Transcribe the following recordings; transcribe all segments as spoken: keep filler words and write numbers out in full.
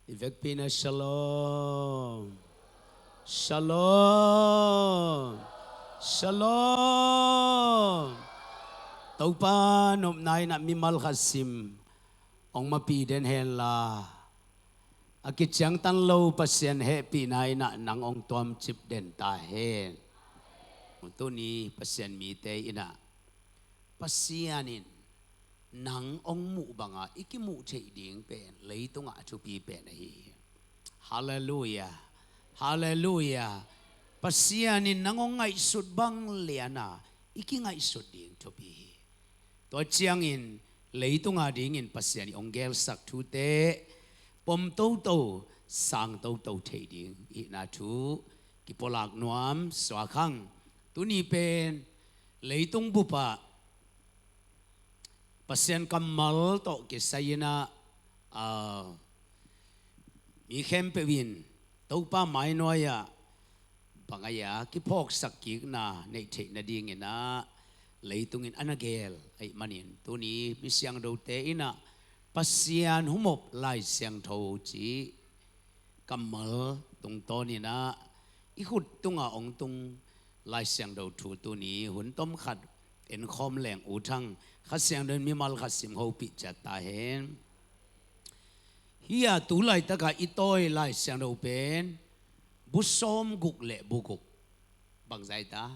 I vekpi in ah shalom. Shalom. Shalom. Topa nopna in ah mimal khat sim hong mapi den henla, a kiciangtan lo Pasian hehpihna in ah nang hong tuamcip den ta hen. Tuni Pasian mite in ah Pasian in nang hong muh banga i kimuh theih ding pen leitungah a thupi pen ahi hi. Halleluiah. Halleluiah. Pasian in nang hong ngaihsut bang liana i kingaihsut ding thupi hi. Tua ciangin leitunga dingin Pasian i hong gelsak thute pom toto, sang toto thei ding ihna thu kipolak nuam suak hang. Tuni pen leitung bupah Pasian kammal tawh kisai in ah, ah, mi khempeuh in Topa mainuai-ah bang ai-a kiphawksak kikna neih theih nadingin ah leitung in a na gel ahih manin, tuni mi siangthote in ah Pasian humop Lai Siangtho cih kammal tungtawn in ah i khut tunga hong tung Lai Siangtho thu tuni hun tom khat enkhawm leng ut hang. Kha Siangtho in mimal khat sim hopih ciat ta hen. Hih a tu laitakah i tawi Lai Siangtho pen bu sawm guk le bu guk. Bangzah ta?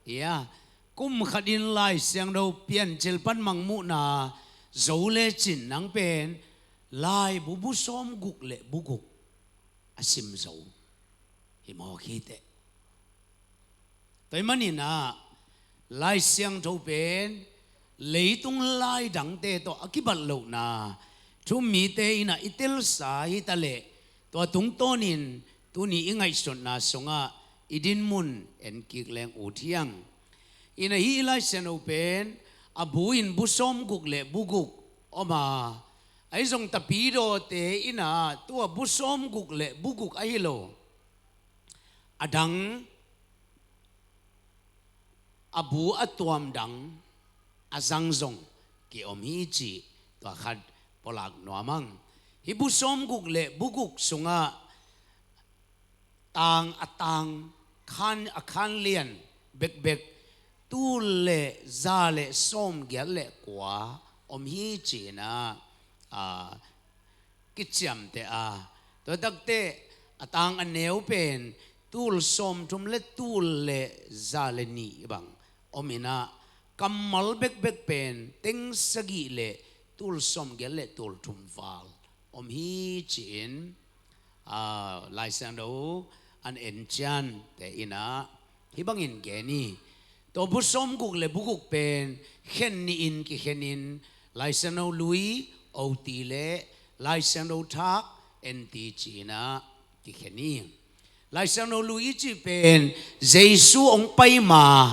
Ia, kum khatin Lai Siangtho Piancil pan Mangmuhna zo lecin nang pen laibu bu sawm guk le bu guk a sim zo hi mawk hi teh. Tua ahih manin ah Lai Siangtho pen leitung laidangte tawh a kibat lohna thu-um mite in ah i telsa hi ta leh, tua tungtawnin tuni i ngaihsutna sungah i dinmun en kik leng ut hiang. In ah hih Lai Siangtho pen a bu in bu sawm guk le bu guk om a, ahi zong tapidawte in ah tua bu sawm guk le bu guk ahi lo, a dang, a bu a tuam dang a zang zong kiom hi cih tua khat pulak nuam hang. Hih bu sawm guk le bu guk sungah tang a tang, khan a khan lian bekbek tul le za le sawmgiat le kua om hi ci-in ah, a, kiciamteh a, tua takte a tang a neu pen tul sawmthum le tul le za le nih bang om in ah, kammal bekbek pen teng sagih le tul sawmgiat le tul thum val om hi ci-in, a, Lai Siangtho an enciante in ah hih bangin gen hi. Tua bu sawm guk le bu guk pen khen nihin kikhenin Lai Siangtho Lui oti le Lai Siangtho Thak enti ci-in ah kikhen hi. Lai Siangtho Lui i cih pen Jesu hong pai ma,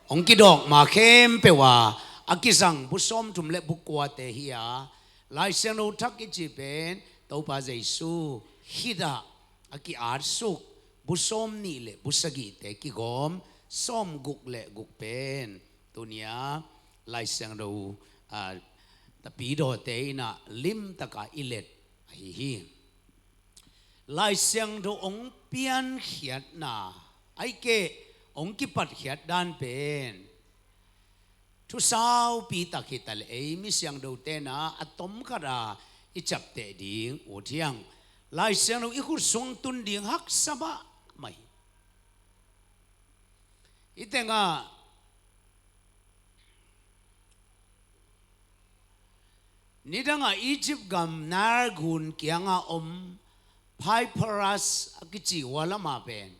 hong kidawk ma khempeuh a a kizang bu sawmthum le bu kuate hi a, Lai Siangtho Thak i cih pen Topa Jesu khitah a ki-atsuk bu sawmnih le bu sagihte kigawm sawmguk le guk pen tuni-a Lai Siangtho, a, tapidawte in ah limtaka i let ahi hi. Lai Siangtho hong piankhiatna, ahih keh hong kipatkhiat dan pen thusaupi tak hi ta leh, ei mi siangthote in ah a tomkhat a i ciapteh ding ut hiang. Lai Siangtho i khut sung tun ding haksa mahmah hi. Hih tengah nidangah Egypt gam Nile gun kiangah om Papyrus a kici hua lama pen,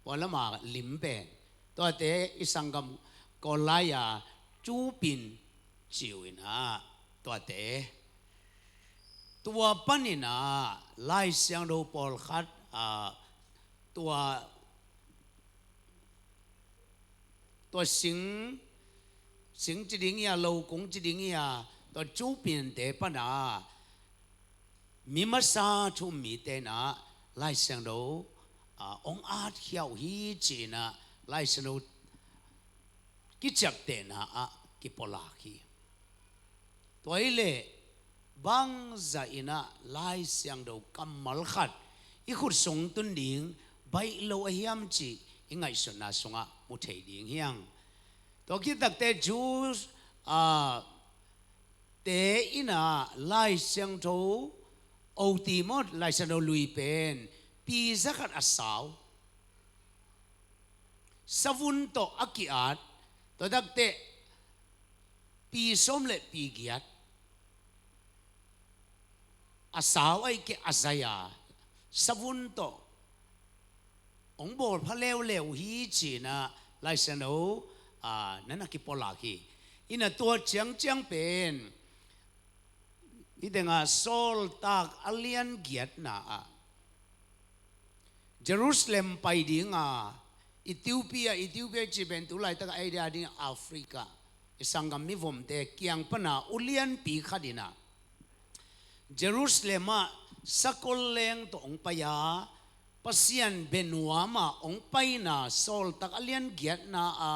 hua lama lim pen, tuate i sanggam Kawl lai-a cupin ci uh in ah, tuate, tua panin ah Lai Siangtho pawlkhat, a, tua tua sing, sing ci ding hi a, lo kung ci ding hi a, tua cupinte pana mi masa thu-um mite in ah Lai Siangtho, a, hong atkhia uh hi ci-in ah Lai Siangtho kiciaptehna ah kipulak hi. Tua hi leh bangzah in ah Lai Siangtho kammal khat i khut sung tun ding baih lo a hiam cih i ngaihsutna sungah mu thei ding hi hang. Tua khit takteh Jews, ah, te in ah Lai Siangtho, ot maw, Lai Siangtho lui pen pi za khat a sau, savun tawh a ki-at, tua takteh pi sawm le pi giat a sau, ahih keh a zai a, savun tawh hong bawl pha leuleu hi ci-in ah Lai Siangtho, ah, na na kipulak hi. In ah tua ciangciang pen, i tengah Sawltak a lian giatna ah Jerusalem pai ding a, Ethiopia, Ethiopia cih pen tu laitak a ei dia ding Africa, i sanggam mivomte kiang pan a ulianpi khat in ah Jerusalem ah sakol leng tawh hong pai a, Pasian bia nuam ah hong paina, Sawltak a lian giatna a,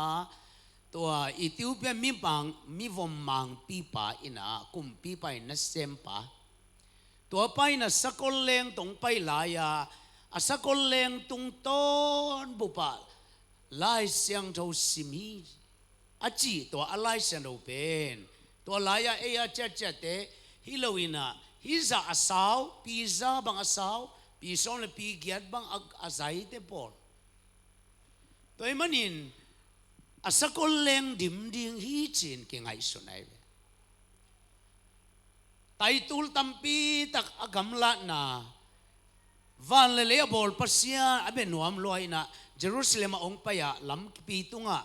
tua Ethiopia mimang, mivom mangpipa in ah, kumpipa in nasempa, tua pa in ah sakol leng tawh hong pai lai a, a sakol leng tungtawn bup ah Lai Siangtho sim hi a cih tua a Lai Siangtho pen, tua lai-ah ei a ciatciatte hi lo in ah, hih zah a sau, pi za bang a sau, pi sawm le pi giat bang a, a zaite pawl. Tua ahih manin a sakol leng dim ding hi ci-in kingaihsun ahi ve. Taitul tampi tak a gamlatna, van le lei a bawl Pasian a bia nuam lua in ah Jerusalem ah hong pai a, lampi tungah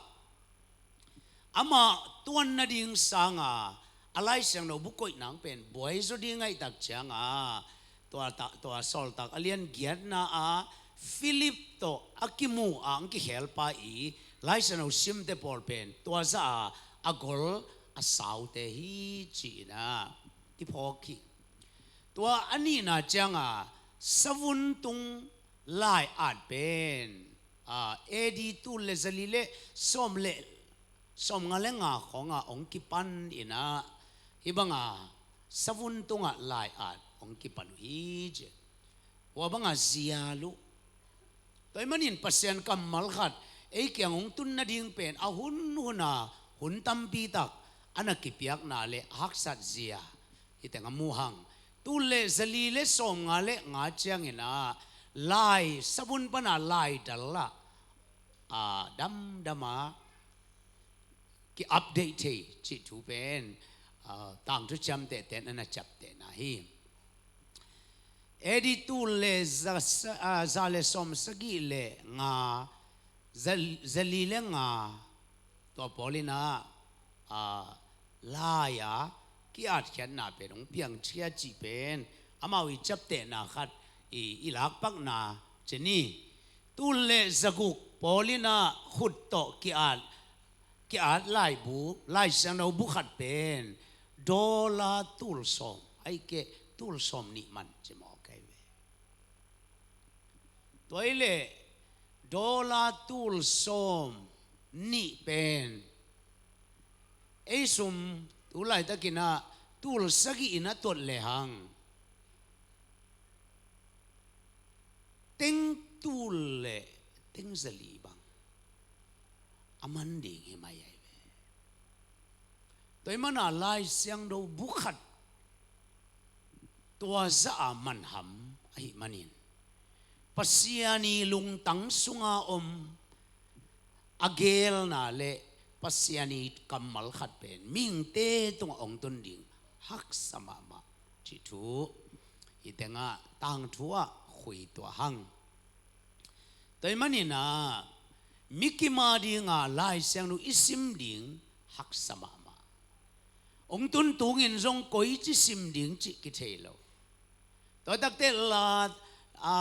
amah tuan nading sanga a Lai Siangtho bu koih nang pen buai zaw ding ahih tak cianga, tua ta, tua Sawltak a lian giatna a Philip tawh a kimu a hong kikhelpa i Lai Siangtho simte pawl pen tua zah a, a gol a saute hi ci-in ah kiphawk hi. Tua a nihna cianga savun tung lai-at pen, ah, A D tul le zali le sawm le, sawmnga le nga khawngah hong kipan in ah, hih banga savun tungah lai-at hong kipan uh hi ci. Hua banga zial uh. Tua ahih manin Pasian kammal khat ei kiang hong tun nading pen a hun hun a, hun tampi tak a na kipiakna le a haksat zia, hih teng a mu hang. Tul le zali le sawmnga le nga ciangin ah lai, savun pan a lai dal ah, a, damdam a ki-update thei cih thu pen, a, tangthu ciamtehte in a na ciaptehna hi. A D tul le za, a, za le sawm sagih le nga, za, zali le nga, tua pawl in ah, a, lai-a ki-atkhiatna pen hong piang thia cih pen amau i ciaptehna khat i, i lakpakna ci ni. Tul le zaguk pawl in ah khut tawh ki-at, ki-at laibu, Lai Siangtho bu khat pen dollar tul sawm, ahih keh tul sawm nih man ci mawk ahi ve. Tua ahih leh dollar tul sawm nih pen ei sum tu laitakin ah tul sagih in a tuat lehang, teng tul le teng zali bang a man ding hi mai ahi ve. Tua ahih manin Lai Siangtho bu khat tua zah a manham ahih manin, Pasian i lungtang sunga om a geelna le Pasian i kammal khat pen mihingte tungah hong tun ding haksa mahmah cih thu hih tengah tangthu ah khui tuah hang. Tua ahih manin ah, mi kim a dinga Lai Siangtho i sim ding haksa mahmah. Hong tun tungin zong koici sim ding cih kithei lo. Tua takteh La, a,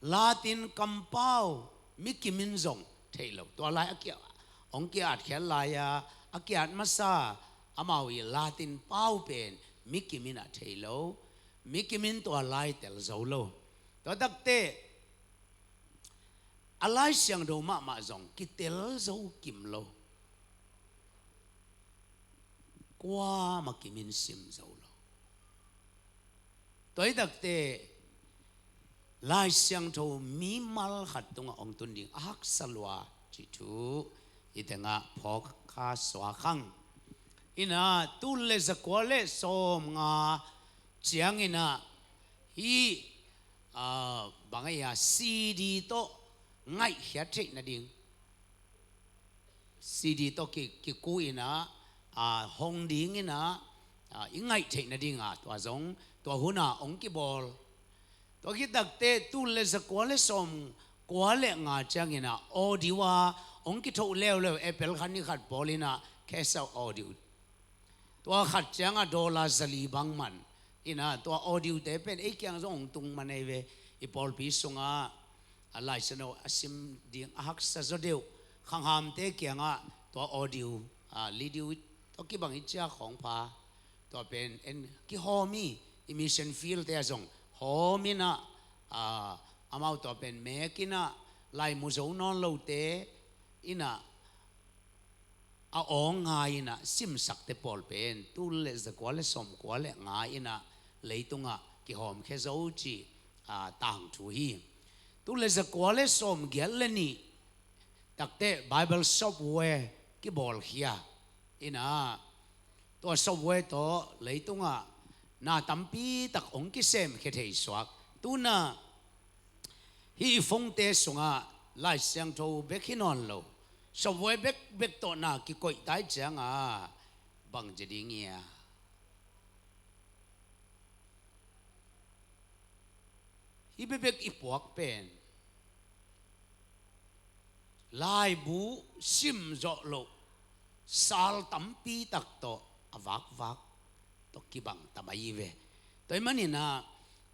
Latin kampau mi kim in zong thei lo. Tua lai a ki, hong ki-atkhiat lai-a, a ki-at masa amau i Latin pau pen mi kim in ah thei lo. Mi kim in tua lai tel zo lo. Tua takteh a Lai Siangtho mahmah zong kitel zo kim lo. Kuamah kim in sim zo lo. Tua hi takte Lai Siangtho mimal khat tungah hong tun ding a haksa lua cih thu i tengah phawk kha suak hang. Inah tul le zakua le sawmnga cianginah hih, ah, bang a, C D tawh ngaihkhiat theih nading, C D tawh ki, kiku inah, ah, hong ding inah, ah, i ngaih theih nadinga tua zong tua hunah hong kibawl. Tua khit takte tul le zakua le sawmkua le nga cianginah audio a hong kithoh leuleu, Apple khat ni khat pawl inah cassette audio. Tua khat ciangah dollar zali bang man. Inah tua audio te pen ei kiang zong hong tung man ei ve. I pawlpi sungah a Lai Siangtho a sim ding a haksa zaw deuh khanghamte kiangah tua audio, a, lidiu tawh kibang i ciah khawng pha. Tua pen en kihawm hi, i mission field te ah zong hawm inah, a, amau tua pen mek inah, lai mu zo nawn lote inah a awng ngai inah simsakte pawl pen tul le zakua le sawmkua le nga inah leitungah kihawmkhia zo cih, a, tangthu hi. Tul le zakua le sawmgiat le nih takte Bible software kibawlkhia inah, tua software tawh leitungah na tampi tak hong kisemkhia thei suak. Tunah hih i phone te sungah Lai Siangtho bek hi nawn lo, software bekbek tawh na kikoih tai ciangah bang ci ding ia? Hih bekbek i puak pen laibu sim zawh loh sal tampi tak tawh a vakvak tawh kibang tam ahi ve. Tua ahih maninah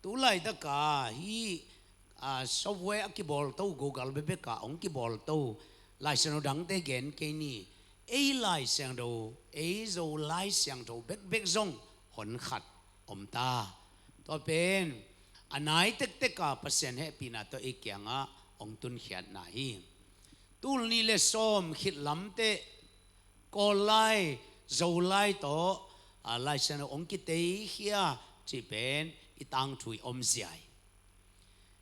tu laitaka hih, a, software a kibawlto, Google bekbeka hong kibawlto Lai Siangtho dangte gen kei ni. Ei Lai Siangtho, ei Zo Lai Siangtho bekbek zong honkhat om ta. Tua pen a nai tekteka Pasian hehpihna tawh ei kiangah hong tunkhiatna hi. Tul nih le sawm khit lamteh Kawl lai, Zo lai tawh, a, Lai Siangtho hong kiteikhia cih pen i tangthu i omzia hi.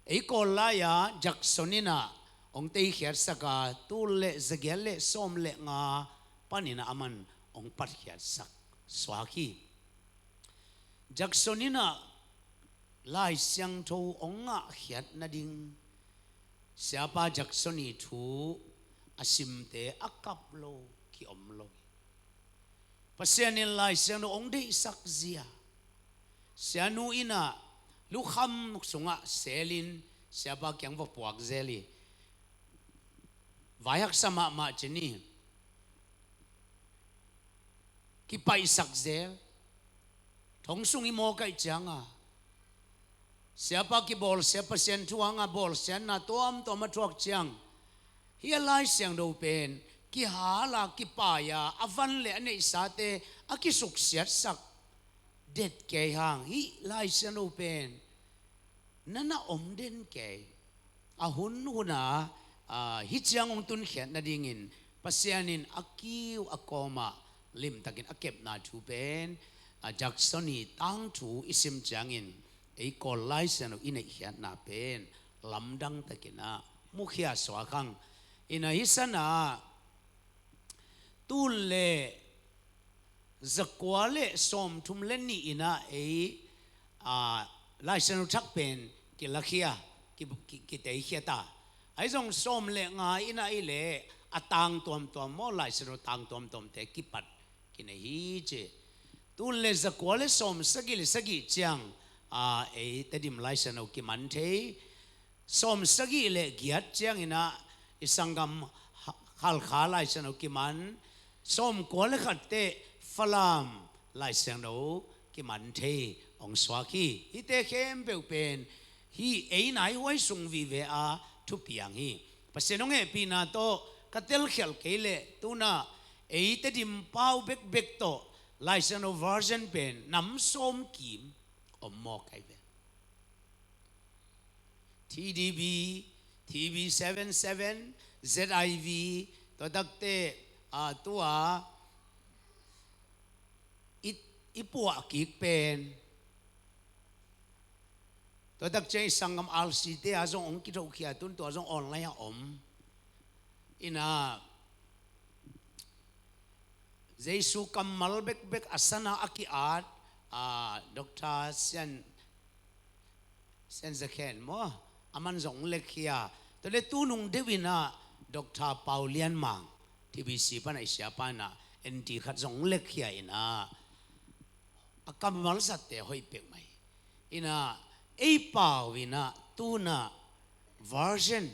Ei Kawl lai-ah Jackson inah hong teikhiatsaka tul le zagiat le sawm le nga paninah aman hong patkhiatsak suak hi. Jackson inah Lai Siangtho hong ngahkhiat nading Siapa Jackson i thu a simte a kap lo kiom lo hi. Pasian in Lai Siangtho hong deihsak zia. Sianu inah lukham sungah selin Siapa kiang va puak zel hi. Vai haksa mahmah ci ni. Kipaihsak zel. Thong sung i mawk ahih cianga Siapa kibawlsia, Pasian thu hanga bawlsiatna tuamtuam a thuak ciang hih a Lai Siangtho pen kihala kipai-a a van le a neihsate a kisuksiatsak det kei hang. Hih Lai Siangtho pen na na om den kei. A hun huna, a, hih ciang hong tunkhiat nadingin Pasian in a kiu a kawmah limtakin a kepna thu pen, a, Jackson i tangthu i sim ciangin ei Kawl Lai Siangtho i neihkhiatna pen lamdang takinah mukhia suak hang. Inah hih sanah tul le zakua le sawmthum le nih inah ei, a, Lai Siangtho thak pen kilakhia, ki, ki, kiteikhia ta. Ahi zong sawm le nga inah i leh a tang tuamtuam maw, Lai Siangtho tang tuamtuamte kipat kinei hi ci. Tul le zakua le sawm sagih le sagih ciang, a, ei Tedim Lai Siangtho kiman thei. Sawm sagih le giat cianginah i sanggam ha-, Halkha Lai Siangtho kiman, sawmkua le khatteh Falam Lai Siangtho kiman thei hong suak hi. Hihte khempeuh pen hih ei naihuai sung vive a thupiang hi. Pasian hong hehpihna tawh ka telkhialh kei leh tunah ei Tedim pau bekbek tawh Lai Siangtho version pen nam sawm kim om mawk ahi ve. T D B, T V seven seven, Z I V, tua takte, a, tua i, i puah kik pen Tua tak ciang i sanggam R C te ah zong hong kithohkhia, tun tua zong online ah om. Ina, Jesu kammal bekbek a sana a ki-at, ah, Doctor Sian, Sian Za Khen maw, aman zong hong lekkhia. Tua le tunung deuh ina Doctor Pau Lian Mang, T B C pan a i siapa ina, N T khat zong hong lekkhia ina, a kammal zatte hoih peuhmah hi. Ina, ei pau ina tuna version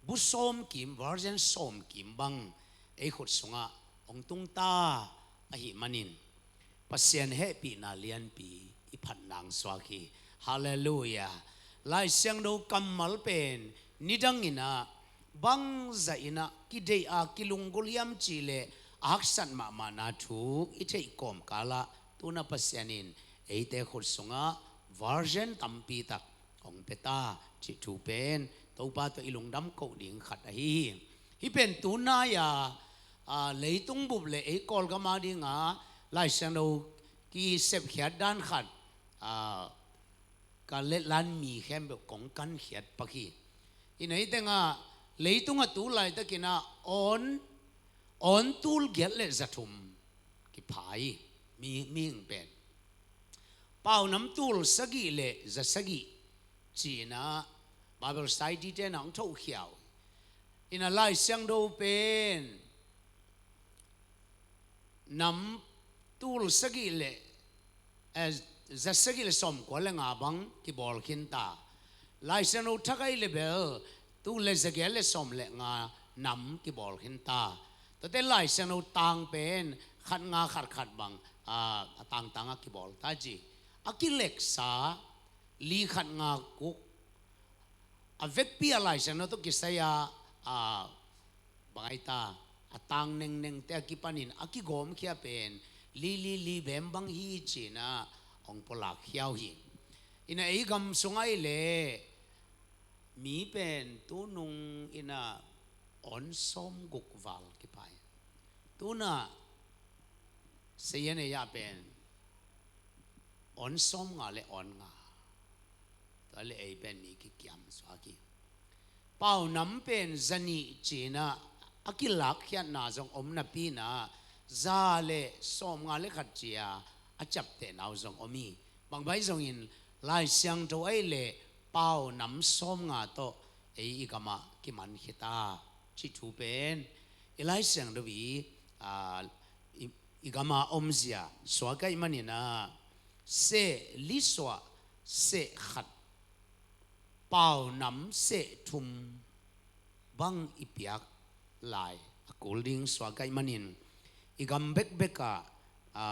bu sawmkim, version sawmkim bang ei khut sungah hong tungta ahih manin Pasian hehpihna lianpi i phat nang suak hi. Halleluiah. Lai Siangtho kammal pen nidang ina bangzah ina kideih a kilunggulh hiam cih leh a haksat mahmahna thu i theih kawmkalah tuna Pasian in eite khut sungah version tampi tak hong pia ta cih thu pen Topa tawh i lungdam koh ding khat ahi hi. Hih pen tunai-a, a, leitung bup le ei Kawlgam a dinga Lai Siangtho kisepkhiat dan khat, a, ka letlan mi khempeuh kong kankhiat pak hi. Ina, hih tengah leitungah tu laitakin ah awn, awn tul giat le za thum kipha hi, mi, mihing pen. Pau nam tul sagih le za sagih ci-in ah Bible Society te in ah hong thohkhia uh. Ina, Lai Siangtho pen nam tul sagih le, eh, za sagih le sawmkua le nga bang kibawl khinta. Lai Siangtho Thak ahih leh bel tul le za giat le sawm le nga nam kibawl khinta. Tuate Lai Siangtho tang pen khat nga khat khat bang, ah, a tangtang a kibawl ta ci. A kileksa li khat nga guk, a vekpi a Lai Siangtho tawh kisai a, a, bang ai ta, a tang nengnengte a kipanin a kigawmkhia pen li, li, li bem bang hi ci-in ah hong pulakkhia uh hi. Ina, ei gam sung ahih leh mi pen tunung ina awn sawmguk val kipha hi. Tuna sayan ei ah pen awn sawmnga le awn nga. Tua le ei pen mi kikiam suak hi. Pau nam pen za nih ci-in ah a kilakkhiatna zong om napi-in ah za le sawmnga le khat ci-a a ciaptehna uh zong om hi. Bang bang zongin Lai Siangtho ahih leh pau nam sawmnga tawh ei i gamah kiman khia ta cih thu pen i Lai Siangtho i, a, i, i gama omzia suak ahih manin ah seh li suah seh khat, pau nam seh thum bang i piak lai a kul ding suak ahih manin i gam bekbek ah, a,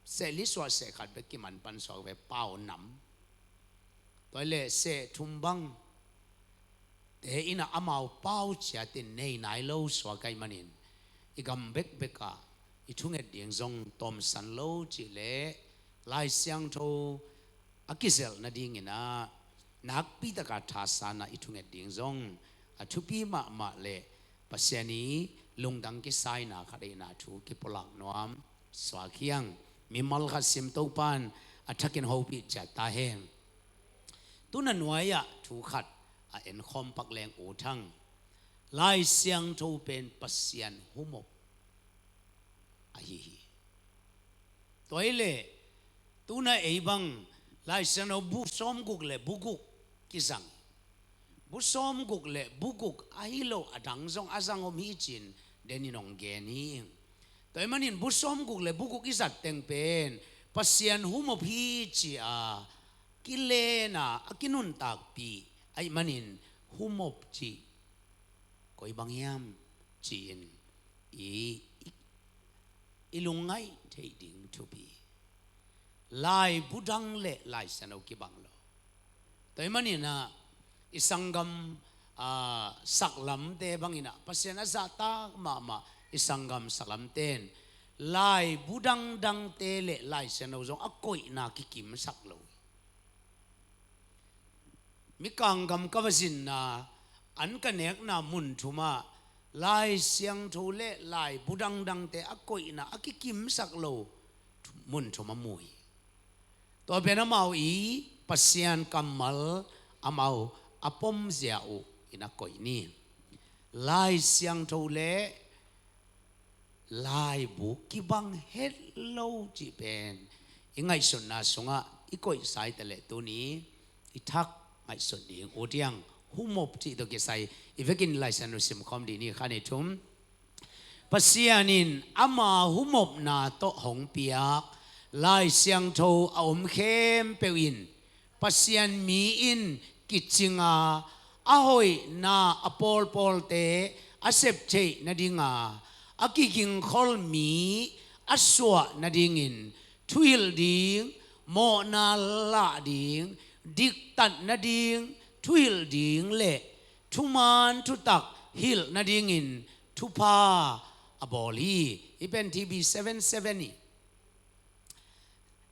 seh li suah seh khat bek kiman pan suak ve, pau nam. Tua ahih leh seh thum bang te in ah amau pau ciat in nei nai lo suak ahih manin i gam bekbek ah i thunget ding zong tawmsan lo cih leh Lai Siangtho a kizelh nadingin ah nakpi taka thasan ah i thunget ding zong a thupi mahmah leh Pasian i lungdam kisaina khat ahihna thu kipulak nuam suak hi hang. Mimal khat sim, Topa'n a thakin hopih ciat ta hen. Tuna nuai-ah thu khat a enkhawm pak leng, U Thang, Lai Siangtho pen Pasian humop ahi hi. Tua ahih leh tuna ei bang Lai Siangtho bu sawmguk le bu guk kizang hi. Bu sawmguk le bu guk ahi lo a dang zong a zang om hi ci-in den in hong gen hi. Tua ahih manin bu sawmguk le bu guk i zat teng pen Pasian humop hi ci-a kilen a, a kinuntakpih ahih manin humop cih koi bang hiam ci-in i, i, i lungngaih theih ding thupi. Laibu dang le Lai Siangtho kibang lo. Tua ahih manin ah i sanggam, a, saklamte bangin ah Pasian a zahtak mahmah i sanggam saklamte in laibu dangdangte le Lai Siangtho zong a koihna kikimsak lo hi. Mikang gam ka va zinna, an ka nekna mun thum ah Lai Siangtho le laibu dangdangte a koihna a kikimsak lo mun thum a mu hi. Tua pen amau i Pasian kammal amau a pomzia uh in a koih ni. Lai Siangtho le laibu kibang het lo cih pen i ngaihsutna sungah i koihsa i ta leh tuni i thak ngaihsut ding uh tiang humop cih tawh kisai i vekin Lai Siangtho simkhawm dih ni. Kha ni thum. Pasian in ama humopna tawh hong piak Lai Siangtho a om khempeuh in Pasian mi in kicing a, a hoihna a pawlpawlte a sep theih nadinga, a kigingkhol mi a suah nadingin thuhilh ding, mawhna lah ding, diktat nading thuhilh ding le thuman thutak hilh nadingin thupha a bawl hi. Hih pen T B seven seven hi.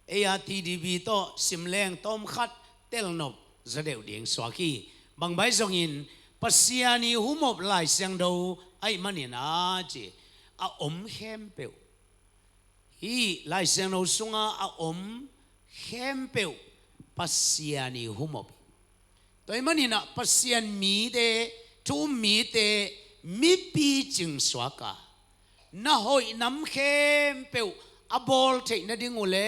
Ei a T D B tawh simleng tawmkhat telnop zaw deuh ding suak hi. Bang bang zongin Pasian i humop Lai Siangtho ahih manin a ci a om khempeuh, hih Lai Siangtho sunga a om khempeuh Pasian i humop hi. Tua ahih manin ah Pasian mite, thu um mite mipi cingsuak a, na hoih nam khempeuh a bawl theih nading uh le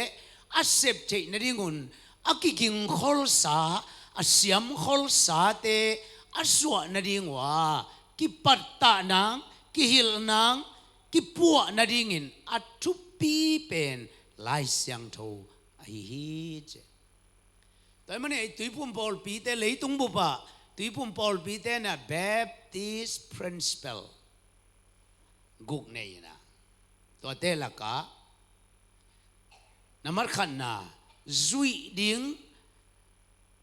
a sep theih nadingun a kigingkholsa, a siamkholsate a suah nading uh a kipattah nang, kihilh nang, kipuah nadingin a thupi pen Lai Siangtho ahi hi ci. Tua ahih manin ei Tuiphum pawlpite, leitung bupah Tuiphum pawlpite na Baptist Principle guk nei ina, tuate lakah na matkhatna zuih ding,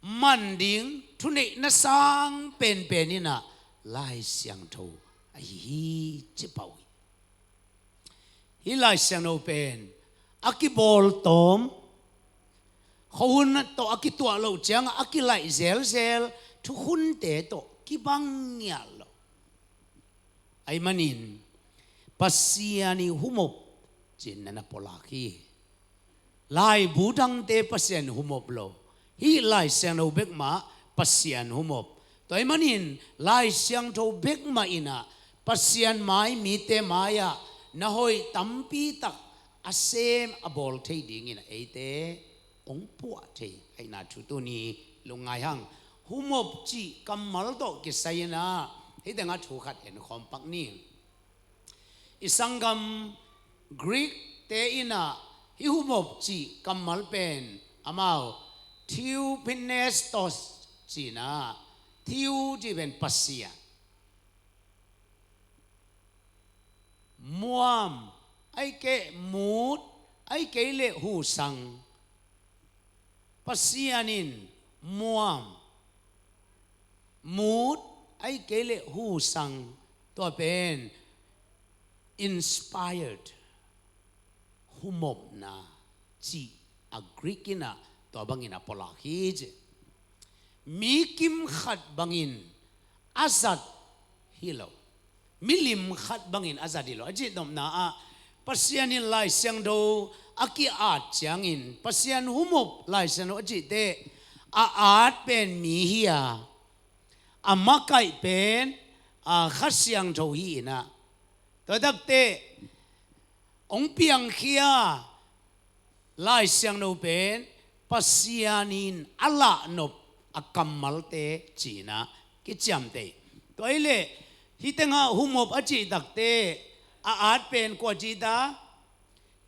man ding, thuneihna sang penpen ina Lai Siangtho ahi hi ci pah uh hi. Hih Lai Siangtho pen a kibawl tawm, khuahun tawh a kituah loh ciangah a kilaih zelzel thukhunte tawh kibang ngial lo. Ahih manin Pasian i humop cin na na pulak hi. Laibu dangte Pasian humop lo. Hih Lai Siangtho bek mah Pasian humop. Tua ahih manin Lai Siangtho bek mah inah Pasian mai mite mai-ah na hoih tampi tak a sem a bawl thei dingin eite hong puah thei ahihna thu tuni lungngai hang. Humop cih kammal tawh kisai inah hih tengah thu khat en khawm pak ni. I sanggam Greek te inah hih humop cih kammal pen amau theopneustos cihna, theo cih pen Pasian, muam, ahih kei leh mut, ahih kei leh husang. Pasian in muam, mut, ahih kei leh husang, tua pen inspired, humopna cih a Greek inah tua bangin a pulak hi ci. Mi kim khat bangin a zat hi lo. Milim khat bangin a zat hi lo. A cihnopna ah Pasian in Lai Siangtho a ki-at ciangin Pasian humop Lai Siangtho a cih teh a at pen mi hi a, a makaih pen a Kha Siangtho hi inah, tua tak teh hong piangkhia Lai Siangtho pen Pasian in a lahnop a kammalte cihna kiciamteh. Tua ahih leh hih tengah humop a cih tak teh a at pen kua ci ta?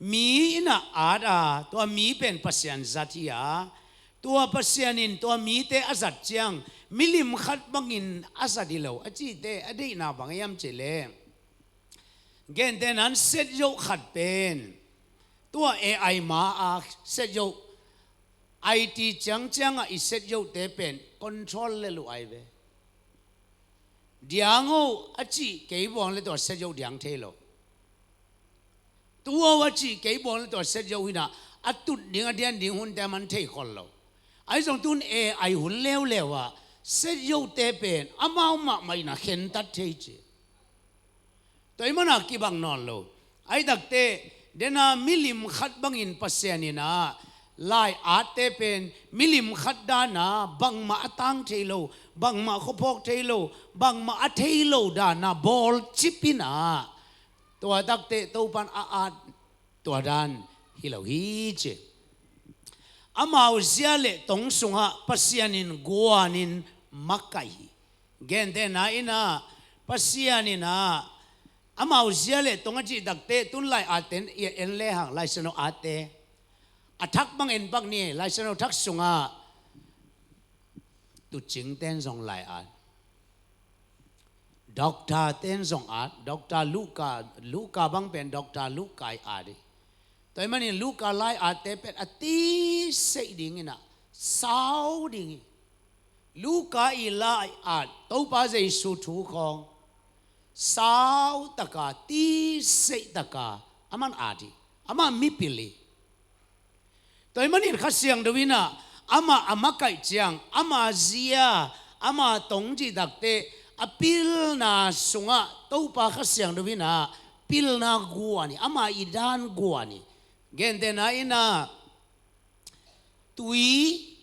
Mi inah at a, tua mi pen Pasian zat hi a, tua Pasian in tua mite a zat ciang milim khat bangin a zat hi lo a cih teh a deihna bang hiam cih leh, gentehna in set yoh khat pen tua A I ma a set yoh, I T ciangciang ah i set yohte pen control lel uh ai ve. Diang o a cih kei buang le tua set yoh diang thei lo. Tu o a cih kei buang le tua set yoh inah a tut ding a dian ding hunte a man thei khol lo. Ahi zong tun A I hun leuleu ah set yohte pen amau mahmah inah khentat thei ci. Tua ahih mana kibang nawn lo. Ahih tak teh dena milim khat bangin Pasian inah Lai-atte pen milim khat dana bangmah a tang thei lo, bangmah khuaphawk thei lo, bangmah a thei lo dana bawlcip ina, tua takte Topan a at tua dan hi lo hi ci. Amau zia le tong sungah Pasian in guanin makaih hi. Gentehna ina Pasian ina amau zia le tong a cih takte tun lai-atte i en lehang, Lai Siangtho atte a thak bang en pak ni. Lai Siangtho thak sungah tuucingte in zong lai-at, doctor-te in zong at, Doctor Luka, Luka bang pen Doctor Luka i at hi. Tua ahih manin Luka lai-atte pen a tiseih ding ina sau ding hi. Luka i lai-at Topa Jesu thu khawng sau taka, tiseih taka aman at hi. Amah mipil hi. Tua ahih manin Kha Siangtho ina amah a makaih ciang, ama zia, ama tong cih takte a pilna sungah Topa Kha Siangtho ina pilna guan hi, ama i dan guan hi. Gentehna ina tui,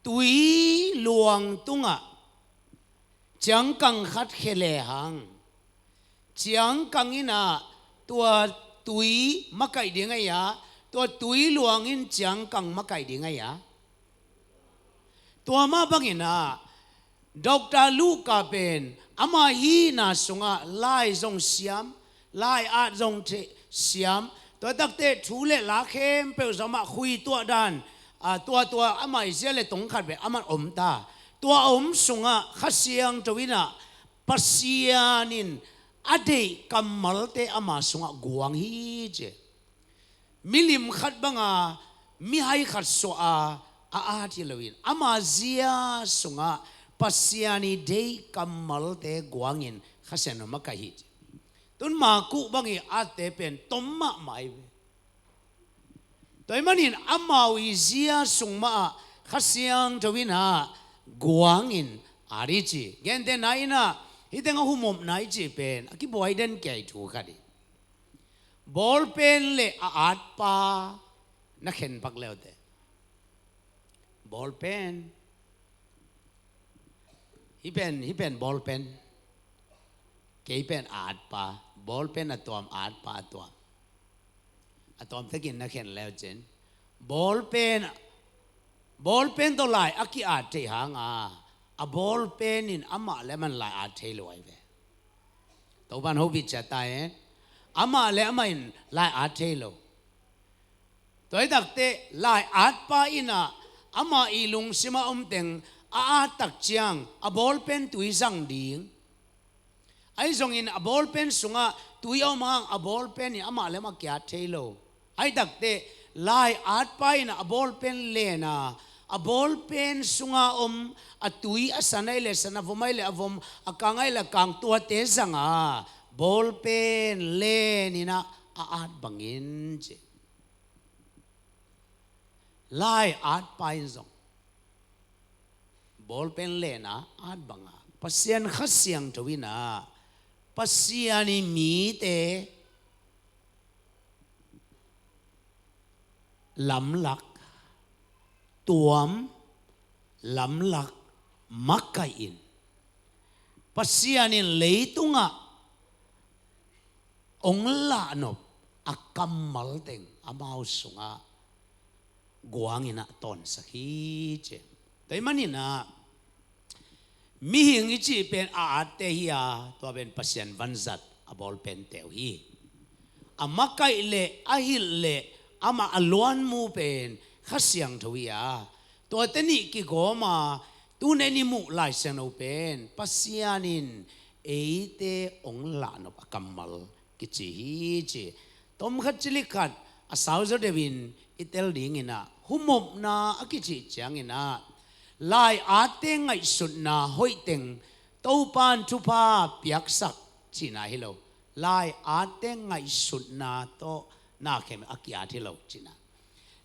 tui luang tungah ciangkang khat khia lehang, ciangkang ina tua tui makaih ding a hia, tua tui luang in ciangkang makaih ding a hia? Tua mah bang ina Doctor Luka pen ama hihna sungah lai zong siam, lai-at zong siam, tua takte thu le la khempeuh zong amah khui tuah dan, a, tua, tua ama i zia le tong khat pen aman om ta. Tua om sungah Kha Siangtho ina Pasian in a deih kammalte ama sungah guang hi ci. Milim khat banga mihai khat suah a a at hi loin ama zia sungah Pasian i deih kammalte guangin Kha Siangtho makaih hi ci. Tun Maku bang i atte pen tom mahmah hi ve. Tua ahih manin amau i zia sung mahah Kha Siangtho ina guangin at hi ci. Gentehna ina hih teng a humopna i cih pen a kibuai den kei thu khat hi. Bawlpen le a atpa na khen pak leute. Bawlpen. Hih pen, hih pen bawlpen. Kei pen a atpa. Bawlpen a tuam, a atpa a tuam. A tuam takin na khen leucin. Bawlpen, bawlpen tawh lai a ki-at theih hanga a bawlpen in amah le amah in lai-at thei lo ahi ve. Topan hopih ciat ta hen. Amah le amah in lai-at thei lo. Tua hi takte lai-atpa ina amah i lungsim a om teng a at tak ciang a bawlpen tui zang ding. Ahi zongin a bawlpen sungah tui a om hang a bawlpen in amah le amah ki-at thei lo. Ahi takte lai-atpa ina a bawlpen lena a bawlpen sunga om a tui a san ahi le san, a vom ahi le a vom, a kang ahi le a kang, tuate zanga bawlpen len ina a at bangin ci. Lai-atpa in zong bawlpen lena at banga Pasian Kha Siangtho ina Pasian i mite lamlak, tuam lamlak makaih in Pasian in leitungah hong lahnop a kammal teng amau sungah guangin a tawnsak hi ci. Tua ahih manin a mihing i cih pen a atte hi a, tua pen Pasian vanzat a bawlpente uh hi. A makaih le a hilh le amah a luanmu pen Kha Siangtho hi a, tuate nih kigawm a tuni-in i muh Lai Siangtho pen Pasian in eite hong lahnop a kammal kici hi ci. Tom khat cilik khat a sau zaw deuhin i tel dingin a, humopna a kicih ciangin a lai-atte ngaihsutna hoih teng Topan thupha piaksak cihna hi lo. Lai-atte ngaihsutna tawh na khem a ki-at hi lo cihna.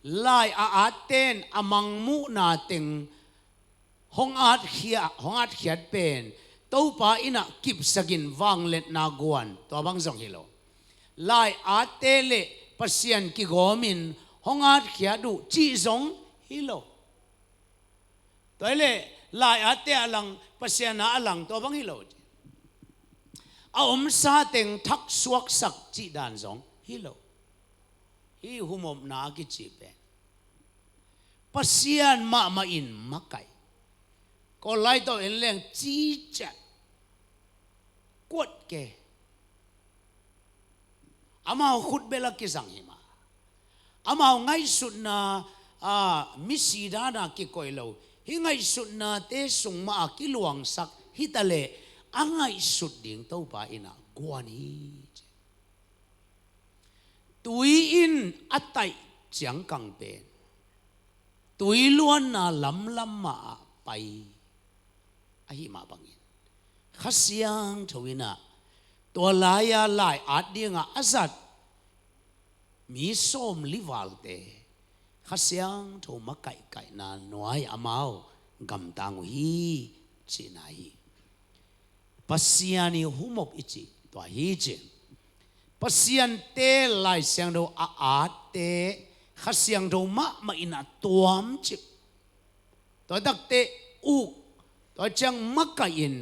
Lai a atte in a mangmuhna teng hong atkhia, hong atkhiat pen Topa in a kipsakin vangliatna guan, tua bang zong hi lo. Lai-atte le Pasian kigawmin hong atkhiat uh cih zong hi lo. Tua hi leh lai-atte a lang, Pasian a a lang tua bang hi lo. A omsa teng thak suaksak cih dan zong hi lo. Hih humopna a kici pen Pasian mahmah in makaih. Kawl lai tawh en leng ciciat, kuat ke. Amau khutbel a kizang hi mah. Amau ngaihsutna, a, misi dana kikoih lo. Hih ngaihsutnate sung mah a kiluangsak hi ta leh a ngaihsut ding Topa in a guan hi ci. Tui in a taih ciangkang pen tui luanna lamlam mah ah pai. Ahi mah bangin Kha Siangtho in a tua lai-a lai-at dingah a zat mi sawmli valte Kha Siangtho makaihkaihna nuai amau gamtang uh hi cihna hi. Pasian i humop i cih tua hi ci. Pasian te Lai Siangtho a atte Kha Siangtho mahmah in a tuam cih. Tua takte uk, tua ciang makaih in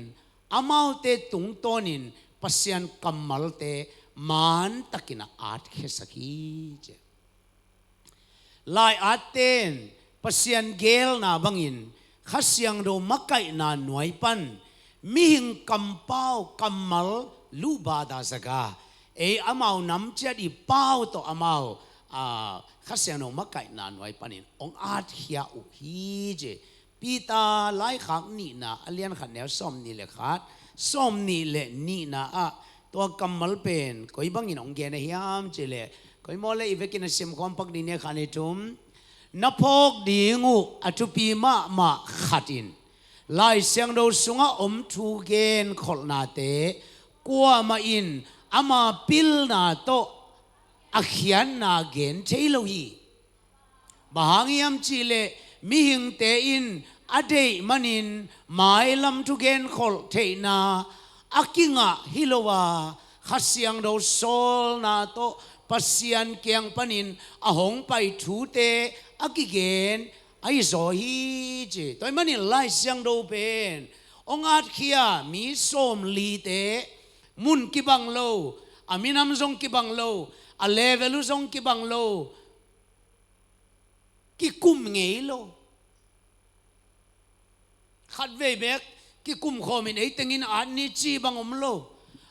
amaute tungtawnin Pasian kammalte mantakin a atkhiasak hi ci. Lai-atten Pasian geelna bangin Kha Siangtho makaihna nuai pan mihing kampau kammal luhbada zaga ei amau namciat i pau tawh amau, a, Kha Siangtho makaihna nuai panin hong atkhia uh hi ci. Peter laikhak nihna a lian khat neu sawmnih le khat, sawmnih le nihna ah tua kammal pen koi bangin hong gen a hiam cih leh, koi maw le i vekin a simkhawm pak ding ni a khan i tum. Na phawk ding uh a thupi mahmah khat in Lai Siangtho sungah om thu genkholhnate kuamah in ama pilna tawh a khiatna gen thei lo hi. Bang hang hiam cih leh mihingte in a deih manin mailam thugenkholh theihna a kingah hi lo a, Kha Siangtho sawlna tawh Pasian kiang panin a hong pai thute a kigen ahi zaw hi ci. Tua ahih manin Lai Siangtho pen hong atkhia mi sawmlite mun kibang lo, a minam zong kibang lo, a level uh zong kibang lo, kikum ngei lo. Khatvei bek kikum khawmin ei tengin at ni ci bang om lo.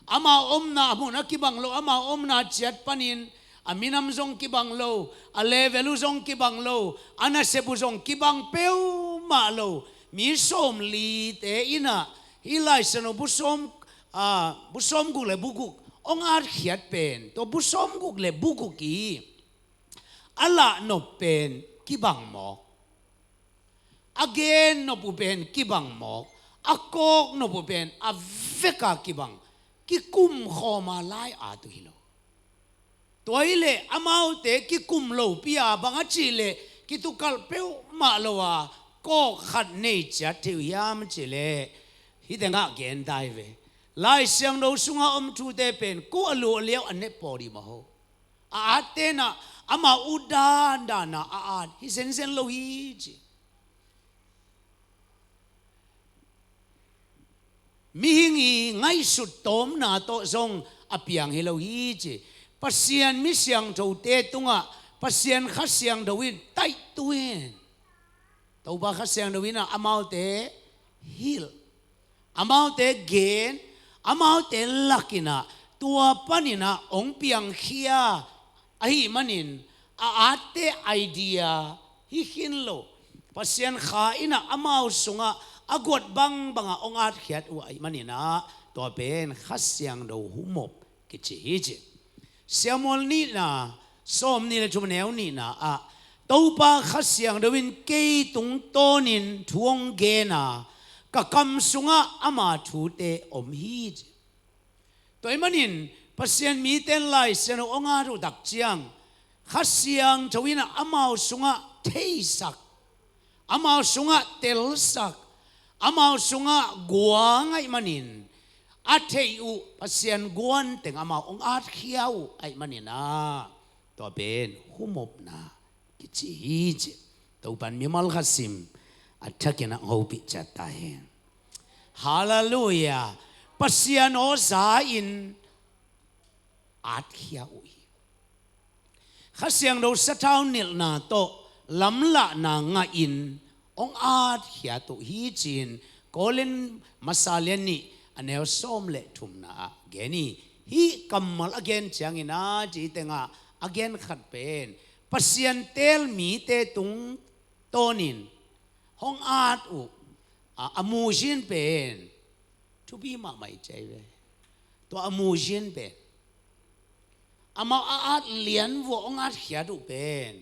Amau omna mun a kibang lo, amau omna ciat panin a minam zong kibang lo, a level uh zong kibang lo, a nasep uh zong kibang peuhmah lo. Mi sawmlite in a hih Lai Siangtho bu sawm, a, bu sawmguk le bu guk hong atkhiat pen tua bu sawmguk le bu guk i a lahnop pen kibang mawk. A gennop uh pen kibang mawk. A kawknop uh pen a veka kibang, kikum khawma lai-at uh hi lo. Tua hi leh amaute kikum lopi a bang a cih leh kitukalh peuhmah lo a kawk khat nei ciat thei uh hiam cih leh hih tengah gen ta hi ve. Lai Siangtho sungah om thute pen ko a luh a liau a nep paw dih mah ho. A atte in a amau uh dandan a a at hi zenzen lo hi ci. Mihing i ngaihsut tawmna tawh zong a piang hi lo hi ci. Pasian mi siangthote tungah Pasian Kha Siangtho in taihtu in Topa Kha Siangtho in a amaute hilh, amaute gen, amaute lak in a tua panin a hong piangkhia ahih manin a atte idea hi khin lo. Pasian Kha in a amau sungah a guat bangbang a hong atkhiat uh ahih manin a tua pen Kha Siangtho humop kici hi ci. Samuel nihna sawmnih le thum neu nihna ah Topa Kha Siangtho in kei tungtawnin thu hong gen a, ka kam sungah ama thute om hi ci. Tua ahih manin Pasian mite in Lai Siangtho hong at uh tak ciang Kha Siangtho in a amau sungah theisak, amau sungah telsak, amau sungah guang ahih manin a theih uh Pasian guan teng amau hong atkhia uh ahih manin a Tua pen humopna kici hi ci. Topan mimal khat sim a thakin a hopih ciat ta hen. Halleluiah. Pasian aw za-in atkhia uh hi. Kha Siangtho sathau nilhna tawh lamlahna ngahin hong atkhiat uh hi ci-in Korin masa lian nih a neu sawm le thumna ah gen hi. Hih kammal a gen ciangin a ci tengah a gen khat pen Pasian teel mite tungtawnin hong at uh a, a muzin pen thupi mahmah i cei ve. Tua a muzin pen amau a at lian vua hong atkhiat uh pen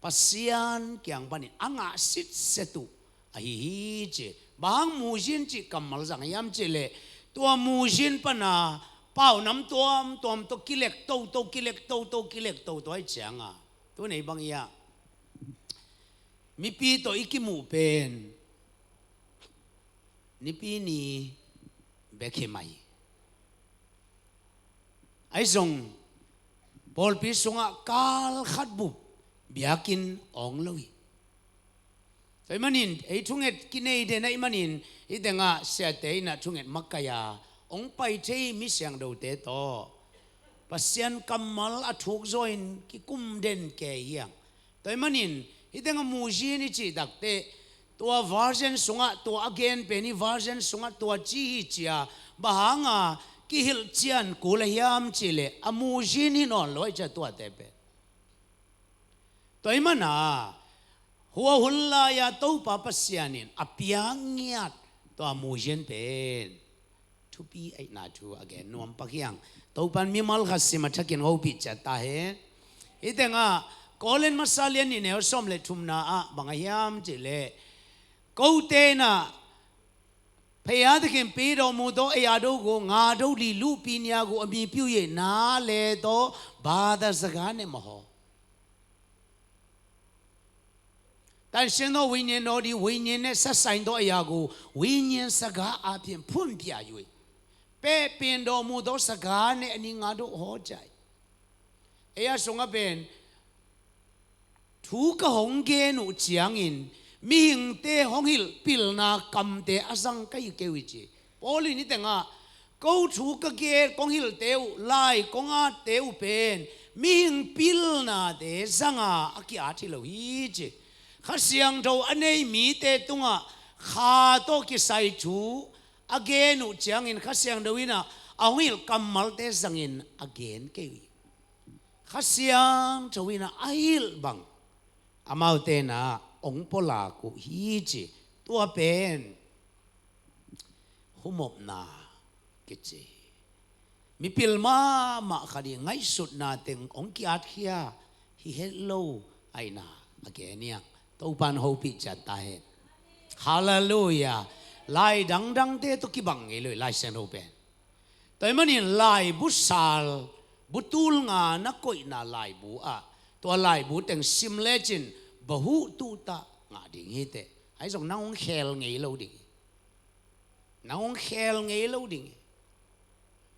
Pasian kiang panin a ngah sitset uh ahi hi ci. Bang hang muzin cih kammal zang hiam cih leh tua muzin pana paunam tuamtuam tawh kilek toto, kilek toto, kilek toto ahi cianga tu nei bang hi a, mipi tawh i kimuh pen Nipi ni bek hi mai. Ahi zong pawlpi sungah kal khat bup biakinn awng lo hi. Tua ahih manin ei thunget kinei den ahih manin hih tengah siate in ah thunget makaih a hong pai thei mi siangthote tawh Pasian kammal a thuk zaw in kikum den kei hi hang. Tua ahih manin hih tengah muzin i cih takteh tua version sungah tua a gen pen hih version sungah tua ci hi ci a, bang hanga kihilh cian kul a hiam cih leh a muzin hi nawn lo ahih ciah tuate pen. Tua ahih mana hua hun lai-a Topa Pasian in a piak ngiat tua muzin pen thupi ahihna thu a gen nuam pak hi hang. Topan mimal khat sim a thakin hopih ciat ta hen. Hih tengah Korin masa lian nih neu sawm le thumna ah bang a hiam cih leh kote in ah phei a takin pi do mu do ei a do gu nga do li lu pi nia gu a mi piu ye na le do ba da zaga ne maho. Tan sian do wei nian do di wei nian ne sa sain do a ya gu wei nian sa ga a pian phun pia yui. Pe pian do mu do sa ga ne a ni nga do ho jai. Ei a sung a pen thu ka hong gen uh ciangin mihingte hong hilh pilna kamte a zang ka hi kei uh hi ci. Paul in hih tengah ko thu ka gen kong hilhte uh lai kong atte uh pen mihing pilnate zanga a ki-at hi lo hi ci. Kha Siangtho a nei mite tungah kha tawh kisai thu a gen uh ciangin Kha Siangtho in ah a hong hilh kammalte zangin a gen kei uh hi. Kha Siangtho in ah a hilh bang amaute in ah hong pulak uh hi ci. Tua pen humopna kici hi. Mipil mahmah khat i ngaihsutna teng hong ki-atkhia hi het lo ahihna a gen hi hang. Topan hopih ciat ta hen. Halleluiah. Lai dangdangte tawh kibang ngei lo hi Lai Siangtho pen. Tua ahih manin laibu sal bu tul nga na koihna laibu ah tua laibu teng sim lecin bahuh tuhtah ngah ding hi teh. Ahi zong nang hong khel ngei lo ding hi. Nang hong khel ngei lo ding hi.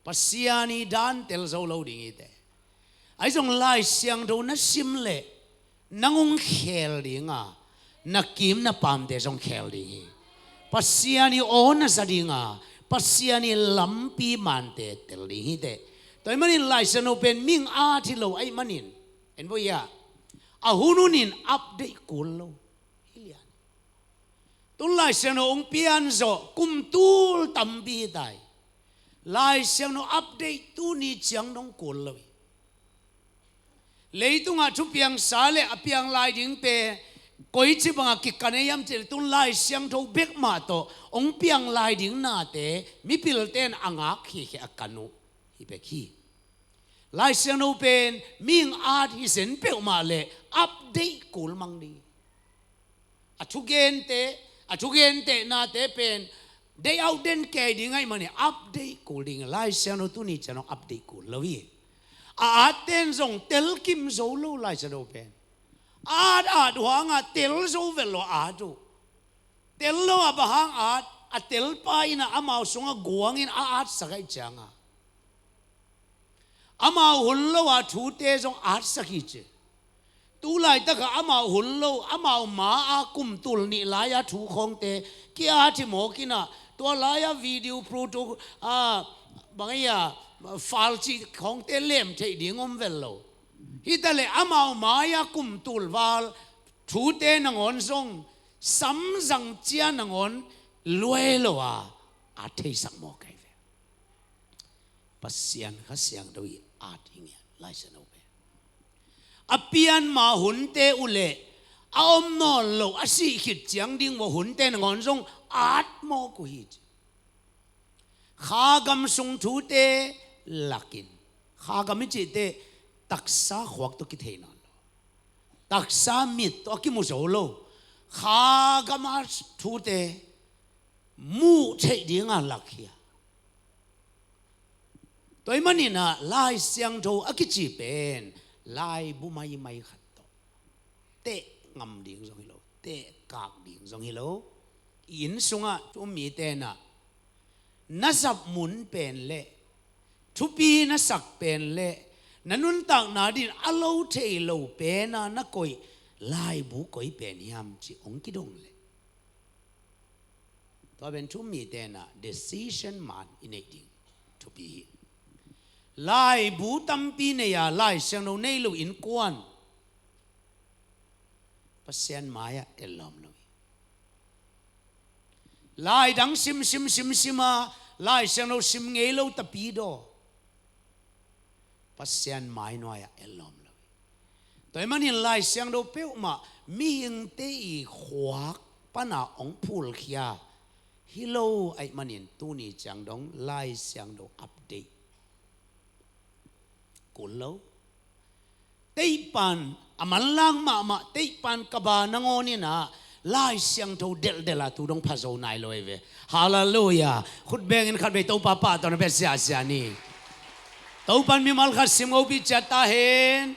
Pasian i dan tel zo lo ding hi teh. Ahi zong Lai Siangtho na sim leh nang hong khel ding a, na kim na paamte zong khel ding hi. Pasian i aw na za ding a, Pasian i lampi mante tel ding hi teh. Tua ahih manin Lai Siangtho pen mihing at hi lo ahih manin en bo ia a hun hunin update kul lo hi lian. Tun Lai Siangtho hong pian zawh kum tul tampi hi tai. Lai Siangtho update tuni ciang dong kul lo hi. Leitungah thupiangsa le a piang lai dingte koici bangah kikan ei hiam cih leh tun Lai Siangtho bek mah tawh hong piang lai ding nate mipilte in a ngak khiakhia a kan uh hi bek hi. Lai Siangtho pen mihing at hi zen peuhmah leh update kul mang ding hi. A thugente, a thugentehnate pen day out den kei ding ahih manin update kul ding. Lai Siangtho tuni ciang dong update kul lo hi. A atte in zong telkim zo lo Lai Siangtho pen. A at at uh hangah tel zo vet lo a at uh. Tel lo ah bang hang at, a telpa in ah amau sungah guangin a atsak ahih ciangah Amau hun lo a thute zong atsak hi ci. Tu laitakah amau hun lo, amau ma a kum tul nih lai-a thu khawngte ki-at hi mawk inah, tua lai-a video proto, a, bang ei a, file cih khawngte lem theih ding om vel lo. Hi ta leh amau mai-a kum tul val thute nangawn zong samzang cia nangawn luai lo a, a theisak mawk ahi ve. Pasian Kha Siangtho i at hi ngiat, Lai Siangtho pen. A pianma hunte uh leh a om nawn lo, a sih khit ciang ding uh a hunte nangawn zong at mawk uh hi ci. Kha gam sung thute lakin, kha gam i cihte taksa khuak tawh kithei nawn lo, taksa mit tawh a kimu zo lo, kha gam a thute muh theih dinga lak hi a. Tua ahih maninah Lai Siangtho a kici pen laibu maimai khat tawh teh ngam ding zong hi lo, teh kak ding zong hi lo. I inn sungah thu-um mite inah na zap mun pen le thupi na sak pen le na nuntakna dingin a lo thei lo pena na koih laibu koi pen hiam ci hong kidong leh, tua pen thu-um mite inah decision man i neih ding thupi hi. Laibu tampi nei a Lai Siangtho nei lo innkuan Pasian mai-ah tel lawm lo hi. Lai dang sim sim sim sim a Lai Siangtho sim ngei lo tapidaw Pasian mai nuai-ah tel lawm lo hi. Tua ahih manin Lai Siangtho peuhmah mihingte i khuak pana hong phulkhia hi lo ahih manin tuni ciang dong Lai Siangtho update kul lo. Teihpan a manlang mahmah, teihpan kaba nangawn inah Lai Siangtho delhdel a tu dong pha zo nai lo ahi ve. Halleluiah. Khut bengin khatvei Topa pahtawi na pia siahsiah ni. Topan mimal khat sim ngopi ciat ta hen.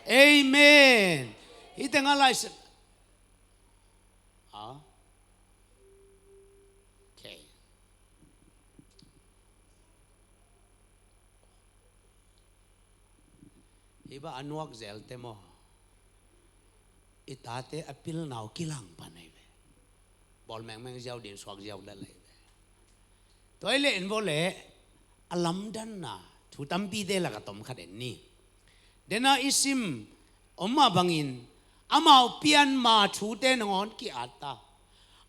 Amen. Hih tengah Lai Siang, ah? Okay. Hih bang a nuak zelte maw, i tate a pilna uh kilang pan ahi ve. Bawl mengmeng ziau ding suak ziau lel ahi ve. Tua ahih leh en vawleh a lamdanna thu tampite lakah tom khat en ni. Dena i sim om mah bangin amau pianma thute nangawn ki-at ta.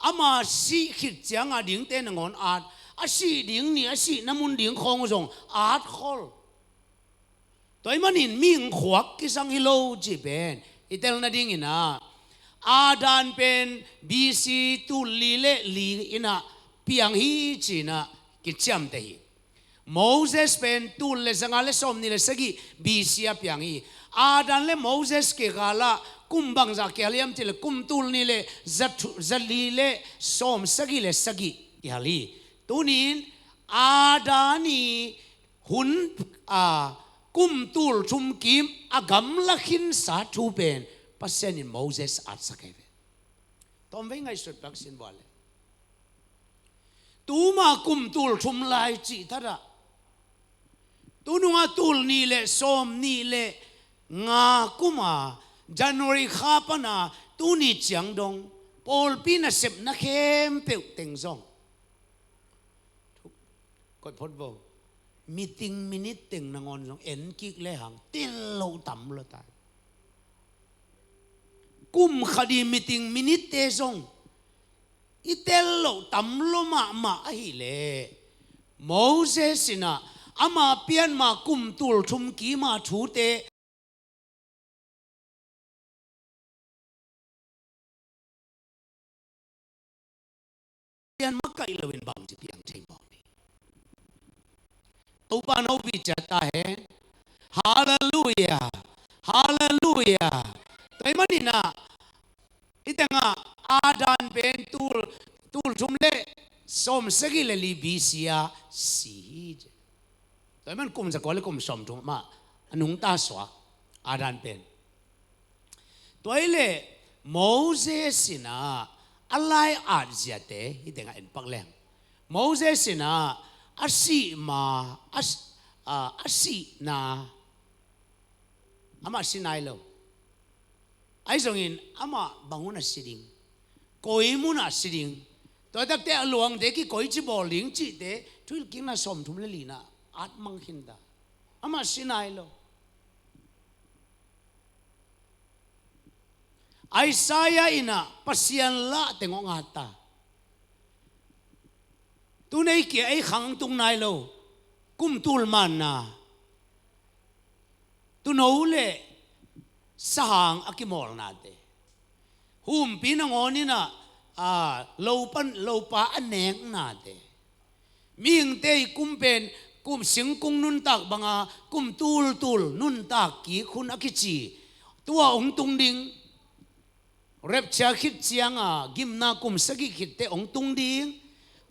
Ama sih khit cianga dingte nangawn at. A sih ding ni, a sihna mun ding khawng uh zong at khol. Tua ahih manin mihing khuak kisang hi lo cih pen i tel nadingin ah, Adam pen B C tul li le li inah piang hi ci-inah kiciamteh hi. Moses pen tul le zanga le sawmnih le sagih B C a piang hi. Adam le Moses kikalah kum bangzah kihal hiam cih leh kum tul nih le za thu-, za li le sawmsagih le sagih kihal hi. Tuni-in Adam i hun, a, kum tul thum kim a gamla khinsa thu pen Pasian in Moses atsak ahi ve. Tawmvei ngaihsut pak sin vua leh, tuma kum tul thum lai cih thadah, tununga tul nih le sawmnih le nga kuma January kha pana tuni ciang dong pawlpi nasepna khempeuh teng zong, koih phot vo, meeting minute teng nangawn zong en kik lehang tel lo tam lo ta. Kum khat i meeting minute te zong i tel lo tam lo mahmah ahih leh, Moses inah ama pianma kum tul thum kima thute pian makaih loin bangci piang thei mawk ni. Topa na hopih ciat ta hen. Halleluiah. Halleluiah. Tua ahih maninah hih tengah Adam pen tul, tul thum le sawmsagih le li B C a si hi. Tua ahih man kum zakua le kum sawmthum mah a nungta suak Adam pen. Tua ahih leh Moses inah a lai-at ziate hih tengah en pak leng. Moses inah a sih ma, a s-, a, a sihna, amah si nai lo. Ahi zongin amah bang hun a si ding, koi mun a si ding, tua takte a luangte kikoici bawl ding cihte Thuhilhkikna sawmthum le lina at mang khinta. Amah si nai lo. Isaiah in ah Pasian lah teng hong at ta. Tun ei kia ei khang tung nai lo, kum tul manna, tuuno le sahang a kimawlnate, humpi nangawn in ah, a, lo pan, lopa a neknate, mihingte i kum pen, kum singkung nuntak banga kum tultul nuntak kik hun a kici, tua hong tung ding. Rapture khit cianga gimna kum sagih khitte hong tung ding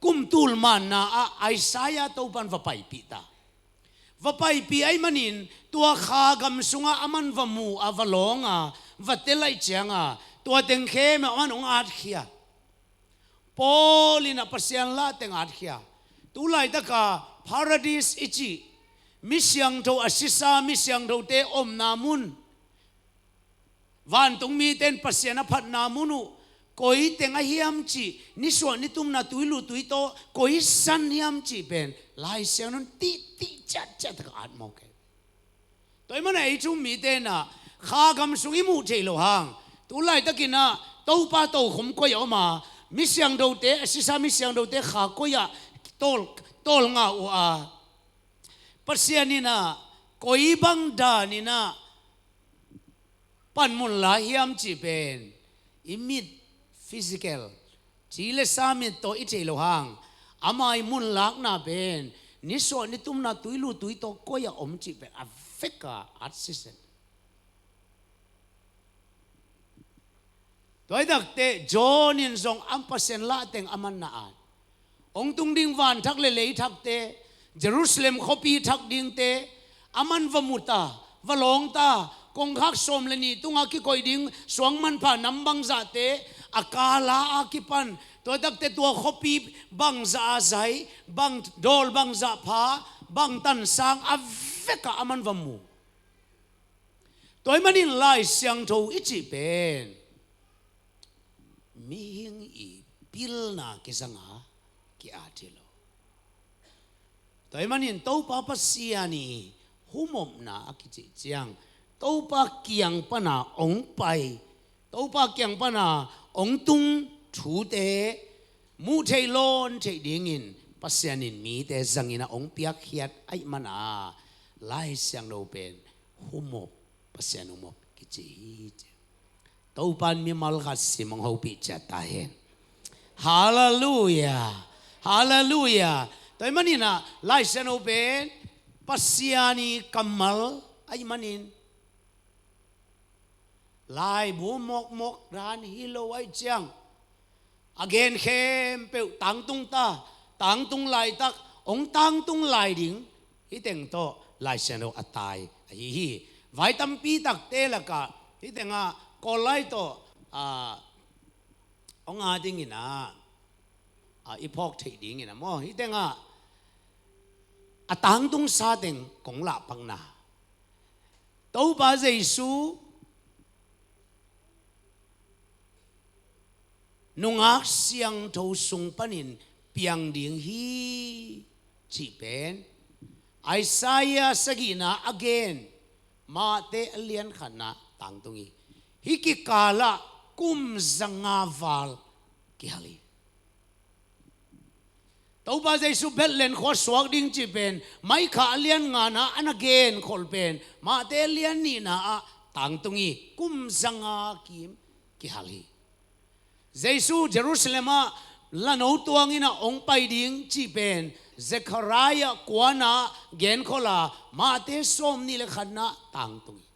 kum tul manna ah Isaiah Topan va paipih ta. Va paipih ahih manin tua kha gam sungah aman va mu a, va lawng a, va tel ahih cianga tua teng khem aman hong atkhia. Paul in ah Pasian lah teng atkhia. Tu laitaka Paradis i cih, mi siangtho a sisa mi siangthote omna mun, vantung mite in Pasian a phatna mun uh koi teng a hiam cih, nisuah nitumna tuilu tuitaw koi san hiam cih pen Lai Siangtho in tih tih ciatciat taka at mawk e. Tua ahih manin ei thu um mite in ah kha gam sung i muh theih loh hang, tu laitakin ah Topa tokhom koi a om a, mi siangthote, a sisa mi siangthote kha koi ah tawl, tawlnga uh a, Pasian in ah koi bang danin ah panmun la hiam cih pen i mit, physical, ci le sa mit tawh i theih loh hang, ama i mun lakna pen nisuah nitumna tuilu tuitaw koi a om cih pen a veka at sisen. Tua hi takte John in zong a Pasian lah teng aman na at. Hong tung ding van thak le lei thakte, Jerusalem khuapi thak dingte, aman va mu ta, va lawng ta, kongkhak sawm le nih tunga kikoih ding suang manpha nam bangzahte, a kala a kipan, tua takte tua khuapi bangzah a zai, bang dawl bangzah pha, bang tansang a vekah aman va mu. Tua ahih manin Lai Siangtho i cih pen mihing i pilna kizanga ki-at hi lo. Tua ahih manin Topa Pasian i humopna a kicih ciang, Topa kiang pana hong pai, Topa kiang pana hong tung thute muh theih lawn theih dingin Pasian in mite zangin a hong piakkhiat ahih mana Lai Siangtho pen humop, Pasian humop kici hi ci. Topan mimal khat sim hong hopih ciat ta hen. Halleluia. Halleluia. Tua ahih manin ah Lai Siangtho pen Pasian i kammal ahih manin laibu mawkmawk dan hi lo ahih ciang, a gen khempeuh tangtung ta, tangtung laitak, hong tangtung lai ding, hih teng tawh Lai Siangtho a tai ahi hi. Vai tampi takte lakah hih tengah Kawl lai tawh, ah, hong a dingin ah, ah, i phawk theih dingin ah maw, hih tengah a tangtungsa teng kong lahpakna, Topa Jesu nungak siangtho sung panin piang ding hi cih pen Isaiah sagihna a gen Matthai a lian khatna tangtung hi. Hih kikalah kum zanga val kihal hi. Topa Jesu Bethlehem khua suak ding cih pen Maikha a lian ngana a na genkholh pen Matthai a lian nihna ah tangtung hi. Kum zanga kim kihal hi. Jesu Jerusalem ah lano tuangin ah hong pai ding cih pen Zekhariah kuana genkholh a Matthai sawmnih le khatna tangtung hi.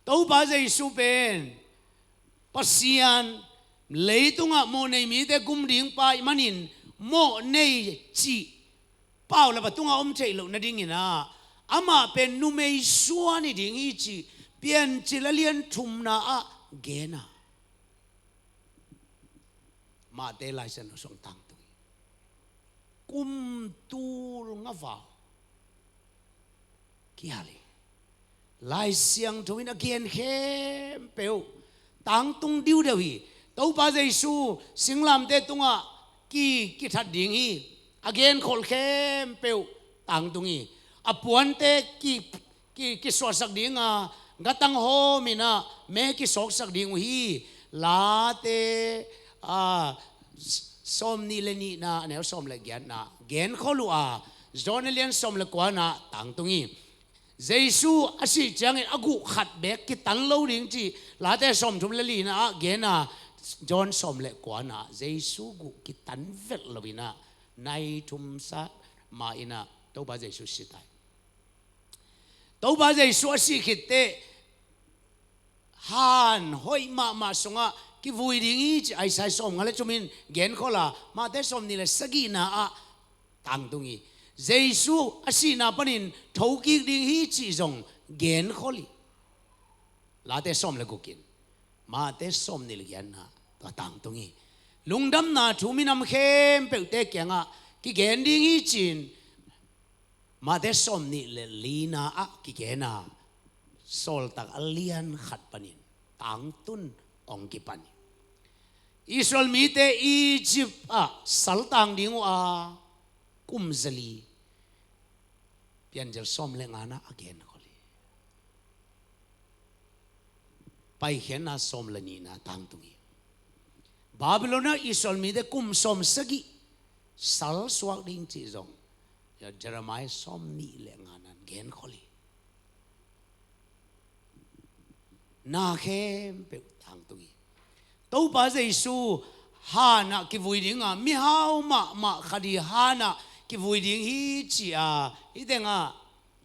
Topa Jesu pen Pasian leitungah mawhnei mite gum ding pa ahih manin mawhnei cih paulap a tungah om theih loh nadingin ah amah pen numei suan hi ding hi cih Piancil a lian thumna ah gen a, Matthai Lai Siangtho sung tangtung hi. Kum tul nga val kihal hi. Lai Siangtho in a gen khempeuh tangtung diudeu hi. Topa Jesu singlamteh tungah ki, kithat ding hi. A genkholh khempeuh tangtung hi. A puante ki, ki, kisuahsak ding a, gatang hawm in ah me kisawksak ding uh hi. Late, a, sawmnih le nihna, a neu sawm le giatna genkholh uh a, John a lian sawm le kuana tangtung hi. Jesu a sih ciangin a guh khat beek kitan lo ding cih Late sawmthum le lina ah gen a, John sawm le kuana Jesu guh kitan velh lo in ah nai thum sa ma in ah Topa Jesu si ta hi. Topa Jesu a sih khit teh han hoih mahmah sungah kivui ding hi ci Isaiah sawmnga le thum in genkholh a, Matthai sawmnih le sagihna ah tangtung hi. Jesu a sihna panin thokik ding hi cih zong genkholh hi. Late sawm le guk in, Matthai sawmnih le giatna tua tangtung hi. Lungdamna thu minam khempeuhte kiangah kigen ding hi ci-in Matthai sawmnih le lina ah kigen a, Sawltak a lian khat panin tangtun hong kipan hi. Israel mite Egypt ah saltang ding uh a, kum zali, Piancil sawm le ngana a genkholh hi. Paikhiatna sawm le nihna tangtung hi. Babylon ah Israel mite kum sawm sagih sal suak ding cih zong Jeremiah sawmnih le ngana in genkholh hi. Na khempeuh tangtung hi. Topa Jesu han ah kivui ding a, mihau mahmah khat hi, han ah kivui ding hi ci a, hih tengah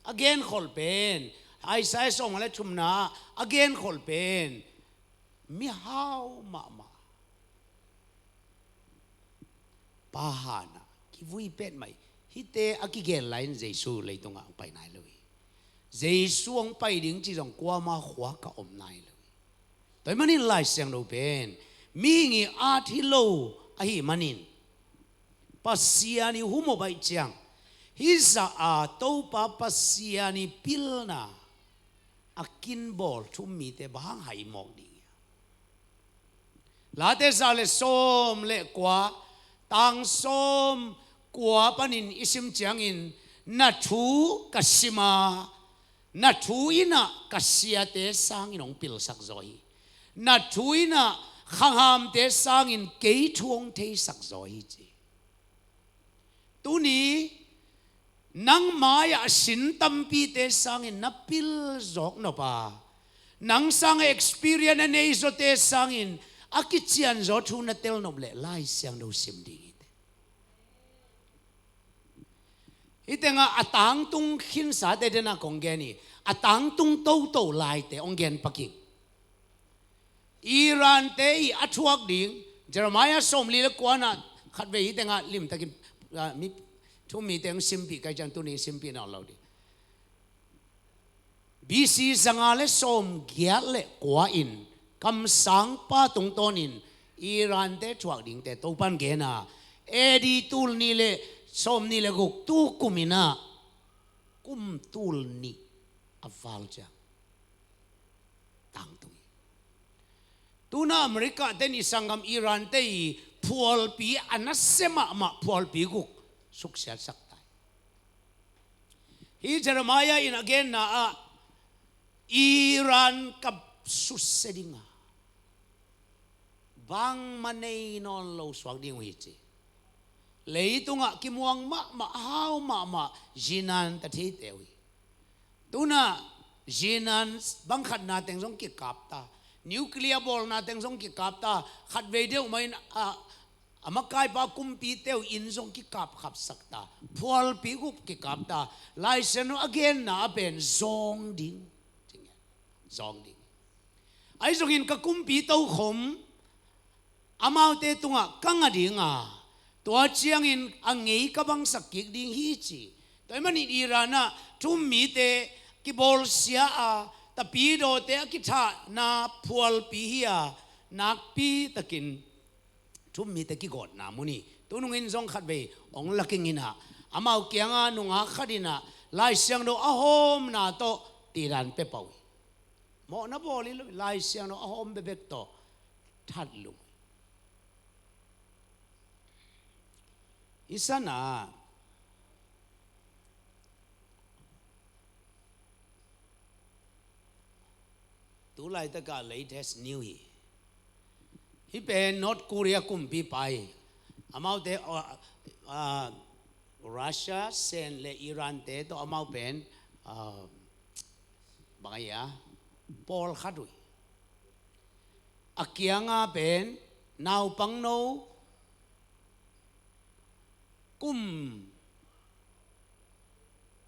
a genkholh pen, Isaiah sawmnga le thumna ah a genkholh pen mihau mahmah, Pa han ah kivui petmah hi. Hihte a kigen lai-in Jesu leitungah hong pai nai lo hi. Jesu hong pai ding cih zong kuama khuak ah om nai lo hi. Tua ahih manin Lai Siangtho pen mihing ii at hi lo ahih manin, Pasian ii humop ahih ciang, hih zah a Topa Pasian ii pilna a kin bawl thu-um mite bang hang hai mawk ding hiam? Late za le sawm le kua, tang sawm kua panin i sim ciangin, na thu ka sim a, na thu in ah ka siate sangin hong pilsak zaw hi. Na thu in ah khanghamte sangin kei thu hong theisak zaw hi, ci. Tuni nang mai-ah a sin tampite sangin na pil zawk nop a, nang sangah experience a nei zawte sangin a kician zaw thu na tel nop leh Lai Siangtho sim ding hi teh. Hih tengah a tangtung khinsate den a kong gen hi. A tangtung toto laite hong gen pak ing. Iran-te ii a thuak ding, Jeremiah sawmli le kuana khatvei hih tengah limtakin, ah, mi, thu-um mite hong simpih ka hih ciang tuni simpih nawn lo ding. B C zanga le sawmgiat le kua in kamsangpa tungtawnin Iran-te thuak dingte Topan gen a, A D tul nih le sawmnih le guk tukum in ah kum tul nih a val ciang tangtung hi. Tu-in ah America-te ii sanggam Iran-te ii phualpi a nasia mahmah phualpi guk suksiatsak ta hi. Hih Jeremiah in a genna ah Iran ka susia ding a, bangmah nei nawn lo suak ding uh hi, ci. Leitungah kimuang mahmah, hau mahmah, zi nan ta theite uh hi. Tu-in ah zi nan bang khatna teng zong kikap ta, nuclear bawlna teng zong kikap ta, khatvei deuh mah in, ah, a makaipa kumpite uh inn zong kikapkhapsak ta, phualpi guk kikap ta. Lai Siangtho a genna ah pen zawng ding, zawng ding. Ahi zongin ka kumpi tokhom amaute tungah ka ngah ding a, tua ciangin a ngei ka bangsak kik ding hi, ci. Tua ahih manin Iran ah thu-um mite kibawlsia a, tapidawte a kithahna phualpi hi a, nakpi takin thu-um mite kigawtna mun hi. Tunungin zong khatvei hong la kingin ah, amau kiangah nungak khat in ah Lai Siangtho a hawmna tawh tidan pia pah uh hi. Mawhna bawl hi lo, Lai Siangtho a hawm bekbek tawh that lum hi. Hih sanah tu laitakah latest news hi. Hih pen North Korea kumpipa hi. Amaute, uh, uh, Russia, Sen le Iran te tawh amau pen, uh, bang a hia, pawlkhat uh hi. A kianga pen naupangno kum,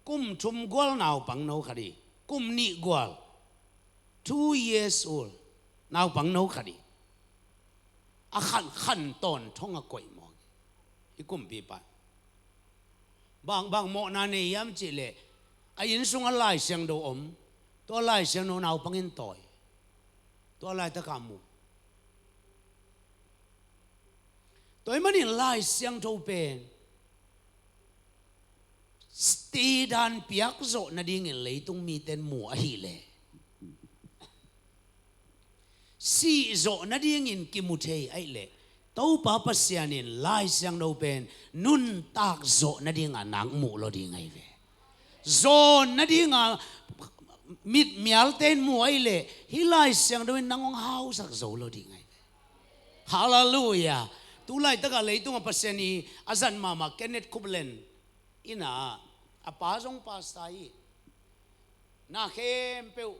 kum thum gual naupangno khat hi. Kum nih gual, two years old, naupangno khat hi. A khan, khan tawn thong a koih mawk hi. Hih kumpipa in bang, bang mawhna nei hiam cihleh, a inn sungah Lai Siangtho om, tua Lai Siangtho naupang in tawi. Tua laitakah mu. Tua ahih manin Lai Siangtho pen tidan piak zawh nadingin leitung mite in mu ahih leh, sih zawh nadingin kimu thei ahih leh, Topa Pasian in Lai Siangtho pen nuntak zawh nadinga nang muh lo ding ahi ve. Zawn nadinga mitmialte in mu ahih leh, hih Lai Siangtho in nang hong hausak zo lo ding ahi ve. Halleluiah. Tu laitakah leitungah Pasian i a zat mahmah Kenneth Copeland in ah, a pa zong pastor hi. Na khempeuh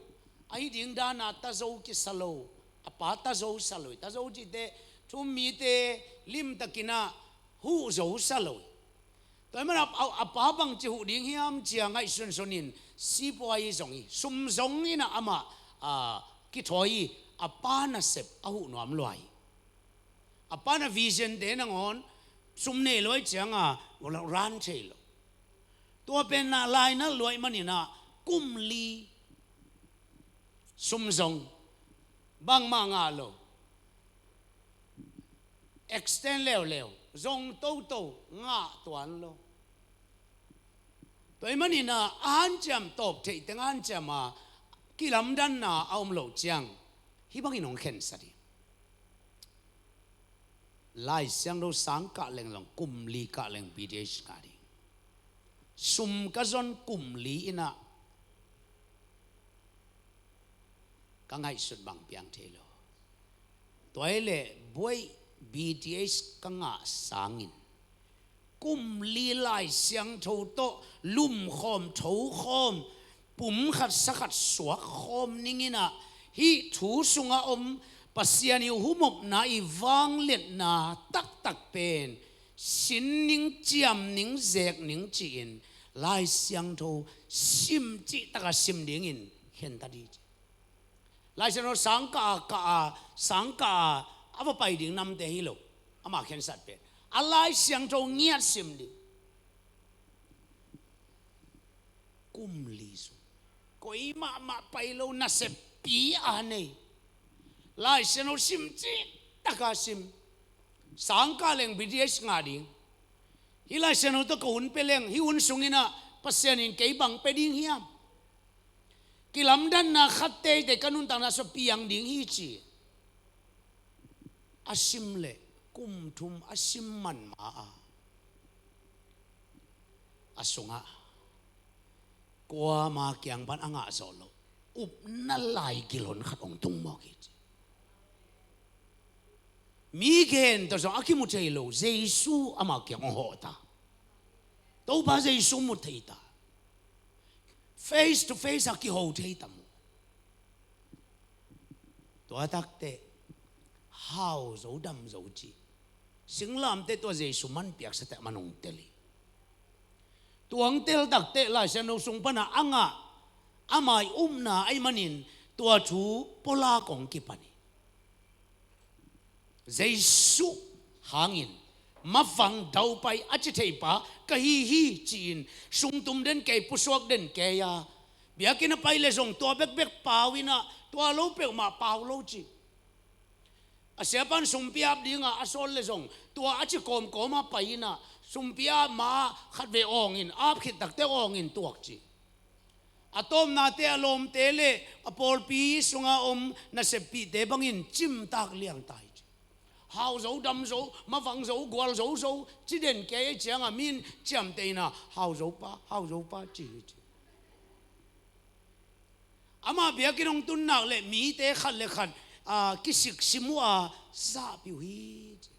ahi ding dana tazo kisa lo, a pa tazo sa lo hi. Tazo cihte thu-um mite limtakin ah huh zo sa lo hi. Tua ahih manin a, a, a pa bangci huh ding hiam ci-a ngaihsunsun in sipuai zong hi. Sum zong in ah amah, a, kithawi hi. A pa nasep a huh nuam lua hi. A pa na vision te nangawn sum nei lua ahih cianga ran thei lo. Tua pen na lainat lua ahih manin ah kum li sum zong bangmah ngah lo. Extend leuleu, zong toto, ngah tuan lo. Tua ahih manin ah a hanciam, tawp theih teng a hanciam a kilamdanna a om loh ciang hih bangin hong khensat hi. Lai Siangtho sang kah leng zong kum li kah leng B D H ngah ding. Sum ka zon kum li in ah ka ngaihsut bang piang thei lo. Tua ahih leh buai B D H ka ngah sangin kum li Lai Siangtho tawh lumkhawm, thokhawm, pum khat sa khat suak khawm ning in ah, hih thu sungah om Pasian i humopna, i vangliatna taktak pen sin ning, ciam ning, zek ning ci-in Lai Siangtho sim cihtakah sim dingin khentat hi ci. Lai Siangtho sang kah a, kah a, sang kah a, a va pai ding namte hi lo. Amah khensat pen a Lai Siangtho ngiat sim ding. Kum li sung koi mahmah pai lo, naseppi a nei. Lai Siangtho sim cihtakah sim. Sang kah leng B D H ngah ding. Hih Lai Siangtho tawh ka hun pia leng, hih hun sungin ah Pasian in kei bang pia ding hiam? Kilamdanna khat teitei ka nuntakna sungah piang ding hi ci. A sim leh kum thum a sim man ma a, a sungah kuama kiang pan a ngah zawh loh upna lai gilhon khat hong tung mawk hi ci. Mi gen tawh zong a kimu thei lo, Jesu amah kiang hong hawh ta. Topa Jesu mu thei ta. Face to face a kiho thei ta mu. Tua takteh hau zo, dam zo ci. Singlamteh tua Jesu man piaksa teh man hong tel hi. Tua hong tel takteh Lai Siangtho sung panah a ngah, ama i upna ahih manin tua thu pulak hong kipan hi. Jesu hangin mavang daupai a ci theipa ka hi hi ci-in, sungtum den kei, pusuak den kei a, biakinn a pai leh zong tua bekbek pau in ah, tua lo peuhmah pau lo ci. A siapa in sumpi ap dingah a sawt le zong tua a ci kawmkawm a pai inah sumpi ap ma khatvei awngin ap khit takte awngin tuak ci. A tawpnate a lawmte le a pawlpi sunga om naseppihte bangin cimtak liangtai ci. Hau zo, dam zo, mavang zo, gual zo zo ci den kei ei cianga min ciamteh inah hau zo pa, hau zo pa ci hi ci. Amah biakinn hong tun nak le mite khat le khat a kisiksim uh a zahpih uh hi ci.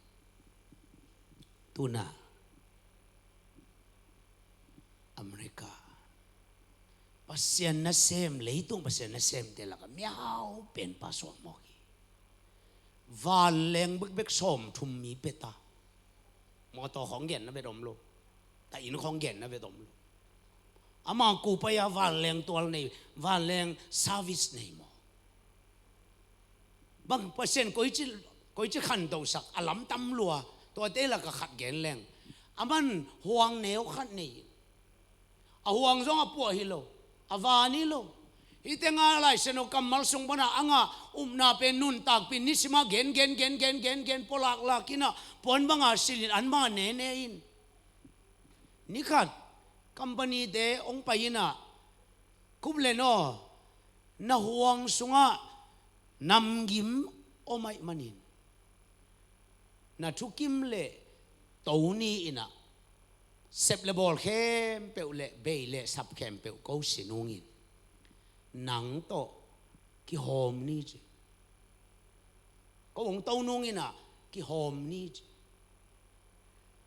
Tuna America Pasian nasem, leitung Pasian nasemte lakah miau penpa suak mawk hi. Vanleng bekbek sawmthum mi peta. Mawtaw khawng genna bet om lo. Ta inn khawng genna bet om lo. Ama kupai a vanleng tual nei, vanleng service nei maw? Bang Pasian koici, koici khantosak a lamtam lua, tuate lakah khat gen leng. Aman huang neu khat nei. A huang zong a puah hi lo, a van hi lo. Hih tenga Lai Siangtho kammal sung pana a ngah upna pen nuntakpih in nisimah gen, gen, gen, gen, gen, gen, pualaklak inah puan banga silhin an banga nene in. Nikhat company-te hong pai inah, Kuplen aw, na huang sungah namgim om ahih manin na thukim le to ni inah sep le bawl khempeuh le bei le sap khempeuh ko si nungin nang tawh kihawm ni ci. Ko hong to nung inah kihawm ni ci.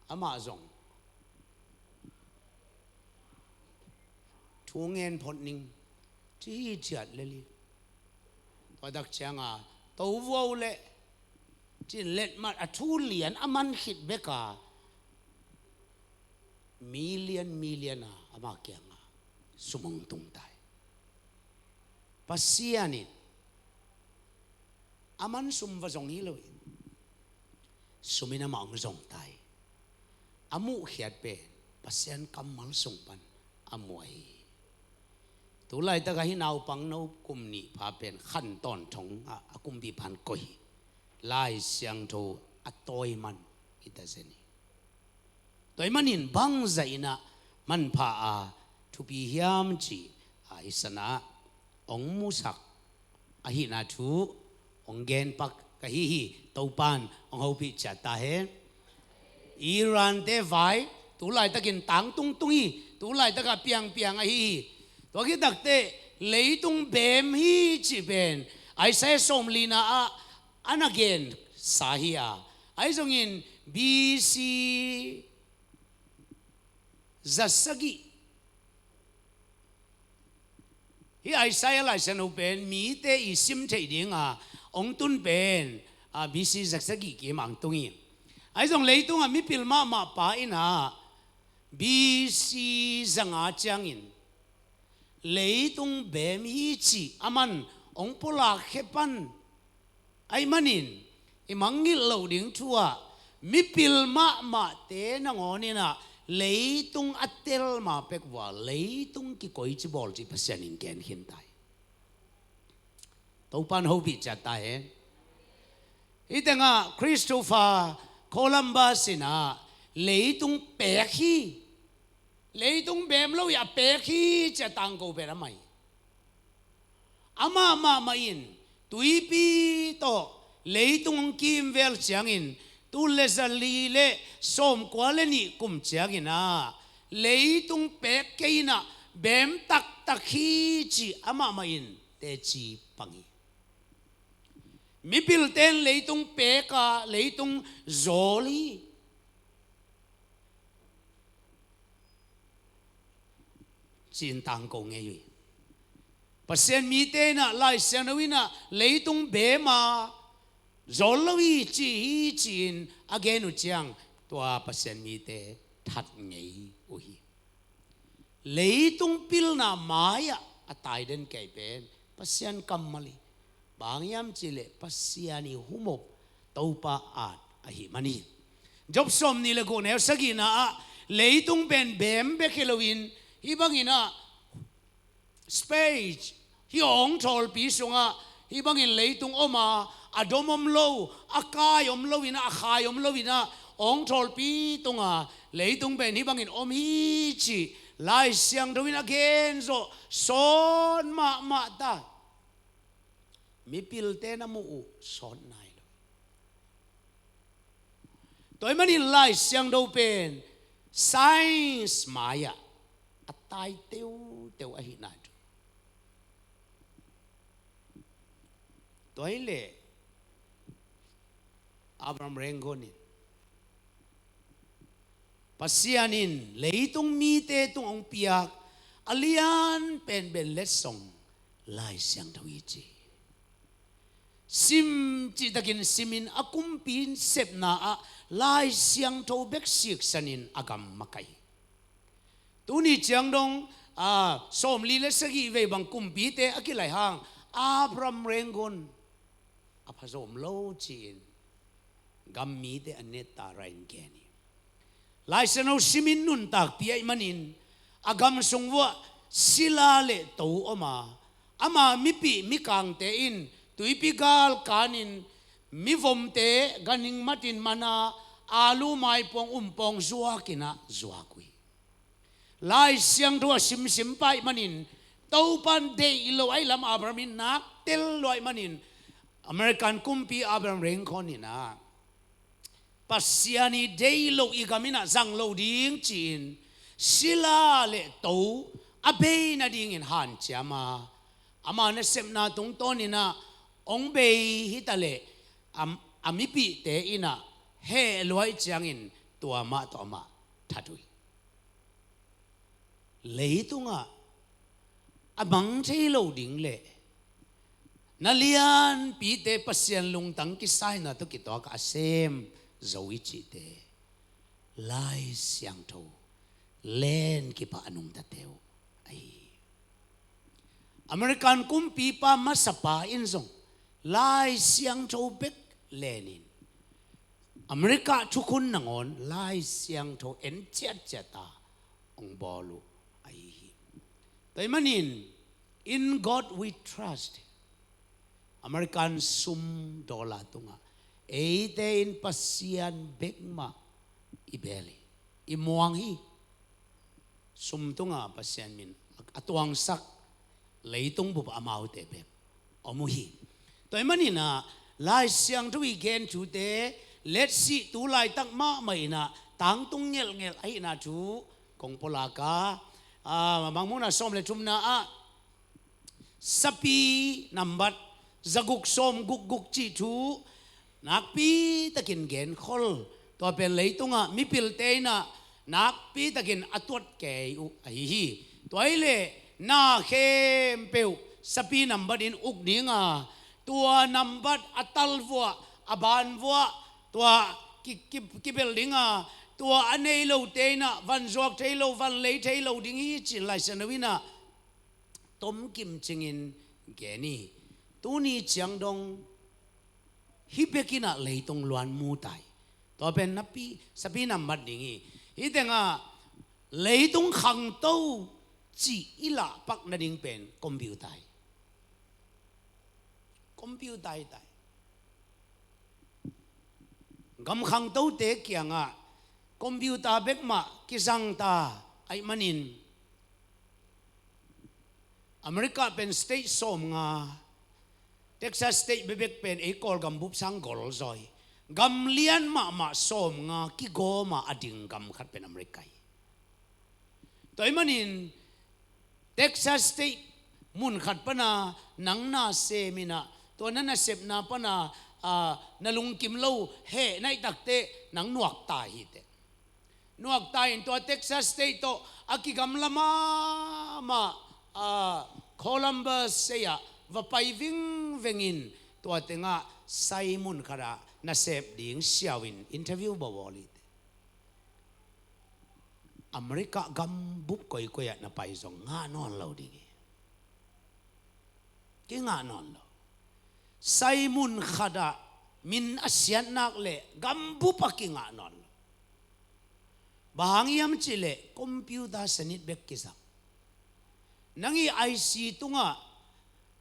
Amah zong thu ngen phot ning ci hi ciat lel hi. Tua tak cianga to vuau le cin letmat a thu lian a man khit beka million million a ama kianga sum hong tungtai. Pasian in aman sum va zong hi lo hi. Sum in amah hong zongtai. A muhkhiat pen Pasian kammal sung pan a muai hi. Tu laitakah hih naupang no kum nih pha pen khan tawnthong ah a kumpipan koih hi. Lai Siangtho a tawi man hi ta zen hi. Tua ahih manin bangzah inah manpha a thupi hiam cih a hih sanah hong musak ahihna thu hong genpak ka hi hi. Topan hong hopih ciat ta hen. Iran-te vai tu laitakin tang tungtung hi. Tu laitakah piangpiang ahi hi. Tua khit takteh leitung beem hi cih pen Isaiah sawmlina ah a na gensa hi a, ahi zongin B C zasagih, hih Isaiah Lai Siangtho pen mite i sim theih dinga hong tun pen, a, B C zasagih kim ang tung hi. Ahi zong leitungah mipil mahmah pa inah B C zanga ciangin leitung beem hi cih aman hong pulak khia pan ahih manin i mangngilh loh ding thu ah mipil mahmahte nangawn inah leitung a tel ma pek vua leitung kikoici bawl cih Pasian in gen khin ta hi. Topan hopih ciat ta hen. Hih tengah Christopher Columbus inah leitung peek hi, leitung beem lo hi a peek hi ci a tangko pen amah hi. Amah mahmah in tuipi tawh leitung hong kimvel ciangin tul le zali le sawmkua le nih kum ciangin ah leitung peek kei inah beem taktak hi ci amah mah in teci pang hi. Mipilten leitung peek a leitung zawl hi ci-in tangko ngei uh hi. Pasian mite inah Lai Siangtho inah leitung beem a zawl lo hi ci hi ci-in a gen uh ciang tua Pasian mite that ngei uh hi. Leitung pilna mai-ah a tai den kei pen Pasian kammal hi. Bang hiam cihleh Pasian i humop Topa at ahih man hi. Job sawmnih le guk neu sagihna ah leitung pen beem bek hi loin hih bangin ah space, hih awng thawlpi sungah hih bangin leitung om a, a dom om lo, a kai om lo in ah, a khai om lo in ah, awngthawlpi tunga leitung pen hih bangin om hi cih Lai Siangtho in a gen zawh sawt mahmah ta. Mipilte na muh uh sawt nai lo. Tua ahih manin Lai Siangtho pen science mai-ah a tai teuteu ahihna thu. Tua hileh Abraham Lincoln in, Pasian in leitung mite tung hong piak a lian penpen letsong Lai Siangtho hi ci. Sim cihtakin simin a kumpi sepna ah Lai Siangtho bek siksanin a gam makaih. Tuni ciang dong, a, sawmli le sagih vei bang kumpite a kilai hang Abraham Lincoln a phazawm lo ci-in gam mite a netta rah in gen hi. Lai Siangtho simin nuntakpih ahih manin a gam sung vuah sila le to om a, ama mipih mikangte in tuipi gal kanin mivomte ganhing matin mana alu maipuang umpawng zuakin ah zuak uh hi. Lai Siangtho a simsim pah ahih manin Topan deih lo ahih lam Abraham in nak tel lo ahih manin American kumpi Abraham Lincoln in ah Pasian i deih loh i gam in ah zang lo ding ci-in sila le to a bei nadingin hanciam a, ama nasepna tungtawn in ah hong bei hi taleh a, a mipihte in ah heh luai ciangin tua mah tawh amah that uh hi. Leitungah a mang thei lo ding le na lianpite Pasian lungtang kisaina tawh kituak a sem zo i cihte Lai Siangtho len kipah a nungtate uh ahi hi. American kumpipa masapa in zong Lai Siangtho bek lenin America thukhun nangawn Lai Siangtho en ciatciat a hong bawl uh ahi hi. Tua ahih manin In God We Trust, American sum dollar tungah eite in Pasian bek mah i bel hi, i muang hi. Sum tunga Pasian min a tuangsak leitung bup amaute bek om uh hi. Tua ahih manin ah Lai Siangtho i gen thute letsih tu laitak mahmah in ah tangtung ngelhngelh ahihna thu kong pulak a, a, Mangmuhna sawm le thumna ah sapi nambat zaguk sawm gukguk cih thu nakpi takin genkhol, tua pen leitungah mipilte in ah nakpi takin a tuat kei uh ahi hi. Tua hileh na khempeuh sapi nambat in uk ding a, tua nambat a talvuah, a banvuah, tua ki, ki, kibel ding a, tua a nei lote in ah van zuak thei lo, van lei thei lo ding hi ci-in Lai Siangtho in ah tomkim cingin gen hi. Tuni ciang dong hih bek in ah leitung luan mu ta hi. Tua pen napi, sapi nambat ding hi. Hih tengah leitung khangto cih i lahpak nading pen computer hi. Computer hi ta hi. Gam khangtote kiangah computer bek mah kizang ta ahih manin America pen state sawmnga, Texas state bekbek pen ei Kawlgam bup sang gol zaw hi. Gam lian mahmah sawmnga kigawm a a ding gam khat pen America hi. Tua ahih manin Texas state mun khat pana nang na sem in ah tua na nasepna pana, a, na lungkim lo heh na hih takteh nang nuakta hi teh. Nuakta in tua Texas state tawh a kigamla mahmah, a, Columbus ei-ah va pai vingveng in tua tengah sai mun khatah nasep ding siau in interview bawl hi teh. America gam bup koikoi ah na pai zong ngah nawn lo ding hi. Kingah nawn lo. Sai mun khatah min a siat nak leh gam bup ah kingah nawn lo. Bang hang hiam cih leh computer sanit bek kizang. Nang i I C tungah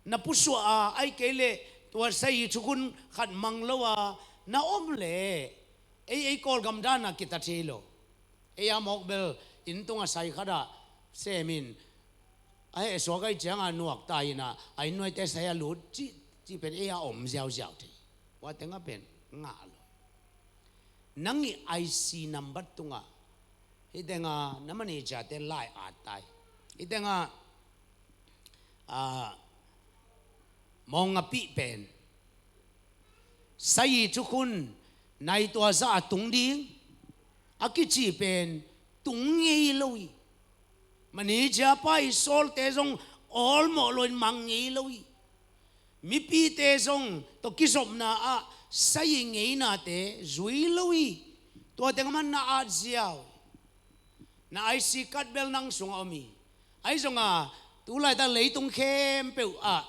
na pusuah a, ahih kei leh Tua sai thukhun khat mang lo a na om leh ei, ei Kawlgam dan a kita thei lo. Ei a mawk bel inn tungah sai khat ah semin a heh suak ahih ciangin nuakta in a, a inn nuaite sai a lut cih, cih pen ei a om ziauziau thei. Tua teng ah pen ngah lo. Nang i IC number tungah hih teng ah na manager-te lai at ta hi. Hih teng ah, ah, Mawngapih pen sai thukhun nai tua zah a tung ding a kici pen tung ngei lo hi. Manager pa i sawlte zong awlmawh loin mang ngei lo hi. Mipite zong tawh kizopna ah sai ngeina te zui lo hi. Tua teng a man na at ziau. Na IC card bel nang sungah om hi. Ahi zongin tu laitak leitung khempeuh ah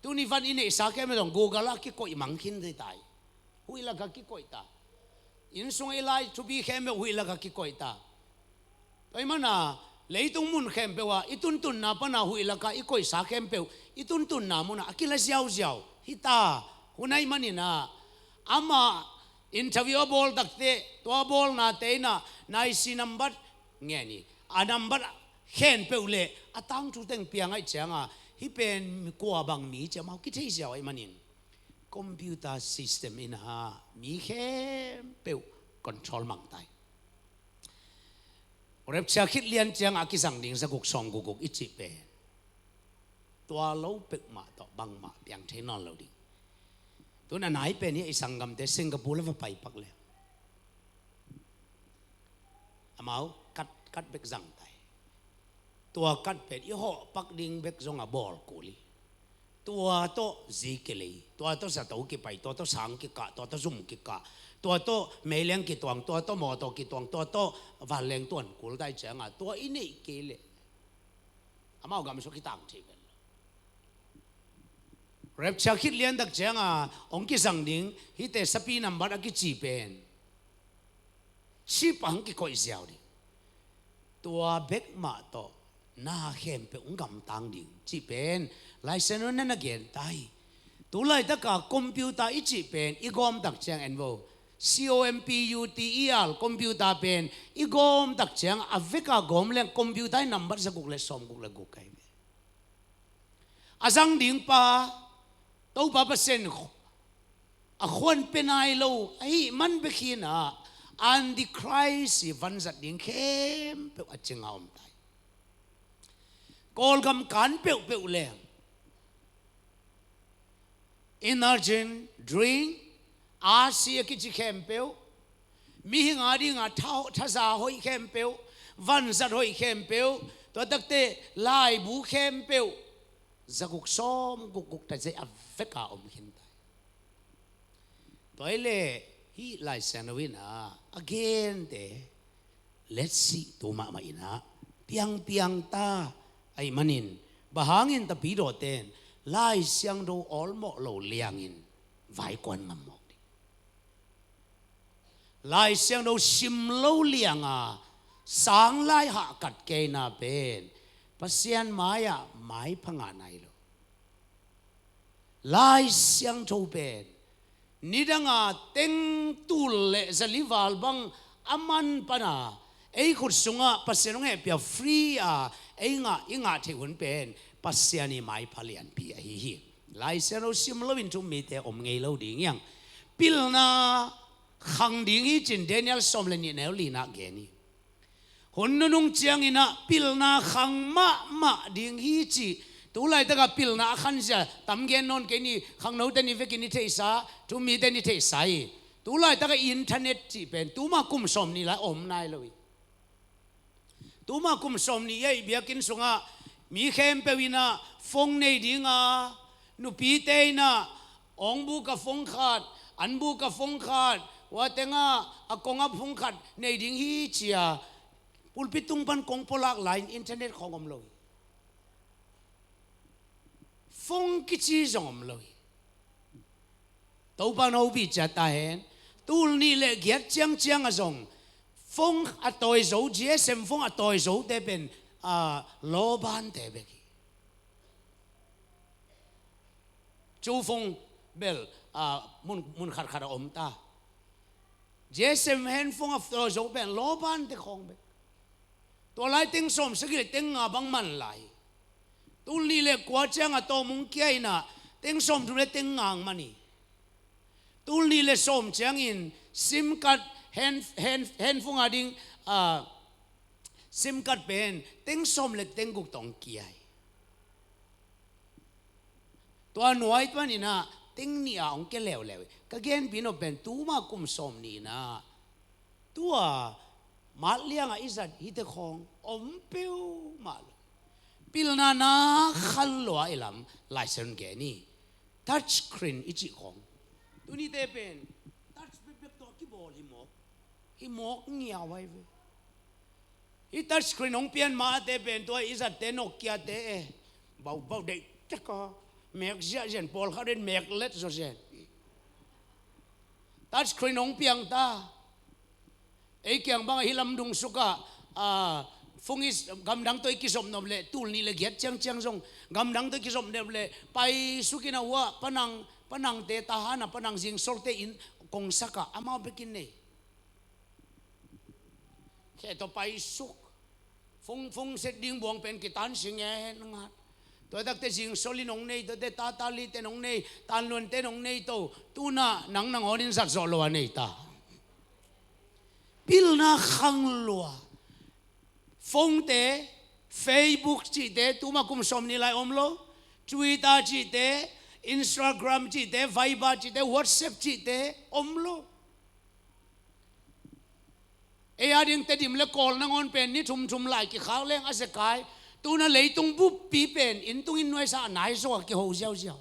tuni van i neihsa khempeuh zong Google ah kikoih mang khin ding ta hi. Huih lakah kikoih ta. Inn sungah i lai thupi khempeuh huih lakah kikoih ta. Tua ahih manin leitung mun khempeuh ah i tuntunna panin huih lakah i koihsa khempeuh i tuntunna munah a kila ziauziau hi ta. Hun ahih manin amah interview a bawl takteh tua bawlnate in na IC number ngen hi. A number khenpeuh leh a tangthu teng piang ahih ciangin hih pen kua bang mi ci amau kithei ziau ahih manin computer system in mi khempeuh control mang ta hi. Rapture khit lian ciangin a kizang ding zaguk sawmguk guk i cih pen tua lo peuhmah tawh bangmah piang thei nawn lo ding. Tun a nai pen hi a, i sanggamte Singapore la va pai pak leh amau card, card bek zang ta hi. Tua card pen i hawh pak ding bek zong a bawl kul hi. Tua tawh zi kilei, tua tawh zato kipai, tua tawh sang kikah, tua tawh zum kikah, tua tawh meileng kituang, tua tawh mawtaw kituang, tua tawh vanleng tuan kul ta ahih ciangin tua i neih kei leh amau gam sung kitang thei pen lo. Rapture khit lian tak ciangin hong kizang ding hihte sapi number a kici pen chip ah hong kikoih ziau ding. Tua bek mah tawh na khempeuh hong gamtang ding cih pen Lai Siangtho in na gen ta hi. Tu laitaka computer i cih pen i gawm tak ciang en vo. C O M P U T E R, computer pen i gawm tak ciang a veka gawm leng computer i number zaguk le sawmguk le guk ahi ve. A zang ding pa Topa Pasian a khuan pia nai lo ahih man bek hi in Antichrist i vanzat ding khempeuh a cing a om ta hi. Kawlgam kan peuhpeuh leng energy drink, R C a kici khempeuh, mihing a dinga tha, thaza hoih khempeuh, vanzat hoih khempeuh, tua takteh laibu khempeuh zaguk sawmguk guk ta zia a veka om khin ta hi. Tua hi leh hih Lai Siangtho in a gente letsih tu mahmah in piangpiang ta ahih manin, bang hangin tapidawte in Lai Siangtho awlmawh lo liangin vaikuan ngam mawk ding. Lai Siangtho sim lo lianga sang lai hahkat keina pen Pasian mai-ah maipha ngah nai lo. Lai Siangtho pen nidanga teng tul le zali val bang a man pana ei khut sungah Pasian hong hehpih a free a ei ngah, i ngah theih hun pen Pasian i maipha lianpi ahi hi. Lai Siangtho sim loin thu-um mite om ngei lo ding hi hang. Pilna khang ding hi ci-in Daniel sawm le nih neu lina gen hi. Hun nunung ciangin pilna khang mahmah ding hi ci. Tu laitaka pilna a khanzia tam gen nawn kei ni, khangnote ni vekin i theihsa, thu-um mite ni theihsa hi. Tu laitaka internet cih pen tuma kum sawm nih lai om nai lo hi. Tuma kum sawm nih i biakinn sungah mi khempeuh in phone nei dinga, nupite in awng buk a phone khat, an buk a phone khat, tua tengah a kong a phone khat nei ding hi ci-a pulpit tung pan kong pulak lai-in internet khawng om lo hi. Phone kici zong om lo hi. Topa in hopih ciat ta hen. Tul nih le giat ciangciang a zong phone a tawi zo, G S M phone a tawi zote pen, ah, lawbante bek hi. Cu phone bel, ah, mun, mun khatkhat a om ta. G S M handphone a tawh zo pen lawbante khawng bek. Tua lai teng sawm sagih le teng nga bang man lai. Tul nih le kua ciang a tawm hong kia in ah teng sawm thum le teng nga hong man hi. Tul nih le sawm ciangin sim card, hand, hand, handphone a ding, ah, sim card pen teng sawm le teng guk tawh hong kia hi. Tua nuai tua ni in ah teng nih a hong kia leuleu hi. Ka genpi nop pen tuma kum sawm nih in ah tua matliang a i zat hite khawng om peuhmah lo. Pilna na khan lua i lam Lai Siangtho gen hi. Touch screen i cih khawng. Tunite pen touch bekbek tawh kibawl hi mawk. Hi mawk ngiau ahi ve. Hih touch screen hong pian mate pen tua i zatte Nokia te e. Bau, bau deih tek a. Mek ziahziah in pawlkhat in mek let zaw zen. Touch screen hong piang ta. Ei kiang bang ahi lamdung suk ah, ah, phone i gamdang tawh i kizop nop leh tul nih le giat ciangciang zong gamdang tawh i kizop nop leh pai suk in a uah panang, panangte tahan a panang zingsolte in kongsak ah amau bekin nei. Khe tawh pai suk. Phone, phone set ding buang pen kitan sing e hen ngat. Tua takte zingsol in hong nei, tuate tatalite in hong nei, tanluante in hong nei to. Tuna nang nangawn in zat zawh lo a nei ta. Pilna khang lua. Phone te, Facebook cihte, tuma kum sawm nih lai om lo. Twitter cihte, Instagram cihte, Viber cihte, WhatsApp cihte om lo. Ei a ding Tedim le Kawl nangawn pen ni thumthum lai kikhak leng a zekai. Tuna leitung buppi pen inn tung inn nuaisa a nai zaw a kiho ziauziau.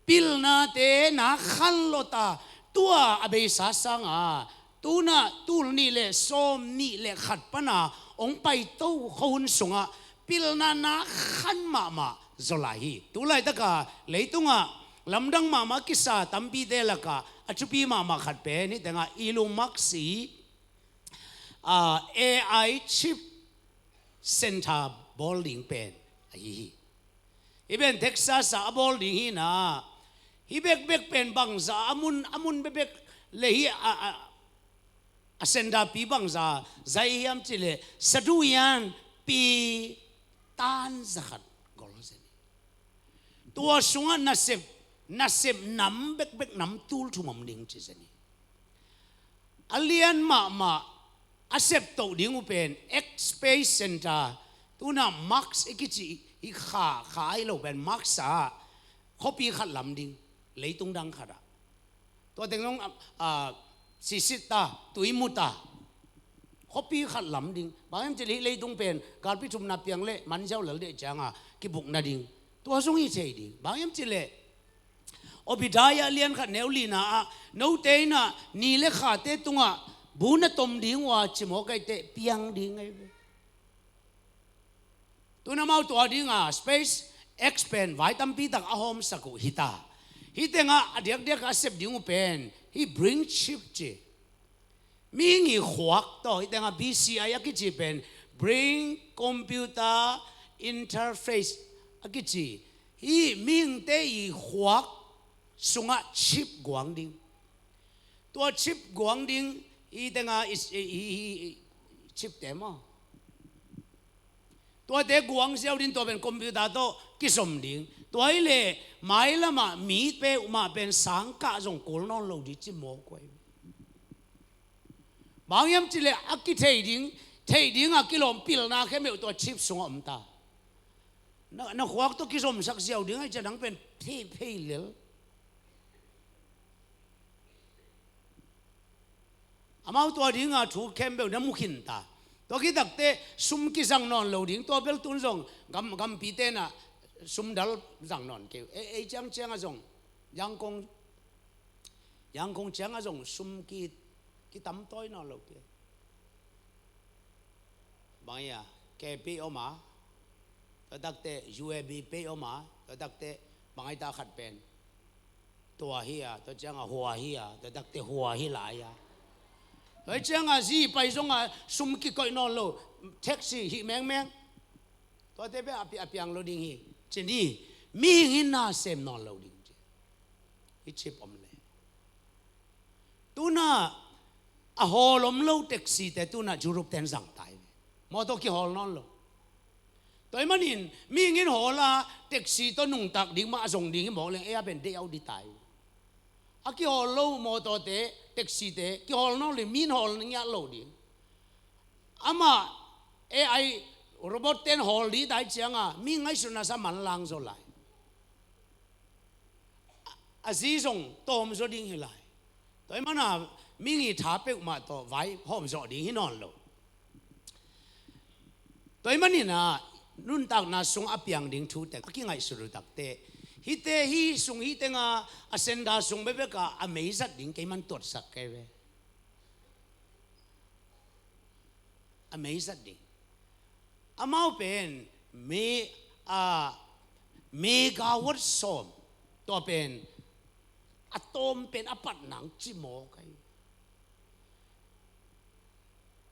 Pilnate na khan lawta tua a beisa sanga tuna tul nih le sawm nih le khat pana hong paito khuahun sungah pilna na khan mahmah zaw lai hi. Tulaitaka leitungah lamdang mahmah kisa tampite lakah a thupi mahmah khat pen hih tengah Elon Musk i, ah, A I chip center bawl ding pen ahi hi. Hih pen Texas ah a bawl ding hi na. Hih bekbek pen bangza a mun, a mun bekbek le hi a, a, a center pi bangza zai hiam cihleh saduyan pi tan zakhat gol zen hi. Tua sungah nasep, nasep nam bekbek nam tul thum om ding ci zen hi. A lian mahmah a septoh ding uh pen X Space Center, tuna Mars i kici i kha, kha ahi lo pen Mars ah khuapi khat lam ding, leitung dang khatah. Tua teng zong, ah, ah, sisit ta, tui mu ta. Khuapi khat lam ding. Bang hiam cihleh hih leitung pen galpi thumna piang leh manziau lel deh cianga kibuk nading. Tua zong hi thei ding. Bang hiam cihleh Obadiah lian khat neu lina ah note in ah ni le khate tungah bu na tom ding uh a ci mawk ahi teh piang ding ahi ve. Tuna amau tua dinga Space X pen vai tampi tak a hawmsak uh hita. Hih tengah a diakdiak a sep ding uh pen hih brain chip ci. Mihing i khuak tawh hih tengah B C I a kici pen brain computer interface a kici. Hih mihingte i khuak sungah chip guang ding. Tua chip guang ding hih tengah i, i, i, i chip te maw. Tuate guang ziau ding tua pen computer tawh kizom ding. Tua hileh mailamah mi peuhmah pen sangkah zong kul nawn lo ding ci mawk uh ahi. Bang hiam cihleh a kithei ding, theih ding a kilawm pilna khempeuh tua chip sungah om ta. Na, na khuak tawh kizomsak ziau ding ahi ciah nang pen phei, phei lel. Amau tua dinga thu khempeuh na mu khin ta. Tua khit takteh sum kizang nawn lo ding, tua bel tun zong gam, gampi tenah sum dal zang nawn kei uh. Ei, ei ciangciangah zong Yangon, Yangon ciangah zong sum ki, kitam tawi nawn lo kei. Bang hia, K Pay om a, tua takteh U A B Pay om a, tua takteh bang ahi ta khat pen. Tua hi a, tua ciangah hua hi a, tua takteh hua hi lai a. Tua ciangah zi pai zongah sum kikoih nawn lo, taxi hih mengmeng. Tuate beh a pi-, a piang lo ding hi. Ci ni, mihing in na sem nawn lo ding ci. Hi chip om le. Tuna a hawl om lo taxi te tuna Europe ten zang tai ve. Mawtaw kihawl nawn lo. Tua ahih manin mihing in hawl a taxi tawh nungtak ding mah a zong ding hi mawk leng ei a pen deih au di tai. A kihawl lo mawtaw te, taxi te kihawl nawn lo, mi in hawl ngiat lo ding. Amah A I robot ten hawl di tai cianga mi ngaihsutna sa manlang zaw lai. A zi zong tawm zaw ding hi lai. Tua ahih mana mihing i tha peuhmah tawh vai hawm zawh ding hi nawn lo. Tua ahih manin ah nuntakna sung a piang ding thu teng a kingaihsut uh takte, hihte hi sung hi tenga a senda sung bekbek a a mei zat ding kei man tuatsak kei ve. A mei zat ding. Amau pen me a megawatt sawm, tua pen a tawm pen a pat nang cimawk ahi.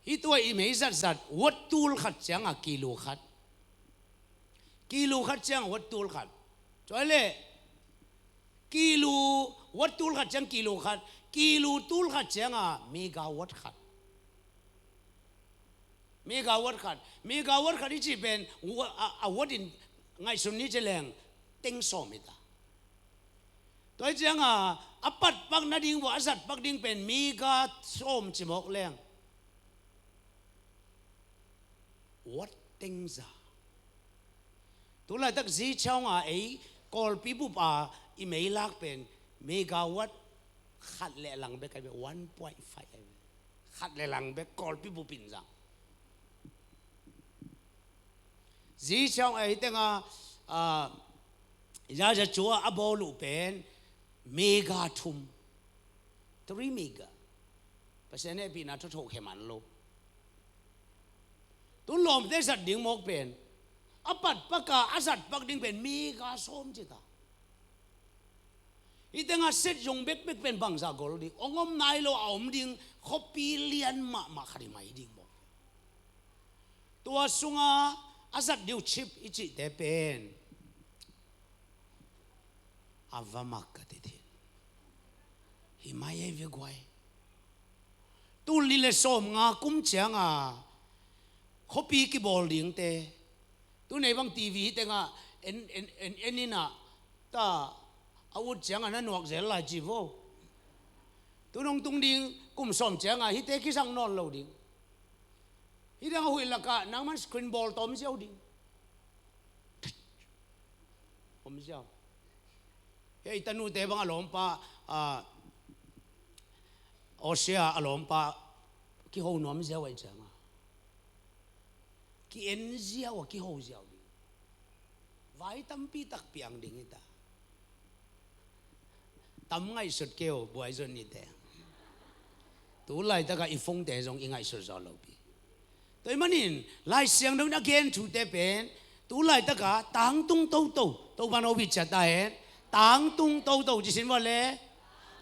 Hih tua i mei zatzat watt tul khat cianga kilu khat, kilu khat cianga watt tul khat. Tua le kilu, watt tul khat ciang kilu khat, kilu tul khat cianga megawatt khat. Megawatt khat, megawatt khat i cih pen wa-, a, a watt in ngaihsun ni ci leng teng sawm hi ta. Tua hi cianga a pat pak nading vua a zat pak ding pen mega sawm cimawk leng watt teng za. Tu laitak zi chawnga ei Kawlpi bup a i mei lak pen megawatt khat le lang bek ahi ve, one point five ahi ve. Khat le lang bek Kawlpi bup in zang. Zi chawnga ei tenga, ah, zaza cua a bawl uh pen mega thum. Three mega. Pasian hehpihna thotho khe man lo. Tun lawmte zat ding mawk pen a pat paka a zat pak ding pen mega sawm ci ta. Hih tengah set zong bekbek pen bangzah gol ding, hong om nai lo a om ding khuapi lian mahmah khat hi mai ding mawk. Tua sunga a zat ding uh chip i cihte pen a va mak ka ti thin. Hi mai ei ve guai. Tul nih le sawm nga kum cianga khuapi kibawl dingte. Tu nei bang T V hi tengah en, en, en, en inah ta a ut cianga na nuak zel lai ci vo. Tu nong tung ding kum sawm cianga hite kizang nawn lo ding. Hi dang a huih lakah nangman screen bawl tawm ziau ding. Om ziau. Hei tanute bang a lawmpa, ah, Asia a lawmpa kiho nuam ziau ahi cianga ki-en ziau a kiho ziau ding. Vai tampi tak piang ding hi ta. Tam ngaihsut keu buai zon nite. Tu laitaka i phone-te zong i ngaihsut zaw lo pi. Tua ahih manin Lai Siangtho in a gen thute pen tu laitaka tangtung toto, Topa no bit ciat ta hen. Tangtung toto ci sin vua le.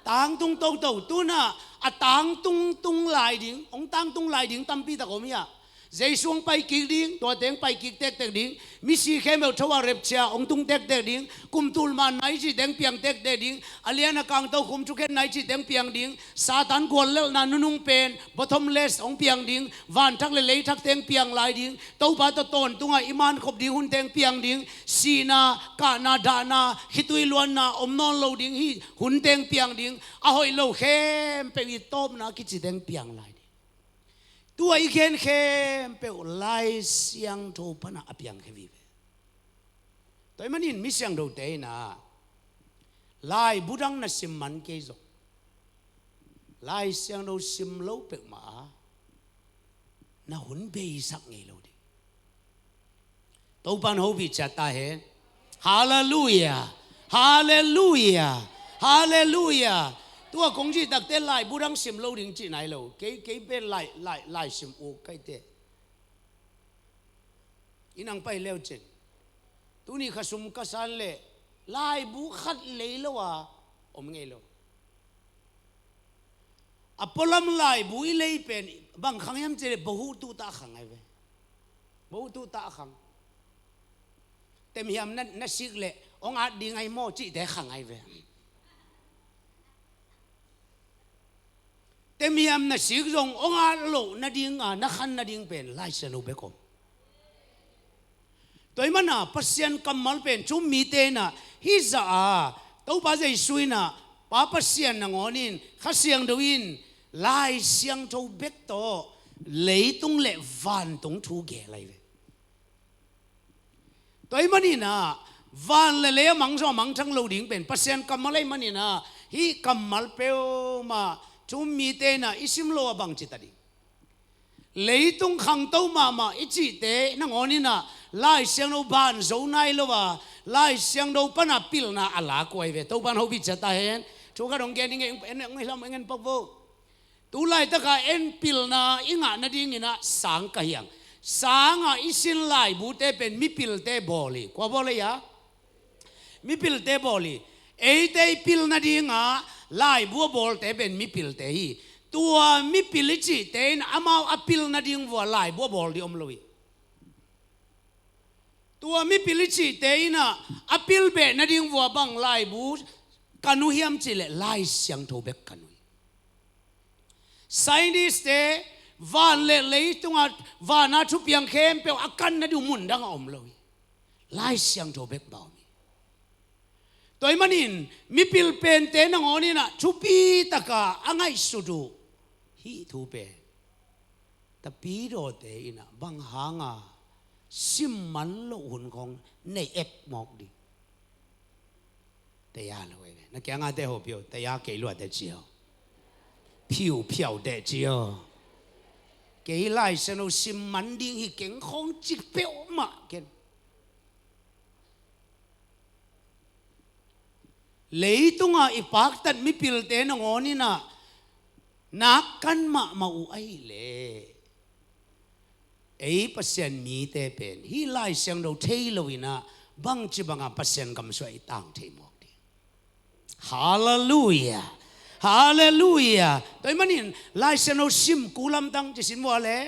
Tangtung toto, tunah a tangtung tung lai ding, hong tangtung lai ding tampi tak om hi a. Jesu hong pai kik ding, tua teng pai kik tektek ding. Misi khempeuh tho a rapture hong tung tektek ding. Kum tul man nai cih teng piang tektek ding. A lian a kangto khum thukhen nai cih teng piang ding. Satan guallelhna nunung pen bottomless hong piang ding. Vanthak le leithak teng piang lai ding. Topa tawh tawntungah i mankhop ding hun teng piang ding. Sihna, kahna, dahna, khitui luanna om nawn lo ding hi hun teng piang ding. A hoih lo khempeuh i tawpna kici teng piang lai ding. Tua i gen khempeuh Lai Siangtho pana a piang khe vive. Tua ahih manin mi siangthote inah laibu dang na sim man kei zong Lai Siangtho sim lo peuhmah a na hun beisak ngei lo ding. Topa in hopih ciat ta hen. Halleluia. Halleluia. Halleluia. Tua kong cih takte laibu dang sim lo ding cih nai lo. Kei, kei pen lai, lai, lai sim uk kaite. I nang pai leu cin. Tuni khasum kasan le laibu khat lei lo a om ngei lo. A pualam laibu i lei pen bang khang hiam cih le bahutu tah khang ai ve. Bahutu tah khang. Temhiam na, na sik le hong at ding ai maw cihte khang ai ve. temiam na sik zong hong at loh nadinga na khan nading pen Lai Siangtho bek om. Tua ahih manin ah Pasian kammal pen thu-um mite in ah hih zah a, Topa Jesu in ah Pa Pasian nangawn in, Kha Siangtho in Lai Siangtho bek tawh leitung le vantung thu geel ahi ve. Tua ahih manin ah van le lei a mang zong a mangthang lo ding pen Pasian kammal ahih manin ah hih kammal peuhmah thu-um mite in ah i sim loh a bangci ta ding. Leitung khangto mahmah i cihte nangawn in ah Lai Siangtho ban zo nai lo a, Lai Siangtho pan a pilna a lak uh ahi ve. Topa in hopih ciat ta hen. Thu khat hong gen ing ei, en, en, en, en pak vo. Tu laitaka en pilna i ngah nadingin ah sang ka hi hang. Sanga i sin laibute pen mipilte bawl hi. Kua bawl hi a? Mipilte bawl hi. Eite i pil nadinga laibu a bawlte pen mipilte hi. Tua mipil i cihte in amau a pil nading vua laibu a bawl ding om lo hi. Tua mipil i cihte in ah a pil beh nading vua bang laibu kan uh hiam cih leh Lai Siangtho bek kan uh hi. Scientist-te van le leitunga vana thupiang khempeuh a kan nading uh mun dang a om lo hi. Lai Siangtho bek bang om hi. Tua ahih manin mipil pente nangawn in ah thupi taka a ngaihsut uh hih thu pen tapidawte in ah bang hanga sim man loh hun khawng nei ek mawk ding. Taya lo e. Na kiangate hopih o, taya kei luate ci o. Phiuphiaute ci o. Kei Lai Siangtho sim man ding hi keng khawng ci peuhmah ken. Leitunga i paktat mipilte nangawn in ah nak kan mahmah uh ahih leh ei Pasian mite pen hih Lai Siangtho thei lo in ah bangci banga Pasian gam sungah i tang thei mawk ding. Halleluiah. Halleluiah. Tua ahih manin Lai Siangtho sim kul lamtang ci sin vua le.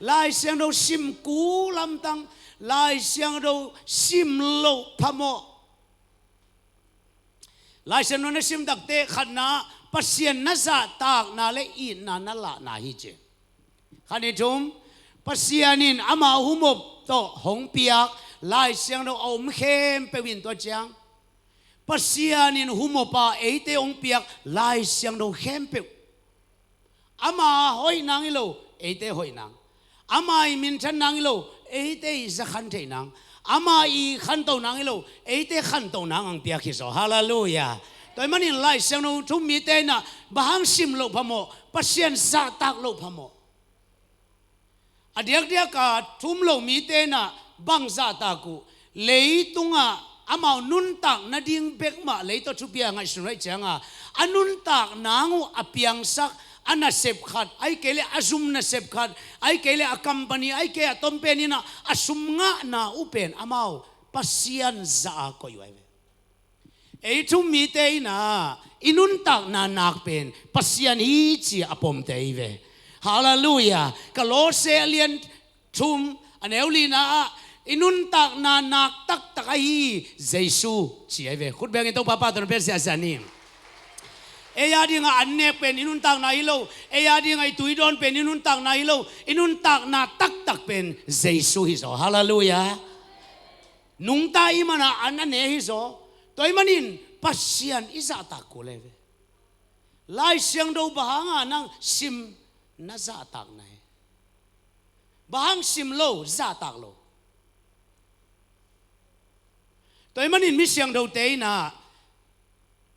Lai Siangtho sim kul lamtang. Lai Siangtho sim loh phamawh. Lai Siangtho na sim takte khatna Pasian na zahtakna le itna na lahna hi ci. Khat, nih, thum. Pasian in ama humop tawh hong piak Lai Siangtho a om khempeuh in tua ciang Pasian in humop a eite hong piak Lai Siangtho khempeuh. Ama hoih nang hi lo, eite hoih nang. Ama i minthan nang hi lo, eite i zakhan theih nang. Ama i khanto nang hi lo, eite khanto nang ang piak hi zaw. Halleluiah. Tua ahih manin Lai Siangtho thu-um mite in ah bang hang sim loh phamawh, Pasian zahtak loh phamawh. A diakdiaka thu-um lo mite in ah bang zahtak uh, leitungah amau nuntak nading bek mah lei tawh thupi a ngaihsun uh ahih cianga a nuntak nang uh a piangsak a nasep khat, ahih kei leh a zum nasep khat, ahih kei leh a company, ahih kei a tompen in ah a sum ngahna uh pen amau Pasian zah a koih uh ahi ve. Ei thu-um mite in ah i nuntakna nak pen Pasian hi ci a pomte hi ve. Halleluiah. Kolose a lian thum a neu lina ah i nuntakna nak taktak ahi Jesu ci ahi ve. Khut bengin Topa pa tawh na pia siahsiah ni. Ei a dingah an nek pen i nuntakna hi lo. Ei a dingah i tui dawn pen i nuntakna hi lo. I nuntakna taktak pen Jesu hi zaw. Halleluiah. Nungta i mana an a ne hi zaw. Tua ahih manin Pasian i zahtak kul ahi ve. Lai Siangtho bang hanga nang sim na zahtak na hi. Bang hang sim lo, zahtak lo. Tua ahih manin mi siangthote in ah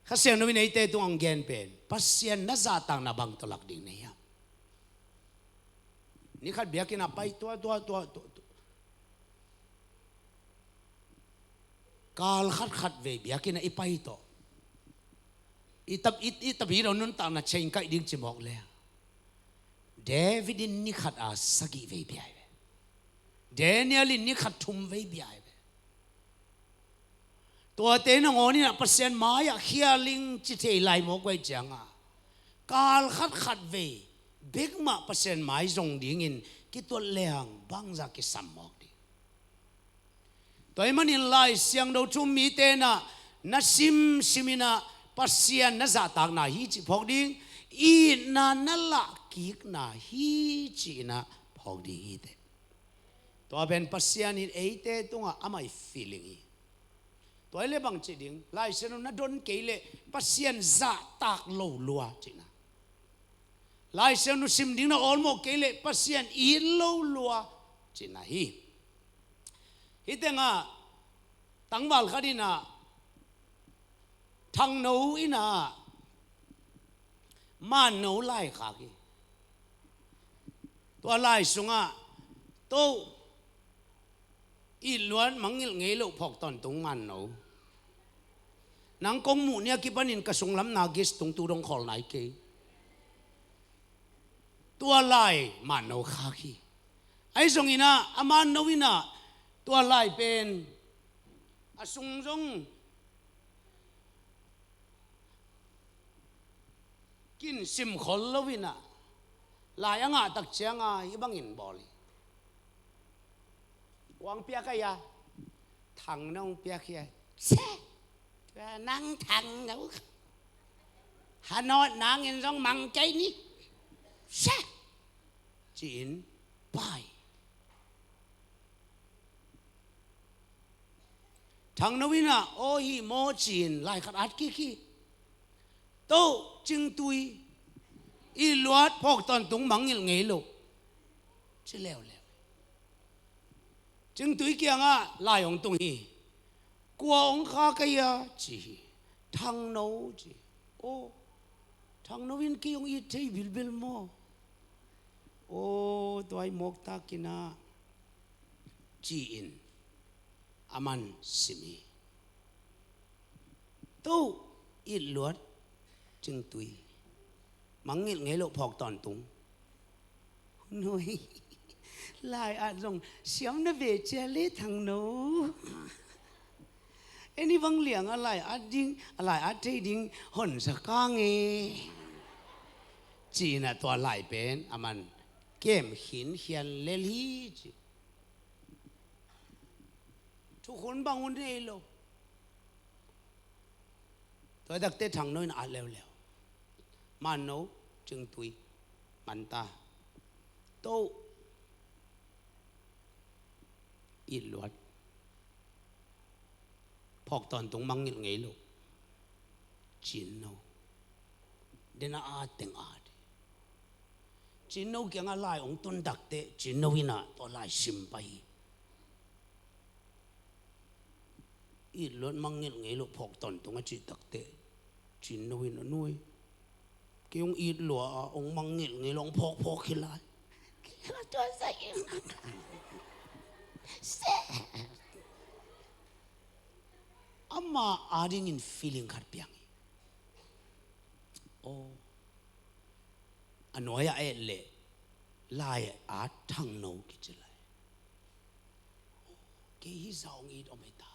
Kha Siangtho in eite tungah hong gen pen Pasian na zahtakna bang tawh lak ding na hiam? Ni khat biakinn ah pai tua, tua, tua, tua, tua. Kal khat khat vei biakinn ah i pai tawh i tap, i, i tapi lo nuntakna change kaih ding ci mawk le. David in ni khat a sagih vei bia hi ve. Daniel in ni khat thum vei bia hi ve. Tuate nangawn in ah Pasian mai-ah khial ing ci thei lai mawk uh ahih cianga kal khat khat vei bek mah Pasian mai zong dingin kituat leng bangzah kisam mawk ding. Tua ahih manin Lai Siangtho thu-um mite in ah na simsim in ah Pasian na zahtakna hi cih phawk ding, itna na lahkikna hi cihna phawk ding hi teh. Tua pen Pasian in eite tungah amah i feeling hi. Tua hi leh bang ci ding, Lai Siangtho na don kei leh Pasian zahtak lo lua cihna. Lai Siangtho sim ding na awlmawh kei leh Pasian it lo lua cihna hi. Hih tengah tangval khat in ah Thangno in ah Manno lai khak hi. Tua lai sungah, "To, it luat mangngilh ngei loh phawk tawntung Manno. Nang kong muh ni a kipanin ka sunglam na gas tung tu dong khawl nai kei." Tua lai Manno khak hi. Ahi zongin ah, a Manno in ah tua lai pen a sung zong kin sim khol lo in ah, lai a ngah tak ciang a hih bangin bawl hi. Kua hong piak ahi a? Thangno hong piak hi a. "Sia! Tua nang Thangno, hanawt nangin zong mang kei ni. Sia!" ci-in pai. Thangno in ah, "Aw, hi maw," ci-in lai khat at kik hi. "To, Cingtui, it luat phawk tawntung mangngilh ngei loh," ci leuleu. Cingtui kiangah lai hong tung hi. "Kua hong khak ahi a?" ci hi. "Thangno," ci. "Aw, Thangno in kei hong it thei bilbil maw?" "Aw, tua hi mawk takin ah," ci-in aman sim hi. "To, it luat Cingtui, mangngilh ngei loh phawk tawntung." Nuai, lai at zong siam na ve cia le Thangno. "En i bang liang a lai at ding, a lai at thei ding hon sa kang e," ci-in ah tua lai pen aman kem khinkhian lel hi ci. Thukhun bang hun nei lo. Tua hi tak teh Thangno in at leuleu. "Manno, Cingtui, man ta. To, it luat phawk tawntung mangngilh ngei loh Cinno." Den a at teng at hi. Cinno kiangah lai hong tun tak teh Cinno in ah tua lai sim pah hi. "It luat mangngilh ngei loh phawk tawntung," a cih tak teh Cinno in ah, "Nuai, kei hong it lua a, hong mangngilh ngei loh hong phawkphawk hi lai." Tua sa in, ama adingin feeling khat piang hi. Aw, a nuai-ah et leh lai at Thangno kici lai. Kei hi zah hong it om hi ta.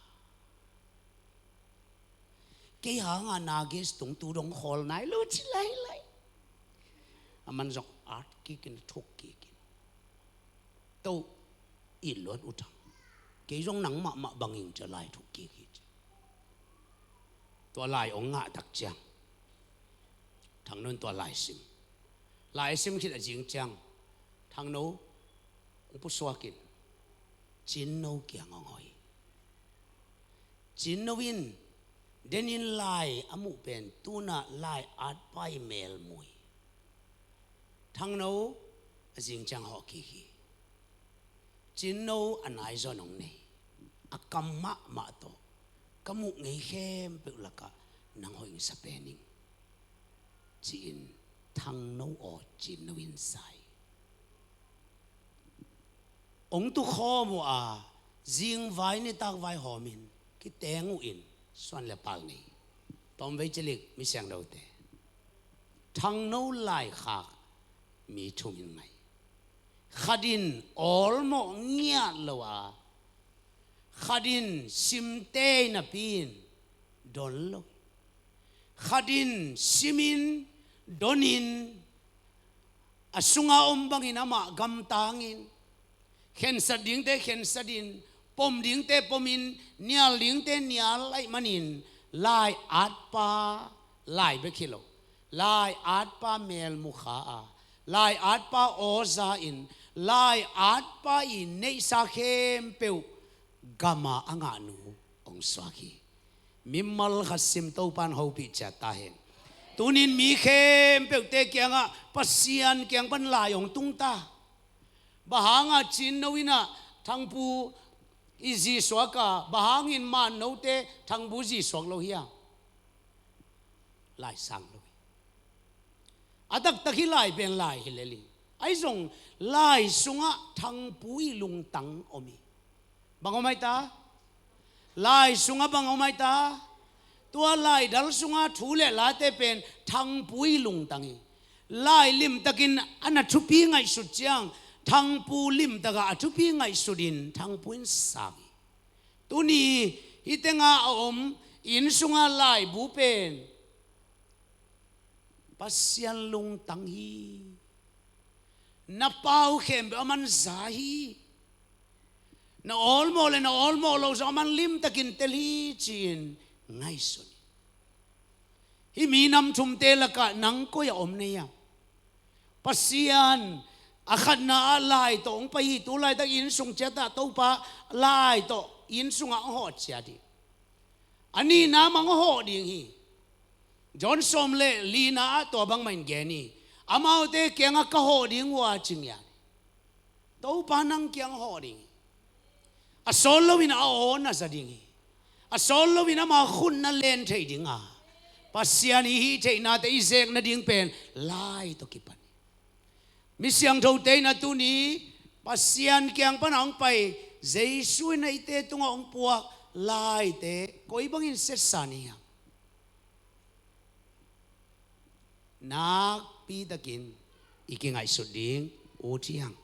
Kei hangah na gas tung tu dong khawl nai lo ci lai lai. Aman zong at kikin, thuk kikin, "To, it luat U Thang. Kei zong nang mahmah bangin," ci-a lai thuk kik hi ci. Tua lai hong ngah tak ciang Thangno in tua lai sim. Lai sim khit a zing ciang Thangno hong pusuakin Cinno kiang hong hawh hi. Cinno in denin lai a muh pen tu-in ah lai atpa i mel mu hi. Thangno a zing ciang hawh kik hi. Cinno a naizawn hong nei. A kam mahmah tawh, "Ka muh ngei khempeuh lakah nang hoihsa pen ing," ci-in Thangno aw Cinno in sa hi. Hong tukhawm uh a, zingvai nitakvai hawmin kiteng uh in suan le pal nei. Tawmvei cilik mi siangthote, Thangno laikhak mi thum in ngai. Khat in awlmawh ngiat lo a, khat in simte napi-in don lo, khat in simin donin a sunga om bangin amah gamtangin, khensat dingte khensatin, pom dingte pomin, nial dingte nial ahih manin lai atpa lai bek hi lo, lai-atpa melmukha a, lai-atpa aw za-in, lai-atpa i neihsa khempeuh gamah a ngahnu hong suak hi. Mimal khat sim, Topan hopih ciat ta hen. Tunin mi khempeuhte kiangah Pasian kiang pan lai hong tung ta. Bang hangah Cinno in ah Thangpu i zi suak a, bang hangin Mannote Thangpu zi suak lo hiam? Lai sang lo hi. A taktak hi lai pen lai hi lel hi. Ahi zong lai sungah Thangpu i lungtang om hi. Bang om ahi ta? Lai sungah bang om ahi ta? Tua laidal sunga thu le late pen Thangpu i lungtang hi. Lai limtakin a na thupi ngaihsut ciang, Thangpu limtakah a thupi ngaihsutin Thangpu in sang hi. Tuni hih tenga a om inn sunga laibu pen Pasian lungtang hi. Na pau khempeuh a man za hi. Na awlmawh le na awlmawh lo zong a man limtakin tel hi ci-in ngaihsun hi. Hih minam thumte lakah nang koi ah om na hiam? Pasian a khatna ah lai tawh hong pai hi. Tu laitak inn sung ciatah Topa lai tawh inn sungah hong hawh ciat hi. A nihna mah hong hawh ding hi. John sawm le lina ah tua bangmah in gen hi. Amaute kiangah ka hawh ding uh a, ci ngiat hi. Topa nang kiang hawh ding hi. A sawt loin a aw na za ding hi. A sawt loin ama khut na len thei ding a, Pasian i hih theihnate i zek nading pen lai tawh kipan hi. Mi siangthote in ah tuni Pasian kiang pan a hong pai, Jesu in ah eite tungah hong puak laite koi bangin siatsa ni hiam? Nakpitakin i kingaihsut ding uh hi hang.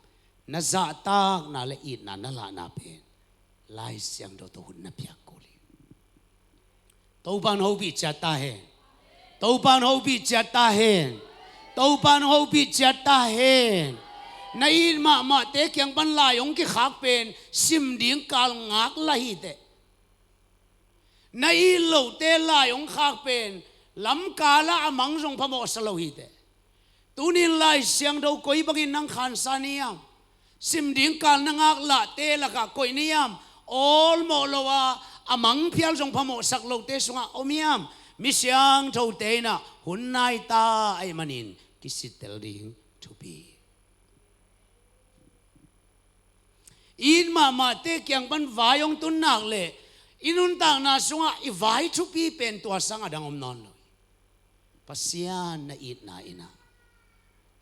Na zahtakna le itna na lahna pen Lai Siangtho tawh hun na piak kul hi. Topan hopih ciat ta hen. Topan hopih ciat ta hen. Topan hopih ciat ta hen. Na it mahmahte kiang pan lai hong kikhak pen sim ding kal ngaklah hi teh. Na it lohte lai hong khak pen lamkalah a mang zong phamawhsa lo hi teh. Tunin Lai Siangtho koi bangin nang khansa ni hiam? Sim ding kal na ngaklahte lakah koih ni hiam? Awlmawh lo a, a mang phial zong phamawhsak lote sungah om hiam? Mi siangthote in ah hun nai ta ahih manin kisittel ding thupi hi. I it mahmahte kiang pan vai hong tun nak leh i nuntakna sungah i vai thupi pen tua sang a dang om nawn lo hi. Pasian na itna in ah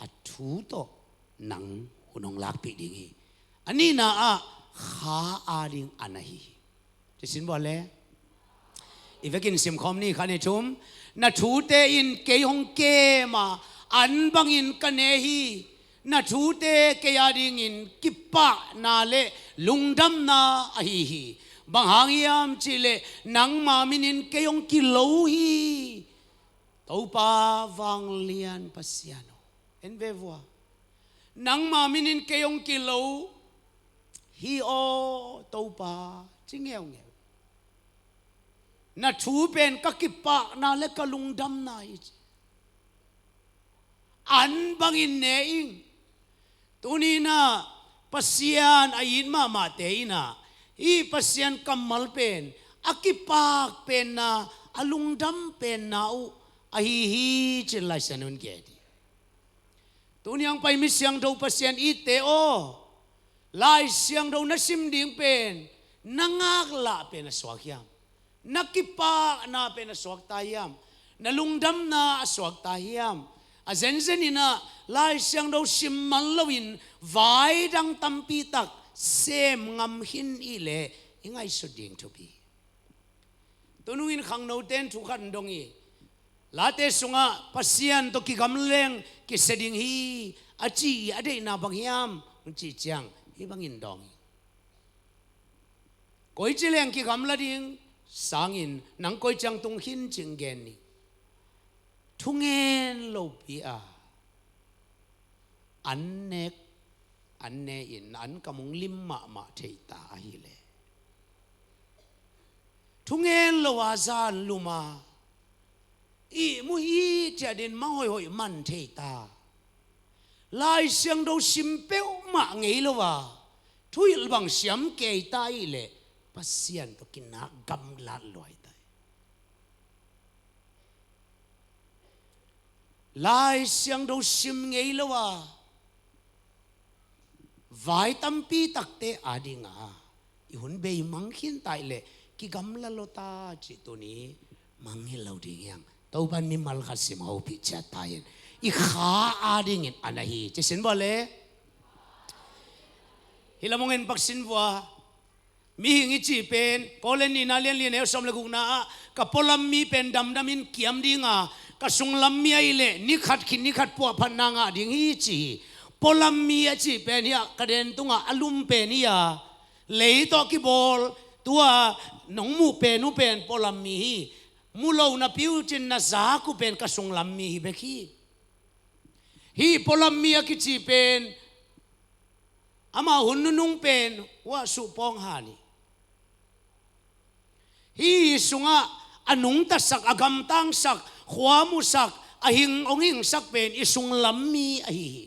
a thu tawh nang hun hong lakpih ding hi. A nihna ah kha ading a na hi hi. Ci sin bua le. I vekin simkhawm ni, khat ni thum. Na thute in kei hong kem a, an bangin ka ne hi. Na thute kei adingin kipahna le lungdamna ahi hi. Bang hang hiam cih leh nangma minin kei hong kilo hi. Topa vanglian Pasian aw, en ve vua. Nangma minin kei hong kilo hi aw Topa, ci ngeungeu. Na thu pen ka kipahna le ka lungdamna hi ci. An bangin ne ing. Tuni in ah Pasian a it mahmahte in ah hih Pasian kammal pen a kipak penna, a lungdam penna uh ahi hi ci-in Lai Siangtho in gen hi. Tuni hong pai mi siangtho Pasian itte aw, Lai Siangtho na sim ding pen na ngaklah pen a suak hiam? Na kipahna pen a suakta hiam? Na lungdamna a suakta hiam? A zenzen in ah Lai Siangtho sim man loin vai dang tampi tak sem ngam khin i hih leh i ngaihsut ding thupi hi. Tunung in khangnote in thu khat hong dong hi. Late sungah Pasian tawh kigamleng kisia ding hi a ci i a deihna bang hiam hong cih ciang hih bangin dawng hi. Koici leng kigamla ding sangin nang koi ciang tung khin cih gen ni. Thungen lopi a an nek, an ne in an kam hong lim mahmah thei ta ahih leh, thungen lo a zan lum a ihmu hi ciatin mang hoihhoih man thei ta. Lai Siangtho sim peuhmah ngei lo a, thuhilh bang siam kei ta ih leh Pasian tawh kinak gamlat luai ta hi. Lai Siangtho sim ngei lo a, vai tampi takte adinga i hun bei mang khin ta ih leh kigamla lo ta cih tuni mangngilh lo ding hi hang. Topan mimal khat sim hopih ciat ta in, i kha adingin an ahi ci sin vua le. Hih lam hong en pak sin vua. Mihing i cih pen Korin nihna lian li neu sawm le gukna ah, ka pualam mi pen damdamin kiam dinga, ka sunglam mi ahih leh ni khat khit ni khat puahphatna ngah ding hi ci hi. Pualam mi a cih pen hiah ka den tungah a lum pen hi a, lei tawh kibawl, tua nong muh pen uh pen pualam mi hi. Mu lo napi uh cin na zak uh pen ka sunglam mi hi bek hi. Hih pualam mi a kici pen amah hun nunung pen huah suhpawng han hi. Hih sungah a nungtasak, a gamtangsak, khua musak, a hing hong hingsak pen i sunglam mi ahi hi.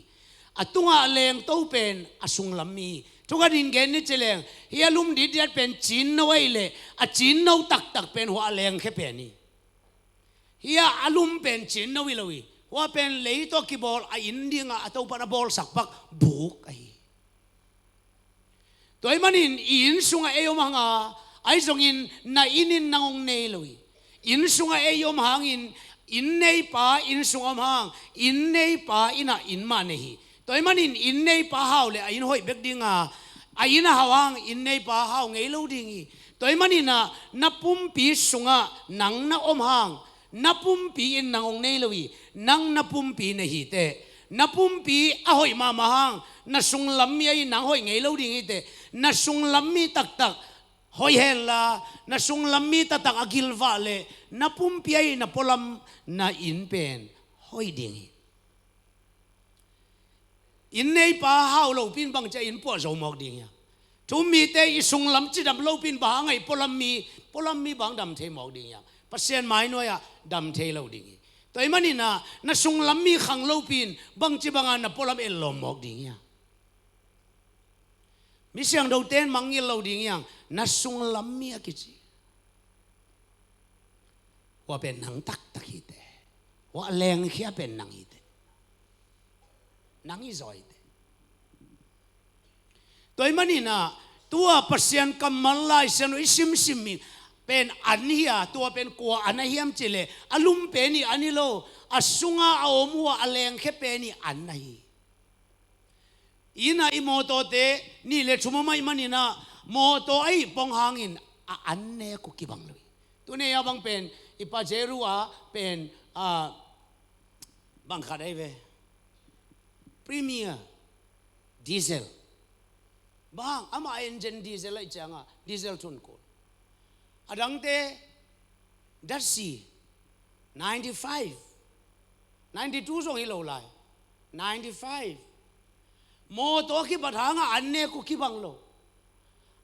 A tungah a lengto pen a sunglam mi hi. Thukhatin gen ni ci leng, hih a lum ditdiat pen cinno ahih leh a cinno taktak pen huah a lengkhia pen hi. Hih a lum pen cinno hi lo hi. Huah pen lei tawh kibawl a inn dingah a Topan a bawlsak pak buk ahi hi. Tua ahih manin i inn sungah ei om hang a, ahi zongin na inn in nang hong nei lo hi. Inn sungah ei om hangin inn neipa inn sungah om hang, inn neipa innah inn mah nei hi. Tua ahih manin inn neipa hau le a inn hoih bek dinga, a inn a hau hang inn neipa hau ngei lo ding hi. Tua ahih maninah na pumpi sungah nang na om hang, na pumpi in nang hong nei lo hi. Nang na pumpi na hi teh, na pumpi a hoih mahmah hang, na sunglam mi ahi nang hoih ngei lo ding hi teh, na sunglam mi taktak hoih henla, na sunglam mi taktak a gilvah leh na pumpi ahi na pualam na inn pen hoih ding hi. Inn neipa hau lopi in bangci a inn puah zo mawk ding hiam? Thu-um mite i sunglam cidam lopi in bang hang a i pualam mi, pualam mi bang dam thei mawk ding hiam? Pasian mai nuai-ah dam thei lo ding hi. Tua ahih maninah na sunglam mi khang lopi in bangci banga na pualam etlawm mawk ding hiam? Mi siangthote in mangngilh lo ding hi hang, na sunglam mi a kici. Hua pen nang taktak hi teh. Hua a lengkhia pen nang hi teh. Nang hi zaw hi teh. Tua ahih maninah tua Pasian kammal Lai Siangtho i simsim hi pen an hi a, tua pen kua an ahi hiam cih leh a lum pen hi an hi lo, a sunga a om hua a lengkhia pen hi an ahi. Innah i mawtawte nih le thum a om ahih maninah mawtaw ahih pong hangin a an nek uh kibang lo hi. Tuni a bang pen i Pajero ah pen, ah, bang khat ahi ve. Premier Diesel. Bang amah a engine diesel ahih cianga diesel thun kul. A dangte datsi ninety-five, ninety-two zong hi lo lai. Ninety-five. Mawtaw a kibat hangah an nek uh kibang lo.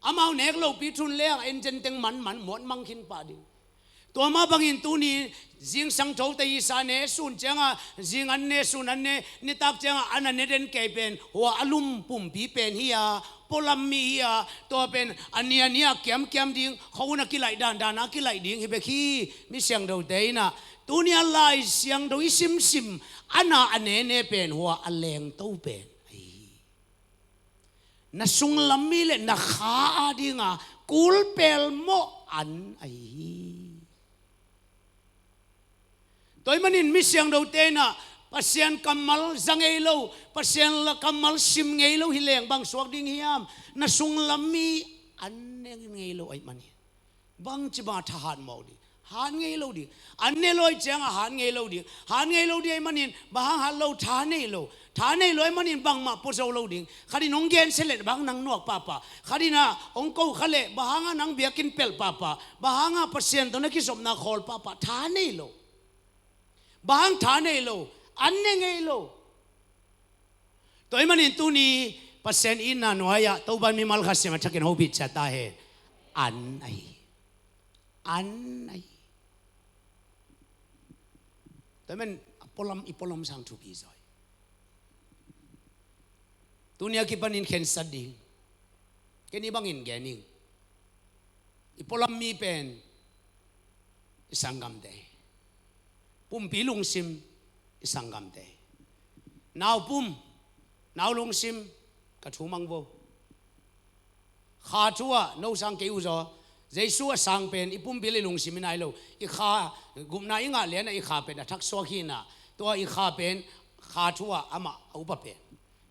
Amau nek lopi thun leng engine teng manman muat mang khin pah ding. Tua mah bangin tuni zingsang thote i sa ne sun cianga zing an ne, sun an ne, nitak cianga an a ne den kei pen hua a lum pumpi pen hi a, pualam mi hi a, tua pen a ni a ni a kiamkiam ding, khua hun a kilaih dandan a kilaih ding hi bek hi. Mi siangthote innah tuni a Lai Siangtho i simsim an a a nene pen hua a lengto pen ahi hi. Na sunglam mi le na kha adinga kulpel mawh an ahi hi. Tua ahih manin mi siangthote innah Pasian kammal za ngei lo, Pasian la kammal sim ngei lo hi leng bang suak ding hiam? Na sunglam mi an ne ngei lo ahih manin. Bangci banga thahat mawk ding? Hat ngei lo ding. An ne lo ahih cianga hat ngei lo ding. Hat ngei lo ding ahih manin bang hang hat lo? Tha nei lo. Tha nei lo ahih manin bangmah pua zo lo ding. Khatin hong gensia leh bang hang nang nuak pahpah? Khatinah hong ko kha leh bang hanga nang biakinn pelh pahpah? Bang hanga Pasian tawh na kizopna khawl pahpah? Tha nei lo. Bang hang tha nei lo? An ne ngei lo. Tua ahih manin tuni Pasian itna nuai-ah Topan mimal khat sim a thakin hopih ciat ta hen. An ahi. An ahi. Amen. A pualam, i pualam sang thupi zaw hi. Tuni a kipanin khensat ding. Ken hih bangin gen ing. I pualam mi pen i sanggamte hi. Pumpi lungsim i sanggamte hi. Nau pum, nau lungsim, ka thu mang vo. Kha thu ah no sang kei uh zaw. Jesu a sang pen i pumpi le lungsim i nai lo. I kha, gupna i ngah lian ah i kha pen a thaksuak hi na. Tua i kha pen kha thu ah amah a upa pen.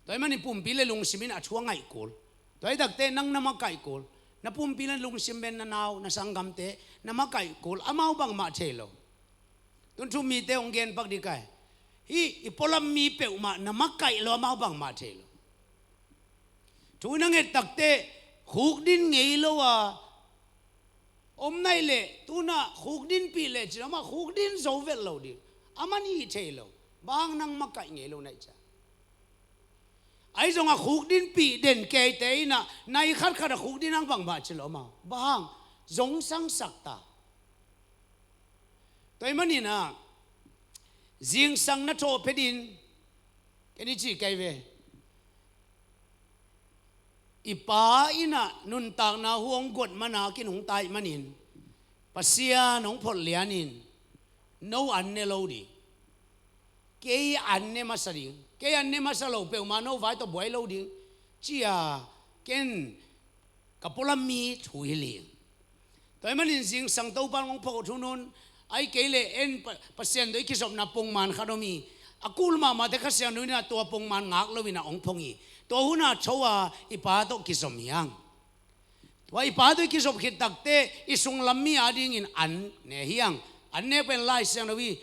Tua ahih manin pumpi le lungsim in a thu a ngaih kul. Tua ahih takte nang na makaih kul. Na pumpi le lungsim pen na nau, na sanggamte, na makaih kul. Amau bangmah thei lo. Tun thu mite hong gen pak dih kai. Hih i pualam mi peuhmah na makaih lo, amau bangmah thei lo. Thu na nget takte khukdin ngei lo a om nai leh, tuna khukdinpih leh cin amah khukdin zo vet lo ding. Amah nih thei lo. Bang hang nang makaih ngei lo naih ciang. Ahi zongah khukdinpih den keite in ah, nai khatkhat a khukdin hang bangmah ci lo amau. Bang hang zong sangsak ta. Tua ahih manin ah, zingsang na thawh phetin, ken i ci kei ve. I pa in ah nuntakna hu hong guat mana kin hong taih manin, Pasian hong phot lianin, no an ne lo ding. Kei an ne masa ding. Kei an ne masa lo peuhmah no vai tawh buai lo ding. Ci-a ken ka pualam mi thu hi ling. Tua ahih manin zingsang Topa in hong phawk thu nun, ahih kei leh en Pa-, Pasian tawh i kizopna pongman khat om hi. A kul mahmahte Kha Siangtho in ah tua pongman ngak loin ah hong phong hi. Tua hun ah tho a i pa tawh kizom hi hang. Tua i pa tawh i kizop khit takte i sunglam mi adingin an ne hi hang. An nek pen Lai Siangtho hi.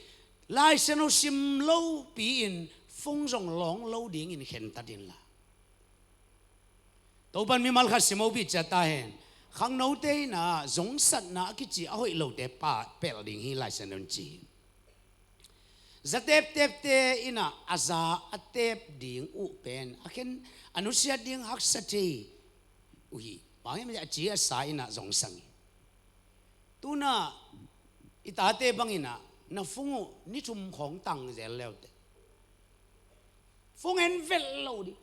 Lai Siangtho sim lopi-in phone zong lawng lo dingin khentat inla. Topan mimal khat sim ho bit ciat ta hen. Khangnote in ah zongsatna a kici a hoih lote pa pelh ding hi Lai Siangtho in ci hi. Za teptepte in ah a za a tep ding uh pen a khen a nusiat ding haksa thei uh hi. Bang hiam a ci a sa in ah zongsang hi. Tuna i tate bangin ah na phone uh ni thum khawng tang zel leute. Phone en vel lo ding.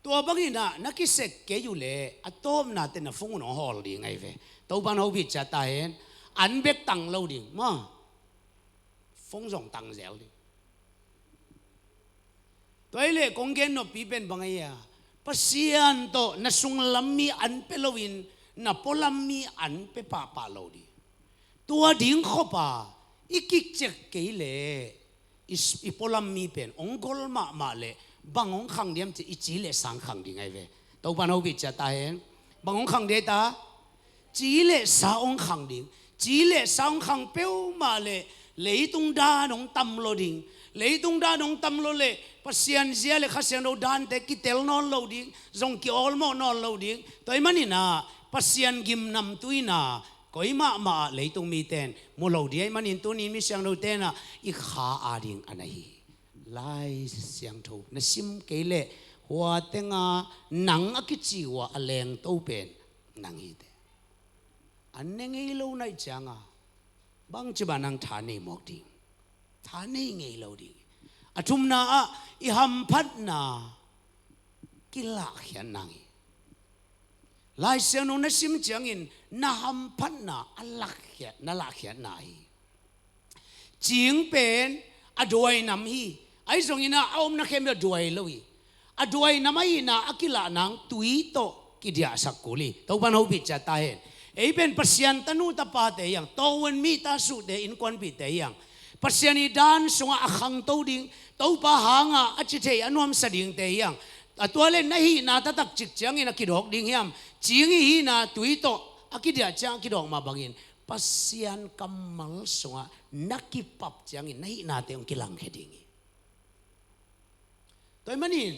Tua bangin ah na kisek kei uh leh a tawpna teh na phone un hong hawl ding ahi ve. Topan ho bit ciat ta hen. An bek tang lo ding maw. Phone zong tang zel ding. Tua ahih leh kong gen noppi pen bang ahi a, Pasian tawh na sunglam mi an pia loin na pualam mi an pia pahpah lo ding. Tua ding khop a i kikciak kei leh i, i pualam mi pen hong gol mahmah leh bang hong khang diam cih i ci leh sa hong khang ding ahi ve. Topan ho bit ciat ta hen. Bang hong khang ding ahi ta? Ci leh sa hong khang ding. Ci leh sa hong khang peuhmah leh leitung dan hong tam lo ding. Leitung dan hong tam lo leh Pasian zia leh Kha Siangtho dante kitel nawn lo ding. Zong kiawlmawh nawn lo ding. Tua ahih manin ah Pasian gimnamtui na koi mahmah ah leitung mite in mu lo ding ahih manin tuni in mi siangthote in ah i kha ading a na hi. Lai Siangtho na sim kei leh hua tenga nang a kici uh a lengto pen nang hi teh. An ne ngei lo naih cianga bangci bang nang tha nei mawk ding. Tha nei ngei lo ding. A thumna ah i hamphatna kilahkhiat nang hi. Lai Siangtho na sim ciangin na hamphatna a lakkhiat, na lahkhiatna hi. Cing pen a duai nam hi. Ahi zongin ah a omna khempeuh a duai lo hi. A duai nam ahihna a kilah nang tui tawh kidiahsak kul hi. Topan ho bit ciat ta hen. Ei pen Pasian tanu tapate hi hang. Tawh un mi tasuhte innkuanpihte hi hang. Pasian i dan sungah a khangto ding. Topa hangah a ci thei a nuamsa dingte hi hang. A tua leh na hihna taktak cik ciangin a kidawk ding hiam? Cing i hihna tui tawh a kidiah ciang a kidawk mah bangin Pasian kammal sungah na kipap ciangin na hihnate hong kilangkhia ding hi. Tua ahih manin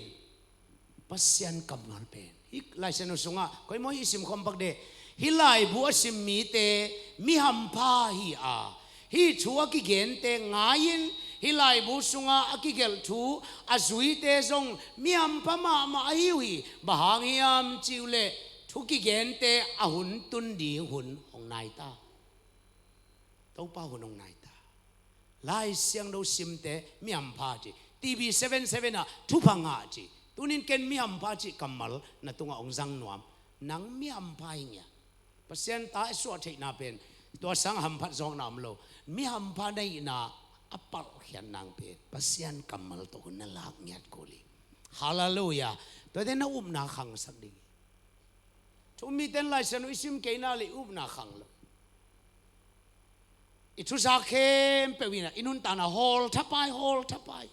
Pasian kammal pen hih Lai Siangtho sungah koi maw hih i simkhawm pak deh. Hih laibu a sim mite mi hampha hi a, hih thu a kigente ngai-in hih laibu sungah a kigelh thu a zuite zong mi hampha mahmah ahi uh hi. Bang hang hiam cih uh leh thu kigente a hun tun ding hun hong nai ta. Topa hun hong nai ta. Lai Siangtho simte mihampha ci. TV seven seven ah thupha ngah ci. Tunin ken mihampha cih kammal na tungah hong zang nuam. Nang mihampha hi ngia. Pasian ta i suah theihna pen tua sang hamphat zawkna om lo. Mihampha na hihna a palhkhiat nang pen Pasian kammal tawh hun na lak ngiat kul hi. Halleluiah. Tuate na upna khangsak ding hi. Thu-um mite in Lai Siangtho i sim kei nak leh i upna khang lo. I thusa khempeuh in ah i nuntakna hawl thapai, hawl thapai.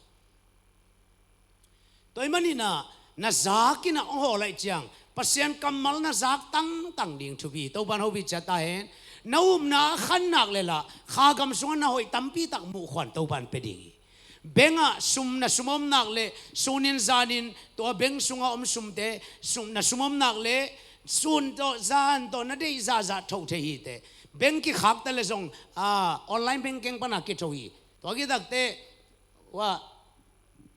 Tua ahih manin ah na zak in ah hong hawl ahih ciang Pasian kammal na zak tangtang ding thupi. Topa'n hopih ciat ta hen. Na upna a khan nak leh lah kha gam sungah na hoih tampi tak muh khuan Topa'n pia ding hi. Bank ah sum, na sum a om nak leh sunin zanin tua bank sungah om sumte, sum, na sum a om nak leh sun tawh zan tawh na deih zahzah tho thei hi teh. Bank kikhak ta leh zong, ah, online banking pan a kitho hi. Tua khit tak teh, tua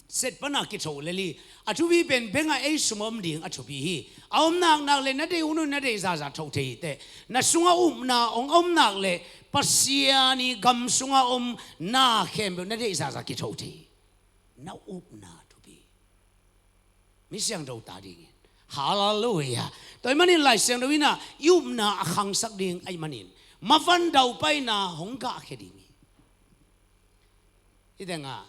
set pan a kitho lel hi. A thupi pen bank ah ei sum a om ding a thupi hi. A om nak nak leh na deih hun hun na deih zahzah tho thei hi teh. Na sungah upna hong om nak leh Pasian ii gam sungah om na khempeuh na deih zahzah kitho thei hi. Na upna thupi. Mi siangtho ta dingin. Halleluiah. Tua ahih manin Lai Siangtho in ah i upna a khangsak ding ahih manin mavan daupaina hong gahkhia ding hi. Hih tengah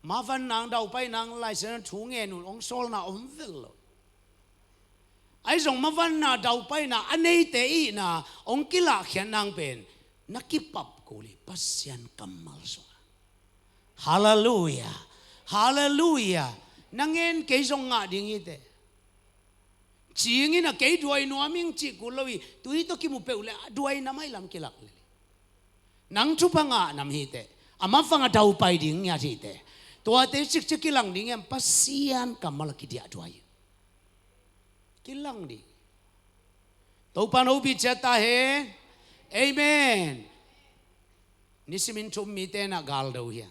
mavan nang daupai nang Lai Siangtho thu ngen un hong sawlna om vel lo. Ahi zong mavanna daupaina a neite i hihna hong kilahkhiat nang pen na kipap kul hi Pasian kammal sungah. Halleluiah. Halleluiah. Na ngen kei zong ngah ding hi teh. Cing in ah kei duai nuam ing cih kul lo hi. Tui tawh kimu peuh leh a duai nam ahi lam kilak lel hi. Nang thupha ngah nam hi teh. A mavang a daupai ding ngiat hi teh. Tuate cikcik kilang ding hiam? Pasian kammal a kidiah duai hi. Kilang ding. Topa'n hopih ciat ta hen. Amen. Nisimin thu-um mite in ah gal do hi a,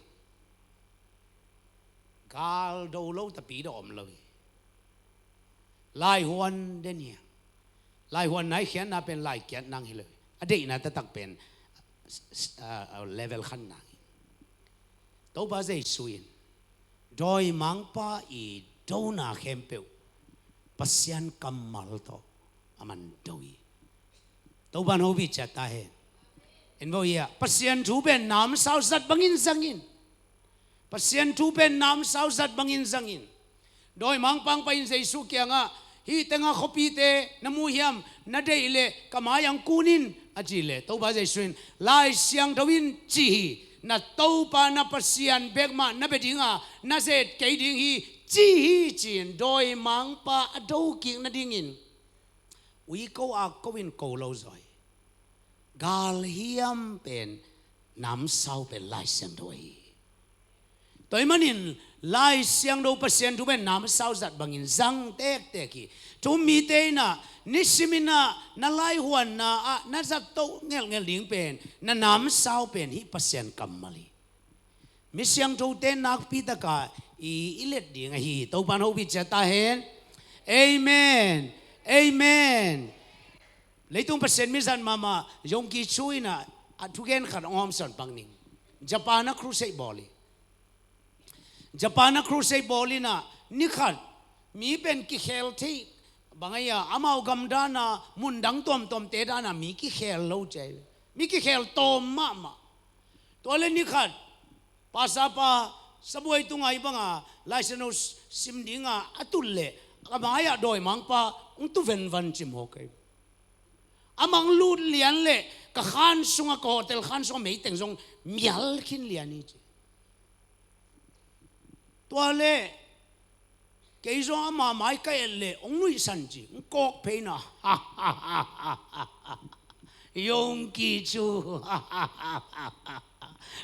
gal do lo tapi dawh om lo hi. Laihuan den hi a, laihuan na i khiatna pen lai kiat nang hi lo hi. A deihna taktak pen, ah, level khat nang hi. Topa Jesu in dawimangpa ii dona khempeuh Pasian kammal tawh a man do hi. Topa'n hopih ciat ta hen. En vo hi a, Pasian thu pen namsau zat bangin zang in. Pasian thu pen namsau zat bangin zang in. Dawimangpa hong pai in Jesu kiangah, hih tengah khuapite na mu hiam? Na deih leh ka mai-ah hong kun in, a cih leh Topa Jesu in, Lai Siangtho in ci hi, na Topa na Pasian bek mah na bia ding a, na zet kei ding hi, ci hi, ci-in dawimangpa a do kik nadingin uiko ak ko in ko lo zaw hi. Galhiam pen, namsau pen Lai Siangtho ahi hi. Tua ahih manin Lai Siangtho Pasian thu pen namsau zat bangin zang tektek hi. Thu-um mite in ah nisimin ah na laihuanna ah na zatto ngelhngelh ding pen, na namsau pen hih Pasian kammal hi. Mi siangthote nakpi takin i, i let ding ahi hi. Topa'n hopih ciat ta hen. Amen. Amen. Leitung Pasian mizat mahmah Yonggi Cho in ah, a thugen khat hong hawmsawn pak ning. Japan ah crusade bawl hi. Japan ah crusade bawl in ah, ni khat mi pen kikhel thei, bang ahi a, amau gam dan a, mun dang tuamtuamte dan a mi kikhel lo ci hi. Mi kikhel tawm mahmah. Tua leh ni khat, pastor pa, sabuai tungah hih banga Lai Siangtho sim dinga a tut leh, a mai-ah dawimangpa hong tu venvan ci mawk hi. Amah hong lut lian leh ka khan sungah, ka hotel khan sungah meiteng zong mial khin lian hi ci. Tua leh kei zong ama mai ka et leh hong nuihsan ci, hong kawk phei in ah, Yonggi Cho,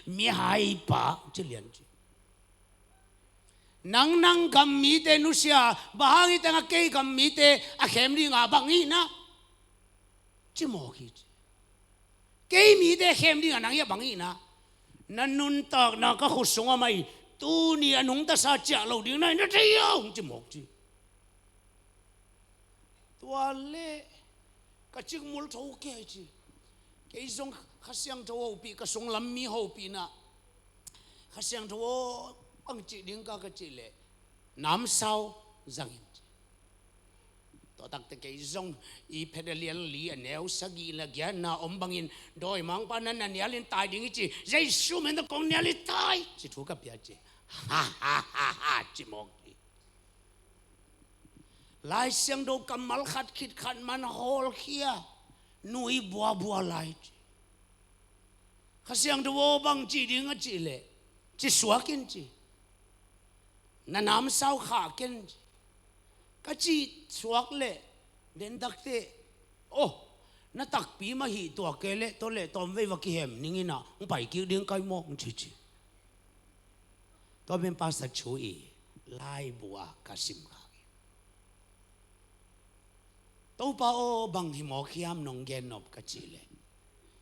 mihaipa, ci lian ci. Nang, nang gam mite nusia, bang hang hih tengah kei gam mite a khem dinga bang hihna? Ci mawk hi ci. Kei mite khem dinga nang hih a bang hihna? Na nuntakna ka khut sungah mah hi, tuni a nungta sa ciah lo ding na hi, na thei hiam, ci mawk ci. Tua leh ka cikmul tho kei ci. Kei zong Kha Siangtho hopih, ka sunglam mi hopih in ah, Kha Siangtho aw, bang cih ding ka, ka cih leh namsau zang in ci. Tua takte kei zong i Phet a lian li a neu sagih na giatna om bangin dawimangpa na na nialin tai ding i ci, Jesu min tawh kong nial i tai ci thu ka pia ci. Ha ha ha ha ci mawk hi. Lai Siangtho kammal khat khit khat man hawlkhia, nui buabua lai ci. Kha Siangtho aw bang cih ding a cih leh ci suak in ci. Na namsau khah ken ci. Ka cih suak leh den takte, oh, na takpi mah hi tuak kei leh tua leh tawmvei va kihem ning in ah hong pai kik ding kai mawk ci ci. Tua pen Pastor Chu i laibu a ka sim khak hi. Topa aw bang hi mawk hiam nong gen nop ka cih leh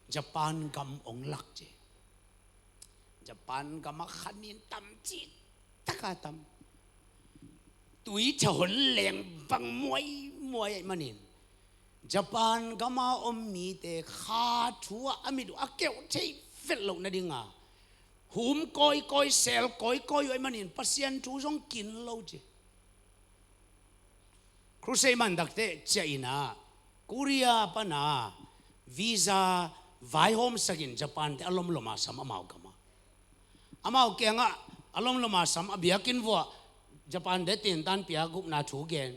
Japan gam ong lak ci. Japan gam a khanin tam ci taka tam. Tuitha hon leng bang muaimuai ahih manin Japan gama om mite kha thu ah a mit uh a keuh thei vet loh nadinga hum kawikawi, sel kawikawi uh ahih manin Pasian thu zong kin lo ci. Crusade man takte ciah in ah Korea pana visa vaihawmsakin Japan te a lomlom a sam amau gama. Amau kiangah a lomlom a sam a biakinn vuah Japan te tintan pia gupna thu gen.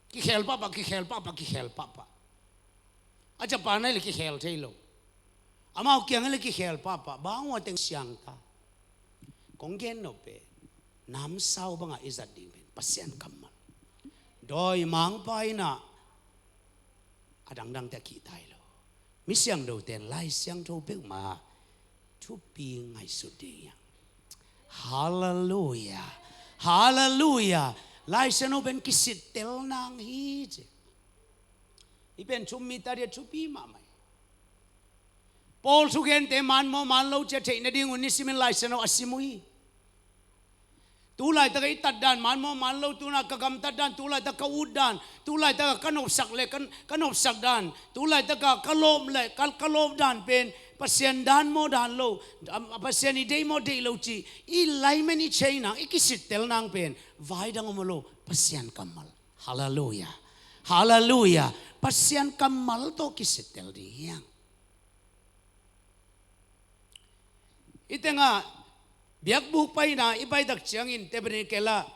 Kikhel pahpah, kikhel pahpah, kikhel pahpah. A Japan ah le kikhel thei lo. Amau kiangah le kikhel pahpah, bang ua teng siangta. Kong gen nop pen namsau bangah i zat ding pen Pasian kammal. Dawimangpa in ah a dangdangte a kihtai lo. Mi siangthote in Lai Siangtho peuhmah thupi ngaihsut ding hi hang. Halleluia. Halleluia. Lai Siangtho pen kisittel nang hi ci. Hih pen thu-um mite ading thupi mahmah hi. Paul thugente manmawh manlo ci a theih nadingun nisimin Lai Siangtho a sim uh hi. Tu laitak a i tatdan manmawh manlo, tu-in ah ka gamtatdan, tu laitak ka utdan, tu laitak a ka nopsak le ka, ka nopsakdan, tu laitak a ka lawp le ka, ka lawpdan pen Pasian dan maw dan lo, a, Pasian i deih maw deih lo ci i lamen i cheina i kisittel nang pen vai dang om lo, Pasian kammal. Halleluia. Halleluia. Pasian kammal tawh kisittel ding hi hang. Hih tengah biakbuk paina i paitak ciangin tabernacle ah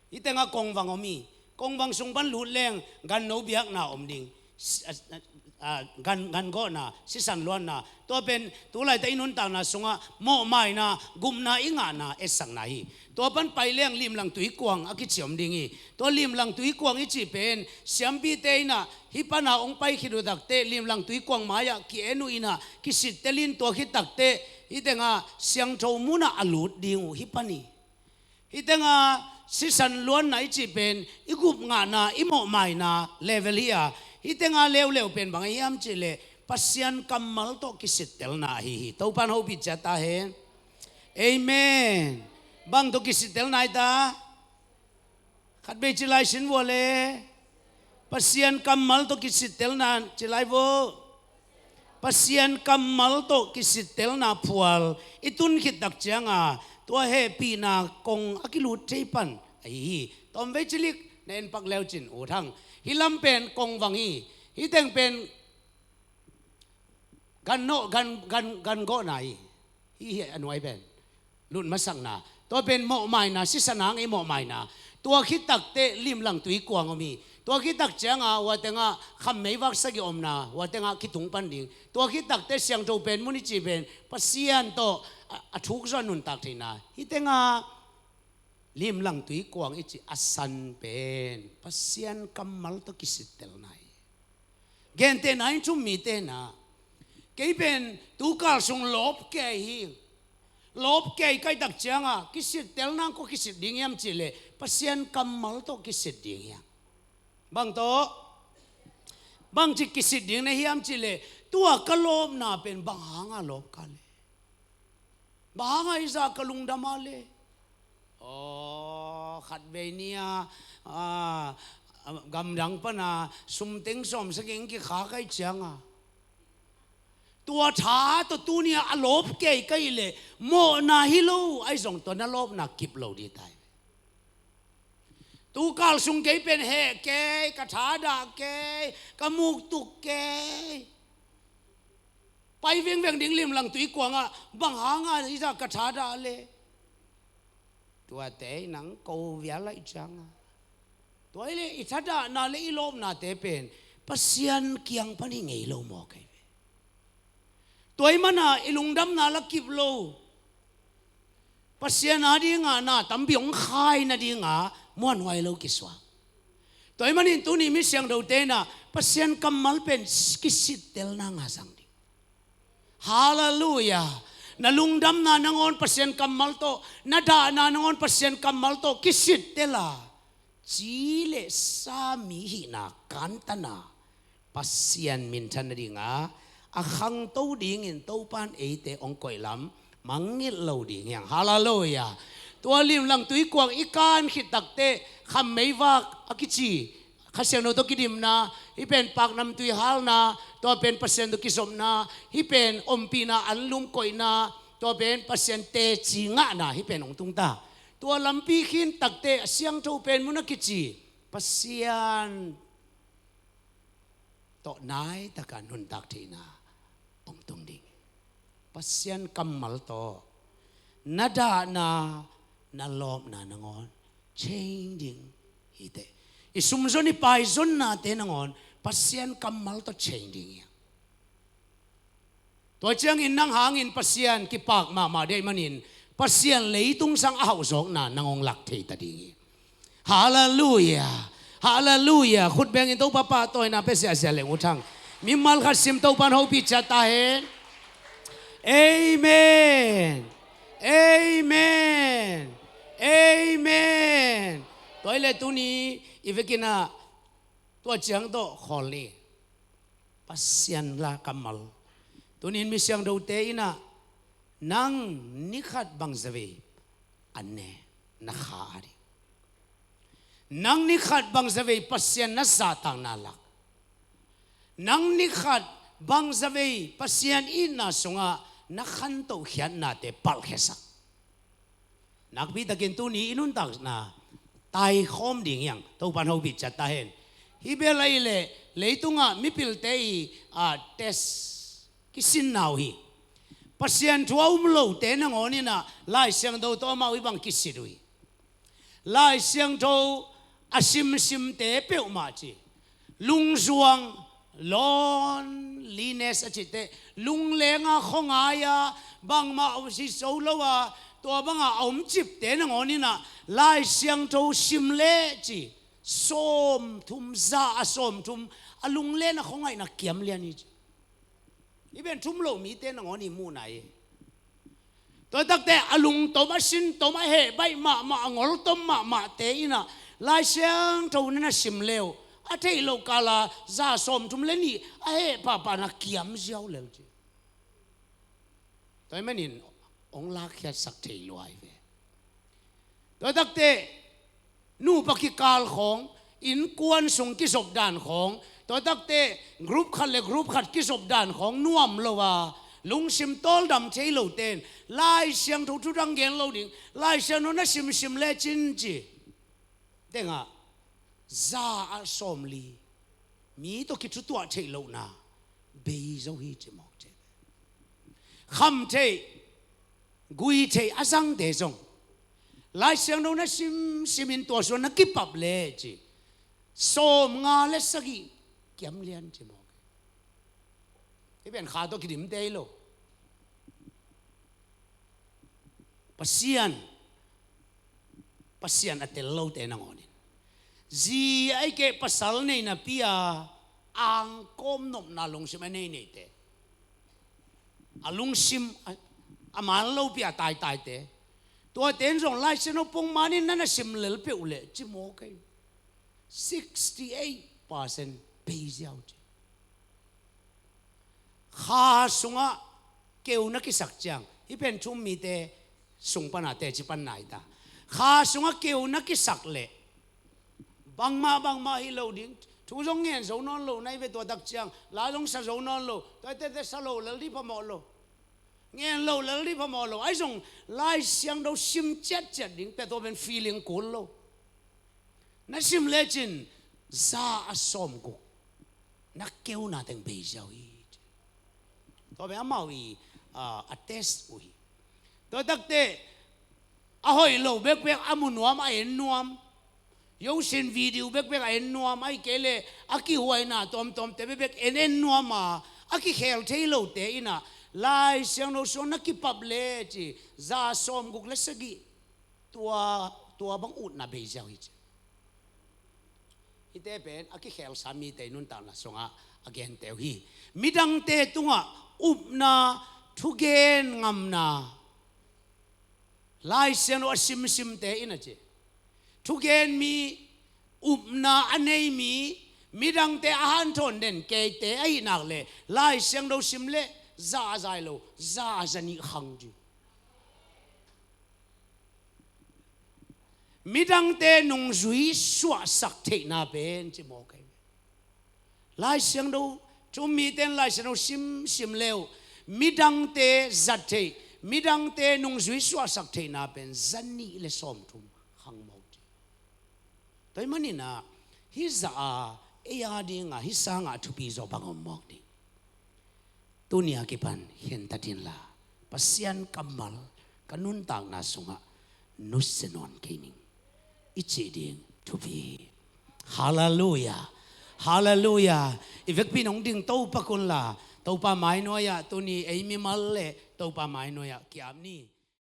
hih tengah kongvang om hi. Kongvang sung pan lut leng ganno biakna om ding. Si-, a, a, gan, gan gawhna, sisan luanna. Tua pen tu laitak i nuntakna sungah mawhmaina, gupna i ngahna, etsakna hi. Tua pan pai leng limlang tuikuang a kici om ding hi. Tua limlang tuikuang i cih pen siampite in ah hih pana hong pai khit uh takteh limlang tuikuang mai-ah ki-en uh in ah kisittel in, tua khit takteh hih tengah siangtho munah a lut ding uh hih pan hi. Hih tengah sisan luanna i cih pen i gup ngahna, i mawhmaina level hi a, hih tengah leuleu pen bang ahi hiam cih leh Pasian kammal tawh kisittelna ahi hi. Topa'n hopih ciat ta hen. Amen. Bang tawh kisittelna hi ta? Khatvei ci lai sin vua le. Pasian kammal tawh kisittelna ci lai vua. Pasian kammal tawh kisittelna phual i tun khit tak cianga tua hehpihna kong a kilut thei pan ahi hi. Tawmvei cilik na en pak leu cin ut hang. Hih lam pen kongvang hi. Hih teng pen gan nawh, gan, gan, gan gawhna hi. Hih hi a nuai pen lut masakna. Tua pen mawhmaina, sisan hang i mawhmaina. Tua khit takteh limlang tuikuang om hi. Tua khit tak cianga hua tengah khammei vak sagih omna, hua tengah kitung pan ding. Tua khit takteh siangtho pen mun i cih pen Pasian tawh a, a thuk zawh nuntak theihna. Hih tengah limlang tuikuang i cih a san pen Pasian kammal tawh kisittelna hi. Gentehna in thu-um mite in ah, kei pen tukal sung lawp kei hi. Lawp kei ka hih tak cianga kisittelna kong kisit ding hiam cih leh Pasian kammal tawh kisit ding hi hang. Bang tawh? Bangci kisit ding na hiam cih leh tua ka lawpna pen bang hanga lawp ka le? Bang hanga hizah ka lungdam a le? Aw, khatvei ni-a, a, gamdang pana sum teng sawmsagih kikhak ahih cianga Tua tha tawh tuni-ah a lawp kei ka hih leh mawhna hi lo, ahi zong tua na lawpna kip lo ding ta hi. Tu kal sung kei pen heh kei, ka thadah kei, ka muktuk kei. Pai vengveng ding limlang tui kuangah bang hangah hih zah ka thadah le. Tuate in nang ko vial laih cianga. Tua hi leh i thadahna le i lawpnate pen Pasian kiang pan hi ngei lo maw kei ve. Tua hi mana i lungdamna la kip lo. Pasian a dinga na tampi hong khai nadinga muanhuai lo kisuak. Tua hi manin tuni mi siangthote inah Pasian kammal pen kisittelna ngah zang ding. Halleluiah. Na lungdamna nangawn Pasian kammal tawh, na dahna nangawn Pasian kammal tawh kisittel a, ci le sa mi hihna kantana Pasian minthan nadinga a khangto dingin Topan eite hong koih lam mangngilh lo ding hiang. Halleluiah. Tua limlang tui kuang i kan khit takteh khammeivak a kici, Kha Siangtho tawh kidimna, hih pen paknamtui halna, tua pen Pasian tawh kizopna, hih pen ompihna anlum koihna, tua pen Pasian teci ngahna, hih pen hong tungta. Tua lampi khin takteh a siangtho pen mun a kici Pasian tawh naitaka nuntak theihna hong tung ding. Pasian kammal tawh na dahna, na lawpna nangawn change ding hi teh. I sumzon, i paizonnate nangawn Pasian kammal tawh change ding hi. Tua ciangin nang hangin Pasian kipak mahmah ding ahih manin Pasian leitung sang a hauhzawkna nang hong lak thei ta ding hi. Halleluiah. Halleluiah. Khut bengin Topa pahtawina pia siahsiah leng U Thang. Mimal khat sim, Topan hopih ciat ta hen. Amen. Amen. Amen. Tua hi leh tuni i vekinah tua ciang tawh khawl ni. Pasian la kammal. Tunin mi siangthote inah nang nikhat bangzavei an ne na kha a ding. Nang nikhat bangzavei Pasian na zahtakna lak. Nang nikhat bangzavei Pasian itna sungah na khantohkhiatnate palhkhiasak. Nakpitakin tuni i nuntakna taikhawm ding hiang, Topan hopih ciat ta hen. Hih bel ahih leh leitungah mipilte i, a, test kisinna uh hi. Pasian thu a um lote nangawn inah Lai Siangtho tawh amau hih bang kisit uh hi. Lai Siangtho a simsimte peuhmah ci, lungzuang, loneliness a cihte, lunglenga khuangai-a bangmah a om zo lo a, tua banga a omcipte nangawn inah Lai Siangtho sim leh ci, sawmthum, za ah sawmthum a lunglen a khuangaihna kiamlian hi ci. Hih pen thum lo mite nangawn i muhna hi. Tua takte a lungtom, a sintom, a heh baih mahmah, a ngoltom mahmahte inah Lai Siangtho na na sim leh uh a theih loh kala za sawmthum le nih a heh pahpahna kiam ziau lel ci. Tua ahih manin hong lakkhiatsak thei lua hi ve. Tua takte nupa kikal khawng, innkuan sung kizop dan khawng, tua takte group khat le group khat kizop dan khawng nuam lo a, lungsim tawldam thei lote in Lai Siangtho thudang gen lo ding, Lai Siangtho na simsim lecin ci. Tengah za ah sawmli mi tawh kithutuah theih lohna bei zo hi ci mawk ci. Kham theih, gui theih a zangte zong Lai Siangtho na simsimin tua sungah na kipap leh ci, sawmnga le sagih kiamlian ci mawk. Hih pen kha tawh kidimte hi lo. Pasian, Pasian a tel lote nangawnin, zi a i keh pasal nei napi-a angkawm nopna lungsim a nei neite, a lungsim a, a man lopi a taitaite, tuate in zong Lai Siangtho pongmanin na na sim lel peuh leh ci mawk ei, sixty eight percent pei ziau ci. Kha sungah keu na kisak ciang, hih pen thu-um mite sung pana teci panna hi ta. Kha sungah keu na kisak leh bangmah bangmah hi lo ding, Thu zong ngen zo nawn lo na hi ve, tua tak ciang la zong sa zo nawn lo, tua hi teh sa lo lel dih phamawh lo. Ngen lo lel dih phamawh lo. Ahi zong Lai Siangtho sim ciatciat ding pia, tua pen feeling kul lo. Na sim lecin za a sawmguk na keuna teng bei ziau hi. Tua pen amau i, ah, a test uh hi. Tua tak teh a hoih lo bekbek a mu nuam, a en nuam. Yosin video bekbek a en nuam, ahih kei leh a kihuaina tuamtuamte bekbek en en nuam a, a kikhel thei lote in ah Lai Siangtho sung na kipap le ci, za sawmguk le sagih, tua, tua bang utna bei ziau hi ci. Hihte pen a kikhelsa mite i nuntakna sungah a gente uh hi. Midangte tungah upna, thugen ngamna, Lai Siangtho a simsimte in a ci, thugen mi, upna a nei mi, midangte a hanthawn den keite ahih nak leh Lai Siangtho sim leh za a za hi lo, za a za nih khang ci. Midangte nungzui suahsak theihna pen ci mawk ahi. Lai Siangtho, thu um mite in Lai Siangtho simsim le uh, midangte zat theih, midangte nungzui suahsak theihna pen za nih le sawmthum khang mawk ci. Tua ahih manin ah hih zah a ei a dingah hih sangah thupi zaw bang om mawk ding. Tuni a kipan khentat inla Pasian kammal ka nuntakna sungah nusia nawn kei ning i cih ding thupi. Halleluiah. Halleluiah. I vekpi in hong ding Topa kunla, Topa mainuai-ah tuni ei mimal le Topa mainuai-ah kiam ni.